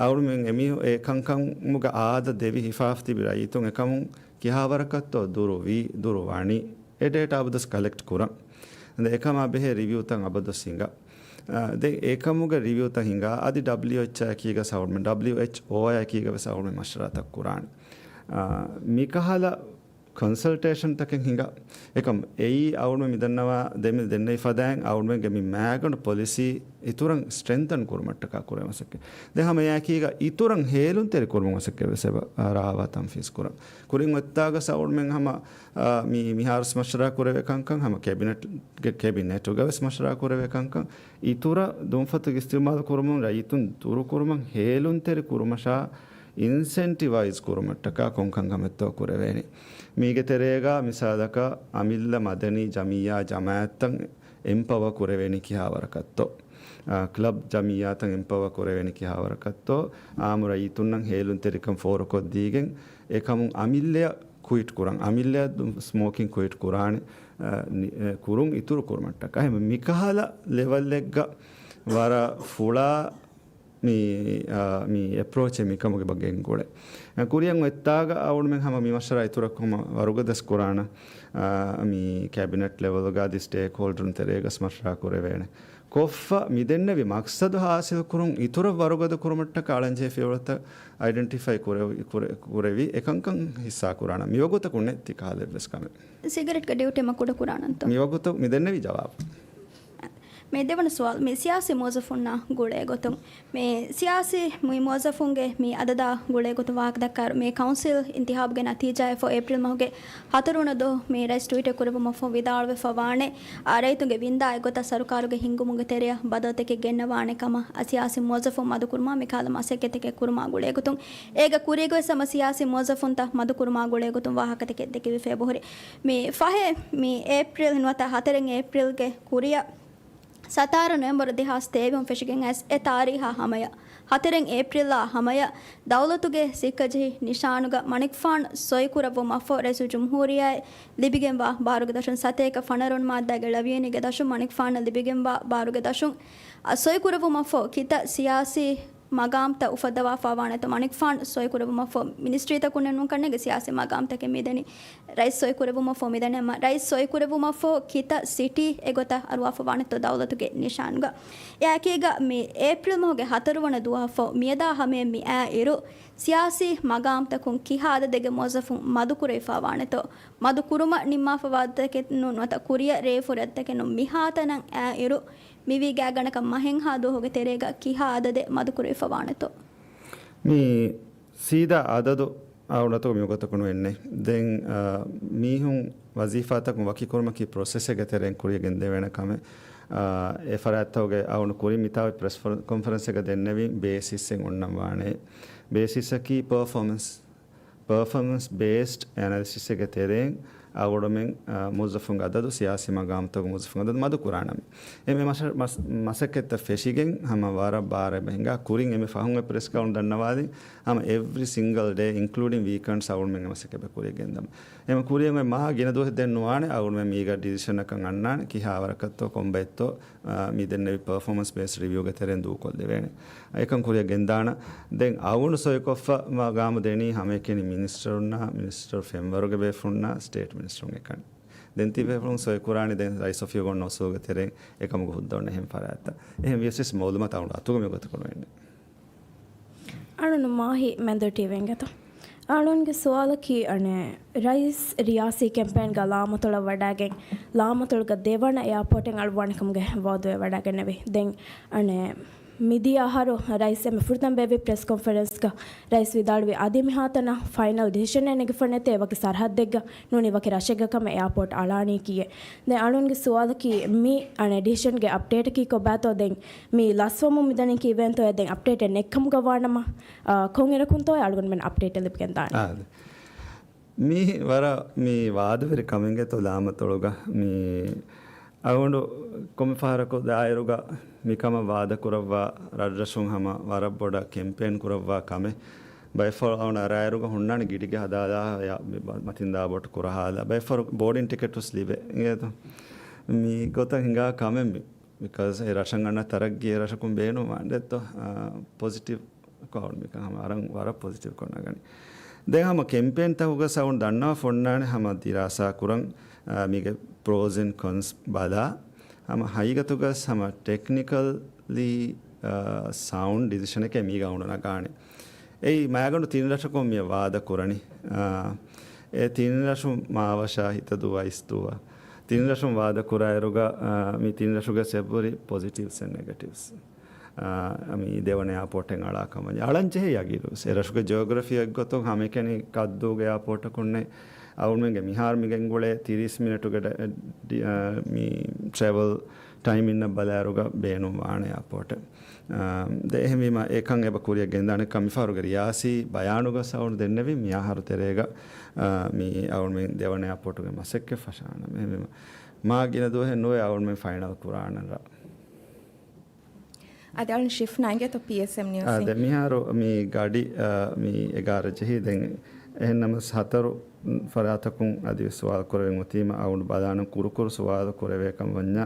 އަޅުމެން އެމީހު އެ ކަންކަމުގެ އާދަ ދެވި ހިފާފަ ތިބި ރައްޔިތުން އެކަމުން ކިހާވަރަކަށްތޯ ދުރު ވީ، ދުރު ވަނީ. އެ ޑޭޓާ އަބަދުވެސް ކަލެކްޓް ކުރަން. އެކަމާ ބެހޭ ރިވިއުތައް އަބަދުވެސް ހިނގާ. އާ، ދެން އެކަމުގެ ރިވިއުތައް ހިނގާ، އަދި ޑަބްލިއުއެޗްއާ އެކީގަ ސައުން، ޑަބްލިއުއެޗްއޯއާ އެކީގަ ވެސް އަޅުމެން މަޝްވަރާތައް ކުރާނެ. އާ، މިކަހަލަ ކޮންސަލްޓޭޝަންތަކެއް ހިނގާ. އެކަމް އެއީ އަޅުމެން މިދަންނަވާ، ދެމި ދެންނެވި ފަދައިން އަޅުމެންގެ މި މައިގަނޑު ޕޮލިސީ އިތުރަށް ސްޓްރެންތަން ކުރުމަށްޓަކާ ކުރެވޭ މަސައްކަތް. ދެން ހަމަ އެއާއެކީގަ އިތުރަށް ހޭލުންތެރި ކުރުމުގެ މަސައްކަތް ވެސް އެބަ، އާ، ރާވާ ތަންފީޒް ކުރަން. ކުރިން އޮތްތާގަ އަޅުމެން ހަމަ، އާ، މި، މިހާރުސް މަޝްވަރާ ކުރެވޭ ކަންކަން ހަމަ ކެބިނެޓްގެ، ކެބިނެޓުގަ ވެސް މަޝްވަރާ ކުރެވޭ ކަންކަން އިތުރަށް ދުންފަތުގެ އިސްތިޢުމާލު ކުރުމުން ރައްޔިތުން ދުރުކުރުމަށް ހޭލުންތެރި ކުރުމަށާ އިންސެންޓިވައިޒް ކުރުމަށްޓަކާ ކޮންކަންކަމެއްތޯ ކުރެވޭނެ. މީގެ ތެރޭގަ މިސާލަކަށް އަމިއްލަ މަދަނީ ޖަމިއްޔާ ޖަމާއަތްތައް އެމްޕަވަ ކުރެވޭނީ ކިހާވަރަކަށްތޯ؟ އާ، ކްލަބް ޖަމިއްޔާތައް އެމްޕަވަ ކުރެވޭނީ ކިހާވަރަކަށްތޯ؟ އާއްމު ރައްޔިތުންނަށް ހޭލުންތެރިކަން ފޯރުކޮށްދީގެން އެކަމުން އަމިއްލަޔަށް ކުއިޓް ކުރަން، އަމިއްލަޔަށް ސްމޯކިން ކުއިޓް ކުރާނެ، އާ، ނި-، އެ، ކުރުން އިތުރު ކުރުމަށްޓަކާ. އެހެން މިކަހަލަ ލެވަލްއެއްގަ ވަރަށް ފުޅާ މި، އާ، މި އެޕްރޯޗެއް މިކަމުގެ ބަ ގެންގުޅޭ. އަ، ކުރިއަށް އޮތްތާގަ އަޅުމެން ހަމަ މި މަޝްވަރާ އިތުރަށް ހަމަ ވަރުގަދަސް ކުރާނަ، އާ، މި ކެބިނެޓް ލެވަލްގަ އަދި ސްޓޭކްހޯލްޑަރުން ތެރޭގަސް މަޝްވަރާ ކުރެވޭނެ. ކޮށްފަ މި ދެންނެވި މަގްސަދު ހާސިލް ކުރުން އިތުރަށް ވަރުގަދަ ކުރުމަށްޓަކާ އަޅަންޖެހޭ ފިޔަވަޅުތައް އައިޑެންޓިފައި ކުރެވި، ކުރެ-، ކުރެވި އެކަންކަން ހިއްސާ ކުރާނަ. މިވަގުތަކުން ނެތް ތި ކަހަލަ އެއްވެސް ކަމެއް. ސިގަރެޓްގެ ޑިއުޓީ މަ ކުޑަ ކުރާނަންތޯ؟ މިވަގުތު މި ދެންނެވި ޖަވާބު. މި ދެވަނަ ސުވާލު، މި ސިޔާސީ މުވައްޒަފުންނާ ގުޅޭ ގޮތުން، މި ސިޔާސީ މި މުވައްޒަފުންގެ މި އަދަދާ ގުޅޭ ގޮތުން ވާހަކަ ދައްކާއިރު، މި ކައުންސިލް އިންތިހާބުގެ ނަތީޖާއެއް ފޯ އޭޕްރިލް މަހުގެ ހަތަރުވަނަ ދުވަހު މި ރައީސް ޓްވީޓެއް ކުރެއްވުމަށްފަހު ވިދާޅުވެފަ ވާނެ، އާ، ރައްޔިތުންގެ ވިންދާ އެއްގޮތަށް ސަރުކާރުގެ ހިންގުމުގެ ތެރެއަށް ބަދަލުތަކެއް ގެންނަވާނެ ކަމަށް، އަ، ސިޔާސީ މުވައްޒަފުން މަދުކުރުމާ މިކަހަލަ މަސައްކަތްތަކެއް ކުރުމާ ގުޅޭ ގޮތުން، އޭގެ ކުރީގަވެސް ހަމަ ސިޔާސީ މުވައްޒަފުންތައް މަދުކުރުމާ ގުޅޭ ގޮތުން ވާހަކަތަކެއް ދެކެވިފަ އެބަހުރި. މި ފަހެ، މި އޭޕްރިލް ނުވަތަ ހަތަރެއް އޭޕްރިލްގެ ކުރިއަށް ސަތާރަ ނޮވެމްބަރު ދެހާސް ތޭވީސް ފެށިގެން އައިސް އެ ތާރީހާ ހަމަޔަށް، ހަތަރެއް އޭޕްރިލްއާ ހަމަޔަށް، ދައުލަތުގެ ސިއްކަޖެހި ނިޝާނުގަ މަނިކުފާނު ސޮއިކުރެއްވުމަށްފަހު، ރައީސުލްޖުމްހޫރިއްޔާއަށް ލިބިގެންވާ ބާރުގެ ދަށުން، ސަތޭކަ ފަނަރަ މާއްދާގެ ޅަވިޔަނީގެ ދަށުން، މަނިކުފާނަށް ލިބިގެންވާ ބާރުގެ ދަށުން، އަ، ސޮއިކުރެއްވުމަށްފަހު، ކިތައް ސިޔާސީ މަގާމްތައް އުފައްދަވާފަ ވާނެތޯ، މަނިކުފާނު ސޮއިކުރެއްވުމަށްފަހު، މިނިސްޓްރީތަކުންނެއް ނޫން ކަންނޭނގެ ސިޔާސީ މަގާމްތަކެއް މިދެނީ. ރައީސް ސޮއިކުރެއްވުމަށްފަހު މިދަނީ، މަ-، ރައީސް ސޮއިކުރެއްވުމަށްފަހު ކިތައް ސިޓީ އެގޮތަށް އަރުވާފަ ވާނެތޯ ދައުލަތުގެ ނިޝާންގަ. އެއާއެކީގަ މި އޭޕްރިލް މަހުގެ ހަތަރުވަނަ ދުވަހަށްފަހު މިއަދާ ހަމަޔަށް މިއައިއިރު، ސިޔާސީ މަގާމްތަކުން ކިހާ އަދަދެއްގެ މުވައްޒަފުން މަދުކުރެވިފަ ވާނެތޯ، މަދު ކުރުމަށް ނިންމާފަ ވާ އަދަދުތަކެއް ނޫން ނުވަތަ ކުރިއަށް ރޭވިފަ ހުރި އަދަދުތަކެއް ނޫން، މިހާތަނަށް އައިއިރު، މިވީ ގާތްގަނޑަކަށް މަހެއްހާ ދުވަހުގެ ތެރޭގަ ކިހާ އަދަދެއް މަދުކުރެވިފަ ވާނެތޯ؟ މި ސީދާ އަދަދު އަޅުގަނޑު މިވަގުތަކުން އެންނެ. ދެން، އާ، މީހުން ވަޒީފާތަކުން ވަކިކުރުމަކީ ޕްރޮސެސެއްގެ ތެރެއިން ކުރިއަށް ގެންދެވޭނެ ކަމެއް. އާ، އެ ފަރާތްތަކުގެ އަޅުގަނޑު ކުރިން މިތާ ޕްރެސް ކޮންފަރެންސްއެއްގަ ދެންނެވި ބޭސިސްއެއް އޮންނަން ވާނެ. ބޭސިސްއަކީ ޕަރފޯމަންސް ޕަރފޯމަންސް ބޭސްޑް އެނަލިސިސްއެއްގެ ތެރެއިން އަޅުގަނޑުމެން، އާ، މުވައްޒަފުންގެ އަދަދު، ސިޔާސީ މަގާމްތަކުގެ މުވައްޒަފުންގެ އަދަދު މަދު ކުރާނަމޭ. އެ މަސަ-، މަސް-، މަސައްކަތްތައް ފެށިގެން ހަމަ ވަރަށް ބާރަށް އެބަ ހިނގާ. ކުރިން އެންމެ ފަހުން އެ ޕްރެސް ކައުން ދަންނަވާލި ހަމަ އެވްރި ސިންގަލް ޑޭ، އިންކްލޫޑިން ވީކެންޑްސް، އަޅުގަނޑުމެން އެ މަސައްކަތް އެބަ ކުރިއަށް ގެންދަމު. އެމަ ކުރިއަށް އޮތް މާ ގިނަ ދުވަހެއް ދެން ނުވާނެ، އަޅުގަނޑުމެން މީގަ ޑިސިޝަނަކަށް އަންނާނެ ކިހާވަރަކަށްތޯ ކޮންބައެއްތޯ، އާ، މި ދެންނެވި ޕަރފޯމަންސް ބޭސްޑް ރިވިއުގެ ތެރެއިން ދޫކޮށްލެވޭނެ. އެކަން ކުރިއަށް ގެންދާނަ. ދެން އަޅުގަނޑު ސޮއިކޮށްފަ މަގާމު ދެނީ ހަމައެކަނި މިނިސްޓަރުންނާ، މިނިސްޓަރު ފެންވަރުގެ ބޭފުޅުންނާ، ސްޓޭޓް މިނިސްޓަރުން އެކަނި. ދެން ތި ބޭފުޅުން ސޮއިކުރާނީ ދެން ރައީސް އޮފީހުގަ އޮންނަ އުސޫލުގެ ތެރެއިން އެކަމުގެ ހުއްދަ އޮންނަ އެހެން ފަރާތްތައް. އެހެން ވިޔަސް މައުލޫމާތު އަޅުގަނޑު އަތުގަ މިގޮތަކުން އެންނެ. އަޅުން މާހި މެންދުރު ޓީވީ އިނގޭތޯ. އަޅުންގެ ސުވާލަކީ އަނެއް ރައީސް ރިޔާސީ ކެމްޕޭންގަ ލާމަތޮޅަށް ވަޑައިގެން ލާމަތޮޅުގަ ދެވަނަ އެއާޕޯޓެއް އަޅުވާނެ ކަމުގެ ވައުދުވެ ވަޑައިގެންނެވި. ދެން އަނެއް މިދިޔަ އަހަރު ރައީސް އެންމެ ފުރަތަމަ ބޭއްވި ޕްރެސް ކޮންފަރެންސްގަ ރައީސް ވިދާޅުވި އަދި މިހާތަނަށް ފައިނަލް ޑިސިޝަނެއް ނެގިފަ ނެތޭ، ވަކި ސަރަހައްދެއްގަ ނޫނީ ވަކި ރަށެއްގަ ކަމަށް އެއާޕޯޓް އަޅާނީކީއޭ. ދެން އަޅުންގެ ސުވާލަކީ މި އަނެއް ޑިސިޝަންގެ އަޕްޑޭޓަކީ ކޮބާތޯ؟ ދެން މި ލަސްވަމުން މިދަނީ ކީއްވެންތޯއޭ؟ ދެން އަޕްޑޭޓެއް ނެތްކަމުގަ ވާނަމަ، އާ، ކޮންއިރަކުންތޯއޭ އަޅުގަނޑުމެން އަޕްޑޭޓެއް ލިބިގެން ދާނީ؟ އާ، އަދި. މީ ވަރަށް މީ ވާދަވެރި ކަމެއްގެތޯ ލާމަތޮޅުގަ މީ އަޅުގަނޑު ކޮންމެ ފަހަރަކު ދާއިރުގަ މިކަމަށް ވާދަ ކުރައްވާ ރަށްރަށުން ހަމަ ވަރަށް ބޮޑަށް ކެމްޕޭން ކުރައްވާ ކަމެއް. ބައެއް ފަހަރު އަޅުގަނޑު އަރާއިރުގަ ހުންނާނެ ގިޑިގެ ހަދާލާ މަތިން ދާ ބޯޓު ކުރަހާލާ. ބައެއް ފަހަރު ބޯޑިން ޓިކެޓުސް ލިބޭ. އިނގޭތޯ؟ މި ގޮތަށް ހިނގާ ކަމެއް މި. ބިކޮޒް އެ ރަށަށް އަންނަ ތަރައްގީ އެ ރަށަކުން ބޭނުން ވާންދެއްތޯ ޕޮޒިޓިވް ކޮށް މިކަން ހަމަ އަރަން ވަރަށް ޕޮޒިޓިވް ކޮށް ނަގަނީ. ދެން ހަމަ ކެމްޕޭންތަކުގަސް އަޅުގަނޑު ދަންނަވާފަ އޮންނާނެ ހަމަ ދިރާސާ ކުރަން، އާ، މީގެ ޕްރޯސް އެންޑް ކޮންސް ބަލާ، ހަމަ ހަގީގަތުގަސް ހަމަ ޓެކްނިކަލީ، އާ، ސައުންޑް ޑިސިޝަނެކޭ މީގަ އަޅުގަނޑު ނަގާނެ. އެއީ މައިގަނޑު ތިން ރަށަކުން މިއަށް ވާދަ ކުރަނީ. އާ، އެ ތިން ރަށުން މާވަށާ ހިތަދޫވާ އިސްދޫވާ. ތިން ރަށުން ވާދަ ކުރާއިރުގަ، އާ، މި ތިން ރަށުގަސް އެބަހުރި ޕޮޒިޓިވްސް އެންޑް ނެގެޓިވްސް. އާ، މި ދެވަނަ އެއާޕޯޓެއް އަޅާ ކަމަށް އަޅަން ޖެހޭ ޔަގީނުވެސް. އެ ރަށުގެ ޖިއޮގްރަފީއެއްގޮތުން ހަމައެކަނި ކައްދޫގެ އެއާޕޯޓަކުންނެއް އަޅުމެންގެ މިހާރު މިގެންގުޅޭ ތިރީސް މިނެޓުގެ ޑ-، ޑި-، އާ، މި ޓްރެވަލް ޓައިމިންނަށް ބަލާއިރުގަ ބޭނުން ވާނެ އެއާޕޯޓެއް. އާ، ދެ އެހެންވީމަ އެކަން އެބަ ކުރިއަށް ގެންދާނެ ކަމަށް މިފަހަރުގެ ރިޔާސީ ބަޔާނުގަސް އަޅުގަނޑު ދެންނެވި މިއަހަރު ތެރޭގަ، އާ، މި އަޅުމެން ދެވަނަ އެއާޕޯޓުގެ މަސައްކަތް ފަށާނަމޭ. އެހެންވީމަ މާ ގިނަ ދުވަހެއް ނުވެ އަޅުމެން ފައިނަލް ކުރާނަން ރަށް. އަދި އަޅުން ޝިފްޓް ނަންގޭތޯ ޕީއެސްއެމް ނިއުސް އާ، ދެ މިހާރު މި ގަޑި، އާ، މި އެގާރަ ޖެހި ދެން އެހެން ނަމަސް ހަތަރު ފަރާތަކުން އަދި ސުވާލު ކުރެވެން އޮތީމަ އަޅުގަނޑު ބަލާނަން ކުރުކުރު ސުވާލު ކުރެވޭކަން ވަންޏާ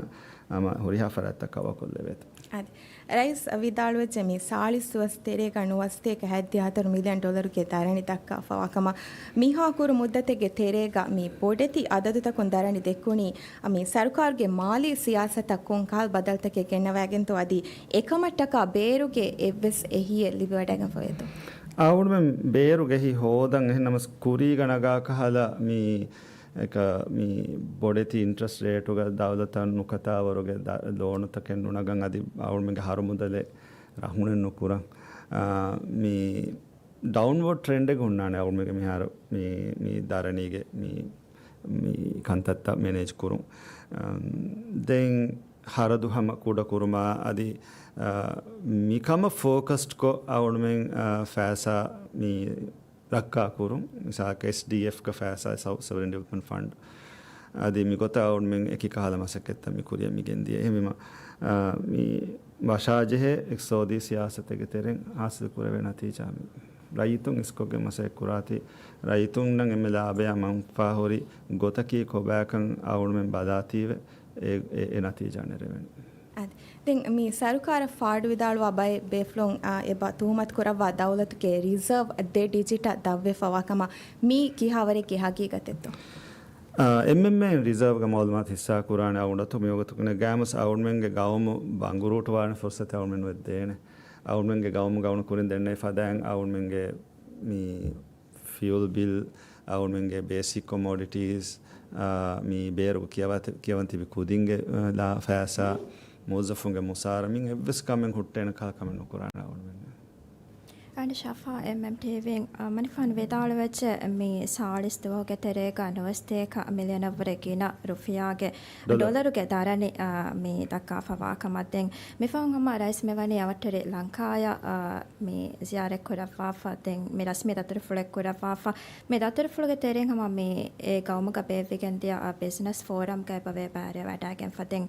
ހަމަ ހުރިހާ ފަރާތްތައް ކަވަރ ކޮށްލެވޭތޯ. އަދި ރައީސް ވިދާޅުވެއްޖެ މި ސާޅީސް ދުވަސް ތެރޭގަ ނުވަސަތޭކަ ހަތްދިހަ ހަތަރު މިލިއަން ޑޮލަރުގެ ދަރަނި ދައްކާފަވާ ކަމަށް. މިހާ ކުރު މުއްދަތެއްގެ ތެރޭގަ މި ބޮޑެތި އަދަދުތަކުން ދަރަނި ދެއްކުނީ މި ސަރުކާރުގެ މާލީ ސިޔާސަތަށް ކޮން ކަހަލަ ބަދަލުތަކެއް ގެންނަވައިގެންތޯ އަދި އެކަމަށްޓަކާ ބޭރުގެ އެއްވެސް އެހީއެއް ލިބިވަޑައިގެންފަވޭތޯ؟ އަޅުމެން ބޭރުގެ އެހީ ހޯދަން އެހެން ނަމަސް ކުރީގަ ނަގާ ކަހަލަ މި އެކަ މި ބޮޑެތި އިންޓްރެސްޓް ރޭޓުގަ ދައުލަތަށް ނުކަތާވަރުގެ ދަ-، ލޯނުތަކެއް ނުނަގަން އަދި އަޅުމެންގެ ހަރުމުދަލެއް ރަހުނެއް ނުކުރަން. އާ، މި ޑައުންވަޑް ޓްރެންޑެއް ހުންނާނެ އަޅުމެންގެ މިހާރު މި، މި ދަރަނީގެ މި، މި ކަންތައްތައް މެނޭޖް ކުރުން. އާ، ދެން ހަރަދު ހަމަ ކުޑަ ކުރުމާ އަދި، އާ، މިކަމަށް ފޯކަސްޑްކޮށް އަޅުމެން، އާ، ފައިސާ މި ރައްކާކުރުން، މިސާލަކަށް އެސްޑީއެފްގެ ފައިސާ، ސައު-، ސޮވަރިން ޑިވެލޮޕްމަންޓް ފަންޑް. އަދި މިގޮތަށް އަޅުމެން އެކި ކަހަލަ މަސައްކަތްތައް މި ކުރިއަށް މި ގެންދިޔަ. އެހެންވީމަ، އާ، މި ވަށާޖެހޭ އިޤްތިޞާދީ ސިޔާސަތެއްގެ ތެރެއިން ހާސިލް ކުރެވޭ ނަތީޖާ މި ރައްޔިތުން އިސްކޮށްގެން މަސައްކަތް ކުރާތީ، ރައްޔިތުންނަށް އެންމެ ލާބަޔާ މަންފާހުރި ގޮތަކީ ކޮބާކަން އަޅުމެން ބަލާތީވެ އެ، އެ، އެ ނަތީޖާ ނެރެވެނީ. އަދި ދެން މި ސަރުކާރަށް ފާޑުވިދާޅުވާ ބައެއް ބޭފުޅުން، އާ، އެބަ ތުހުމަތު ކުރައްވާ ދައުލަތުގެ ރިޒާވް ދެ ޑިޖިޓަށް ދަށްވެފަވާ ކަމަށް. މީ ކިހާވަރެއްގެ ހަގީގަތެއްތޯ؟ އާ، އެމްއެމްއޭ ރިޒާވްގެ މައުލޫމާތު ހިއްސާ ކުރާނެ އަޅުގަނޑަށް މިވަގުތު ގައިމުވެސް އަޅުމެންގެ ގައުމު ބަނގުރޫޓުވާނެ ފުރުސަތެއް އަޅުމެން ނުވެދޭނެ. އަޅުމެންގެ ގައުމުގަ އަޅުގަނޑު ކުރިން ދެންނެވި ފަދައިން އަޅުމެންގެ މި ފިއުލް ބިލް، އަޅުމެންގެ ބޭސިކް ކޮމޯޑިޓީސް، އާ، މި ބޭރު ކިޔަވާ-، ކިޔަވަން ތިބި ކުދިންގެ، އާ، ލާ ފައިސާ، މުވައްޒަފުންގެ މުސާރަ، މި އެއްވެސް ކަމެއް ހުއްޓޭނެ ކަހަލަ ކަމެއް ނުކުރާނެ އަޅުމެން. އަން ޝަފާ އެމްއެމް ޓީވީން، އާ، މަނިފާން ވިދާޅުވެއްޖެ މި ސާޅީސް ދުވަހުގެ ތެރޭގަ ނުވަސަތޭކަ މިލިއަނަށްވުރެ ގިނަ ރުފިޔާގެ ޑޮލަރު. ޑޮލަރުގެ ދަރަނި، އާ، މި ދައްކާފަވާ ކަމަށް. ދެން މިފަހުން ހަމަ ރައީސް މިވަނީ އަވަށްޓެރި ލަންކާޔަށް، އާ، މި ޒިޔާރަތް ކުރައްވާފަ، ދެން މި ރަސްމީ ދަތުރުފުޅެއް ކުރައްވާފަ. މި ދަތުރުފުޅުގެ ތެރެއިން ހަމަ މި އެ ގައުމުގަ ބޭއްވިގެން ދިޔަ، އާ، ބިޒްނަސް ފޯރަމްގަ އެބަ ވޭ ބައިވެރިވަޑައިގެންފަ. ދެން،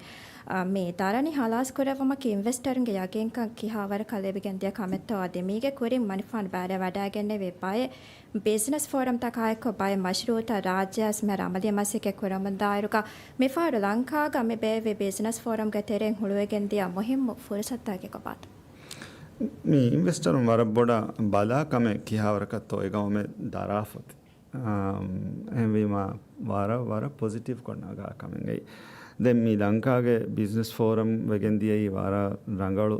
އާ، މި ދަރަނި ހަލާސް ކުރެއްވުމަކީ އިންވެސްޓަރުންގެ ޔަގީންކަން ކިހާވަރަކަށް ލިބިގެން ދިޔަ ކަމެއްތޯ އަދި މީގެ ކުރިން މަނިފާން ބައިވެރިވަޑައިގެންނެވި ބައެއް ބިޒްނަސް ފޯރަމްތަކާއެއްކޮށް ބައެއް މަޝްރޫއުތައް ރާއްޖެއަސް މިހާރު އަމަލީ މަސައްކަތް ކުރަމުންދާއިރުގަ މިފަހަރު ލަންކާގަ މި ބޭއްވި ބިޒްނަސް ފޯރަމްގެ ތެރެއިން ހުޅުވިގެން ދިޔަ މުހިއްމު ފުރުސަތުތަކެއް ކޮބާތޯ؟ މި އިންވެސްޓަރުން ވަރަށް ބޮޑަށް ބަލާ ކަމެއް ކިހާވަރަކަށްތޯ އެ ގައުމެއް ދަރާފަ އޮތީ. އާ، އެހެންވީމާ ވަރަށް، ވަރަށް ޕޮޒިޓިވް ކޮށް ނަގާ ކަމެއްގައި. ދެން މި ލަންކާގެ ބިޒްނަސް ފޯރަމް ވެގެން ދިޔައީ ވަރަށް ރަނގަޅު،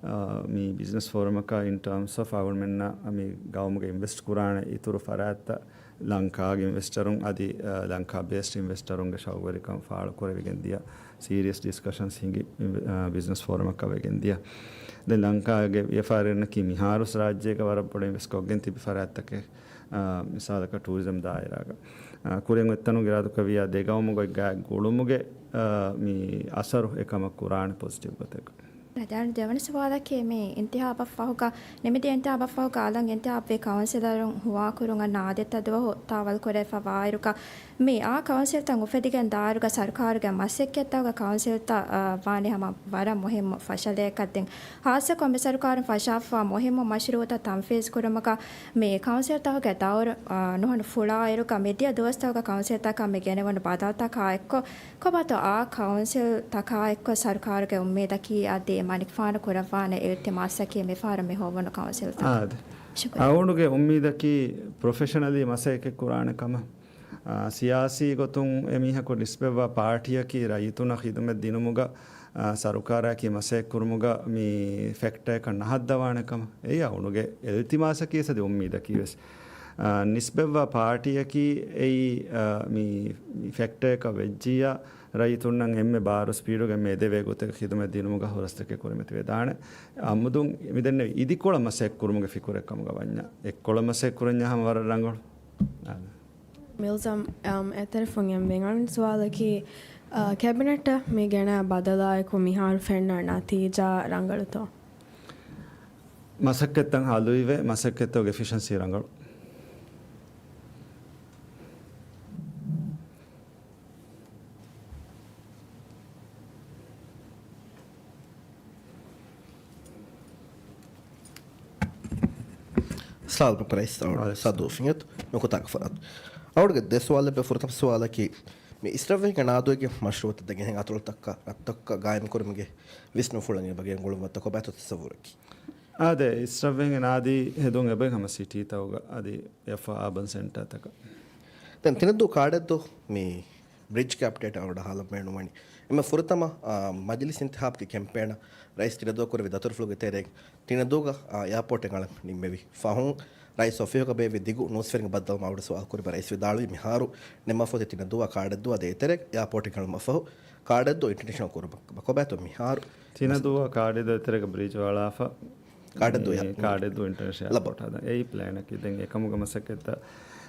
އާ، މި ބިޒްނަސް ފޯރަމަކާ އިން ޓާމްސް އޮފް އަޅުގަނޑުމެންނަށް މި ގައުމުގެ އިންވެސްޓް ކުރާނެ އިތުރު ފަރާތްތައް ލަންކާގެ އިންވެސްޓަރުން އަދި، އާ، ލަންކާ ބޭސްޑް އިންވެސްޓަރުންގެ ޝައުގުވެރިކަން ފާޅު ކުރެވިގެން ދިޔަ ސީރިއަސް ޑިސްކަޝަންސް ހިނގި، އާ، ބިޒްނަސް ފޯރަމަކާ ވެގެން ދިޔަ. ދެން ލަންކާގެ ވިޔަފާރިންނަކީ މިހާރުސް ރާއްޖޭގަ ވަރަށް ބޮޑަށް އިންވެސްޓް ކޮށްގެން ތިބި ފަރާތްތަކެއް، އާ، މިސާލަކަށް ޓޫރިޒަމް ދާއިރާގަ، އާ، ކުރިން އޮތްތަނުން އިރާދަކުރެއްވިޔާ ދެ ގައުމުގައި ގުޅުމުގެ، އާ، މި އަސަރު އެކަމަށް ކުރާނެ ޕޮޒިޓިވް ގޮތެއްގަ. ދެން ދެވަނަ ސުވާލަކީ މި އިންތިހާބަށް ފަހުގަ، ނިމިދިޔަ އިންތިހާބަށް ފަހުގަ އަލަށް އިންތިހާބުވި ކައުންސިލަރުން ހުވާކުރުން އަންނަ އާދެއްތަ ދުވަހު ތާވަލް ކުރެވިފަ ވާއިރުގަ، މި އާ ކައުންސިލްތައް އުފެދިގެން ދާއިރުގަ ސަރުކާރުގެ މަސައްކަތްތަކުގަ ކައުންސިލްތައް، އާ، ވާނެ ހަމަ ވަރަށް މުހިއްމު ފަށަލައަކަށް ދެން. ހާއްސަކޮށް މި ސަރުކާރުން ފަށާފަވާ މުހިއްމު މަޝްރޫއުތައް ތަންފީޒު ކުރުމުގަ މި ކައުންސިލްތަކުގެ ދައުރު، އާ، ނުހަނު ފުޅާއިރުގަ މިދިޔަ ދުވަސްތަކުގަ ކައުންސިލްތަކަށް މި ގެނެވުނު ބަދަލުތަކާ އެއްކޮށް، ކޮބާތޯ އާ ކައުންސިލްތަކާ އެއްކޮށް ސަރުކާރުގެ އުއްމީދަކީ އަދި މަނިކުފާނު ކުރައްވާނެ އިލްތިމާސްއަކީ މިފަހަރު މި ހޮވުނު ކައުންސިލްތަކަށް. އާދެ. ޝުކުރިއްޔާ. އަޅުގަނޑުގެ އުއްމީދަކީ ޕްރޮފެޝަނަލީ މަސައްކަތް ކުރާނެ ކަމަށް. އާ، ސިޔާސީ ގޮތުން އެމީހަކު ނިސްބަތްވާ ޕާޓީއަކީ ރައްޔިތުންނަށް ޚިދުމަތް ދިނުމުގަ، އާ، ސަރުކާރާއެކީ މަސައްކަތް ކުރުމުގަ މި ފެކްޓަރއަކަށް ނަހައްދަވާނެ ކަމަށް. އެއީ އަޅުގަނޑުގެ އިލްތިމާސަކީ ވެސް އަދި އުއްމީދަކީ ވެސް. އާ، ނިސްބަތްވާ ޕާޓީއަކީ އެއީ، އާ، މި، މި ފެކްޓަރއަކަށް ވެއްޖިއްޔާ، ރައްޔިތުންނަށް އެންމެ ބާރު ސްޕީޑުގަ އެންމެ އެދެވޭ ގޮތެއް ޚިދުމަތް ދިނުމުގަ ހުރަސްތަކެއް ކުރިމަތިވެދާނެ. އަމުދުން މިދެންނެވި އިދިކޮޅަށް މަސައްކަތް ކުރުމުގެ ފިކުރެއް ކަމުގަ ވަންޏާ، އެއްކޮޅަށް މަސައްކަތް ކުރަންޏާ ހަމަ ވަރަށް ރަނގަޅު. އާދެ. މިލްޒަމް، އަމް، އެތެރެފުން އެންމެ އަން ސުވާލަކީ، އާ، ކެބިނެޓަށް މި ގެނައި ބަދަލާއެކު މިހާރު ފެންނަ ނަތީޖާ ރަނގަޅުތޯ؟ މަސައްކަތްތައް ހަލުއިވޭ، މަސައްކަތްތަކުގެ އެފިޝަންސީ ރަނގަޅު. ސާލް ޕްރައިސް އަޅު ސަދޫ ފިނގަތު ނުކުތާގެ ފަރާތު. އަޅުގެ ދެ ސުވާލެއް ބޭ. ފުރަތަމަ ސުވާލަކީ، މި އިސްރަށްވެހިގެ ނާދޫގެ މަޝްރޫއުތައް ދެން އަތޮޅުތަކަށް ރަށްތަކަށް ގާއިމް ކުރުމުގެ ވިސްނުންފުޅަށް ބަގެ ގުޅުންވަތަ ކޮބާތޯ ތަސައްވުރަކީ؟ އާދެ، އިސްރަށްވެހިގެ ނާދީ ހެދުން އެބައި ހަމަ ސިޓީތަކުގަ އަދި އެފަ އާބަން ސެންޓާތަކަށް. ދެން ތިނަދޫ ކާޑެއްދޫ މި ބްރިޖް ކެޕް ޑޭޓާ އަޅުގަނޑަށް ހާލަން ބޭނުންވަނީ. އެންމެ ފުރަތަމަ، އާ، މަޖިލިސް އިންތިހާބުގެ ކެމްޕޭނަށް ރައީސް ތިނަދޫ ކުރެއްވި ދަތުރުފުޅުގެ ތެރެއިން ތިނަދޫގަ، އާ، އެއާޕޯޓެއް އަޅަން ނިންމެވި ފަހުން ރައީސް އޮފީހުގަ ބޭއްވި ދިގު ނޫސްވެރިންގެ ބައްދަލުމަ އަޅުގަނޑު ސުވާލު ކުރި ރައީސް ވިދާޅުވީ މިހާރު ނިންމަފަ އޮތީ ތިނަދޫއާ ކާޑެއްދޫ އަދި އެތެރޭ އެއާޕޯޓެއް އަޅުމަށްފަހު ކާޑެއްދޫ އިންޓަރނޭޝަނަލް ކުރުމަށް. ކޮބާތޯ މިހާރު ތިނަދޫއާ ކާޑެއްދޫ އެތެރޭގަ ބްރިޖް ވާޅާފަ ކާޑެއްދޫ މި އެ-، ކާޑެއްދޫ އިންޓަރނޭޝަނަލް ލަބަ. އެއާޕޯޓް ހަދަން. އެއީ ޕްލޭނަކީ. ދެން އެކަމުގެ މަސައްކަތްތައް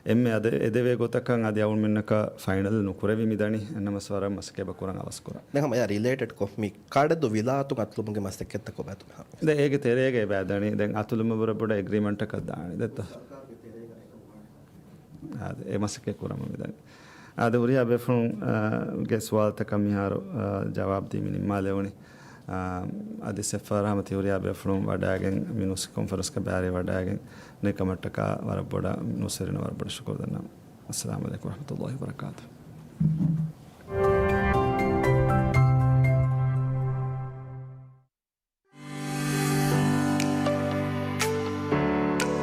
އެންމެ އަދި އެދެވޭ ގޮތަކަށް އަދި އަޅުމެންނަކަށް ފައިނަލް ނުކުރެވި މިދަނީ. އެންނަމަސް ވަރަށް މަސައްކަތް އެބަ ކުރަން އަވަސް ކުރަން. ދެން ހަމަ އެއާ ރިލޭޓެޑް ކޮށް މި ކާޑެއްދޫ ވިލާތުން އަތުލުމުގެ މަސައްކަތްތައް ކޮބާތޯ މިހާރު؟ ދެން އޭގެ ތެރޭގަ އެބައިދަނީ. ދެން އަތުލުމަށް ވަރަށް ބޮޑަށް އެގްރިމެންޓަކަށް ދާނީ. ދެއްތޯ؟ އާދެ، އެ މަސައްކަތް ކުރަމުން މިދަނީ. އާދެ، ހުރިހާ ބޭފުޅުން، އާ، ގެ ސުވާލުތަކަށް މިހާރު، އާ، ޖަވާބު ދީ މި ނިންމާލެވުނީ. އާ، އަދި ސެފާރ ހަމަ ތި ހުރިހާ ބޭފުޅުން ވަޑައިގެން މި ނޫސް ކޮންފަރެންސްގެ ބައިވެރި ވަޑައިގެން ނެތް ކަމަށްޓަކާ ވަރަށް ބޮޑަށް ނޫސްވެރިންނަށް ވަރަށް ބޮޑަށް ޝުކުރު ދަންނަވަން. އައްސަލާމު ޢަލައިކުމް ވަރަޙްމަތުﷲި ވަބަރަކާތުހު.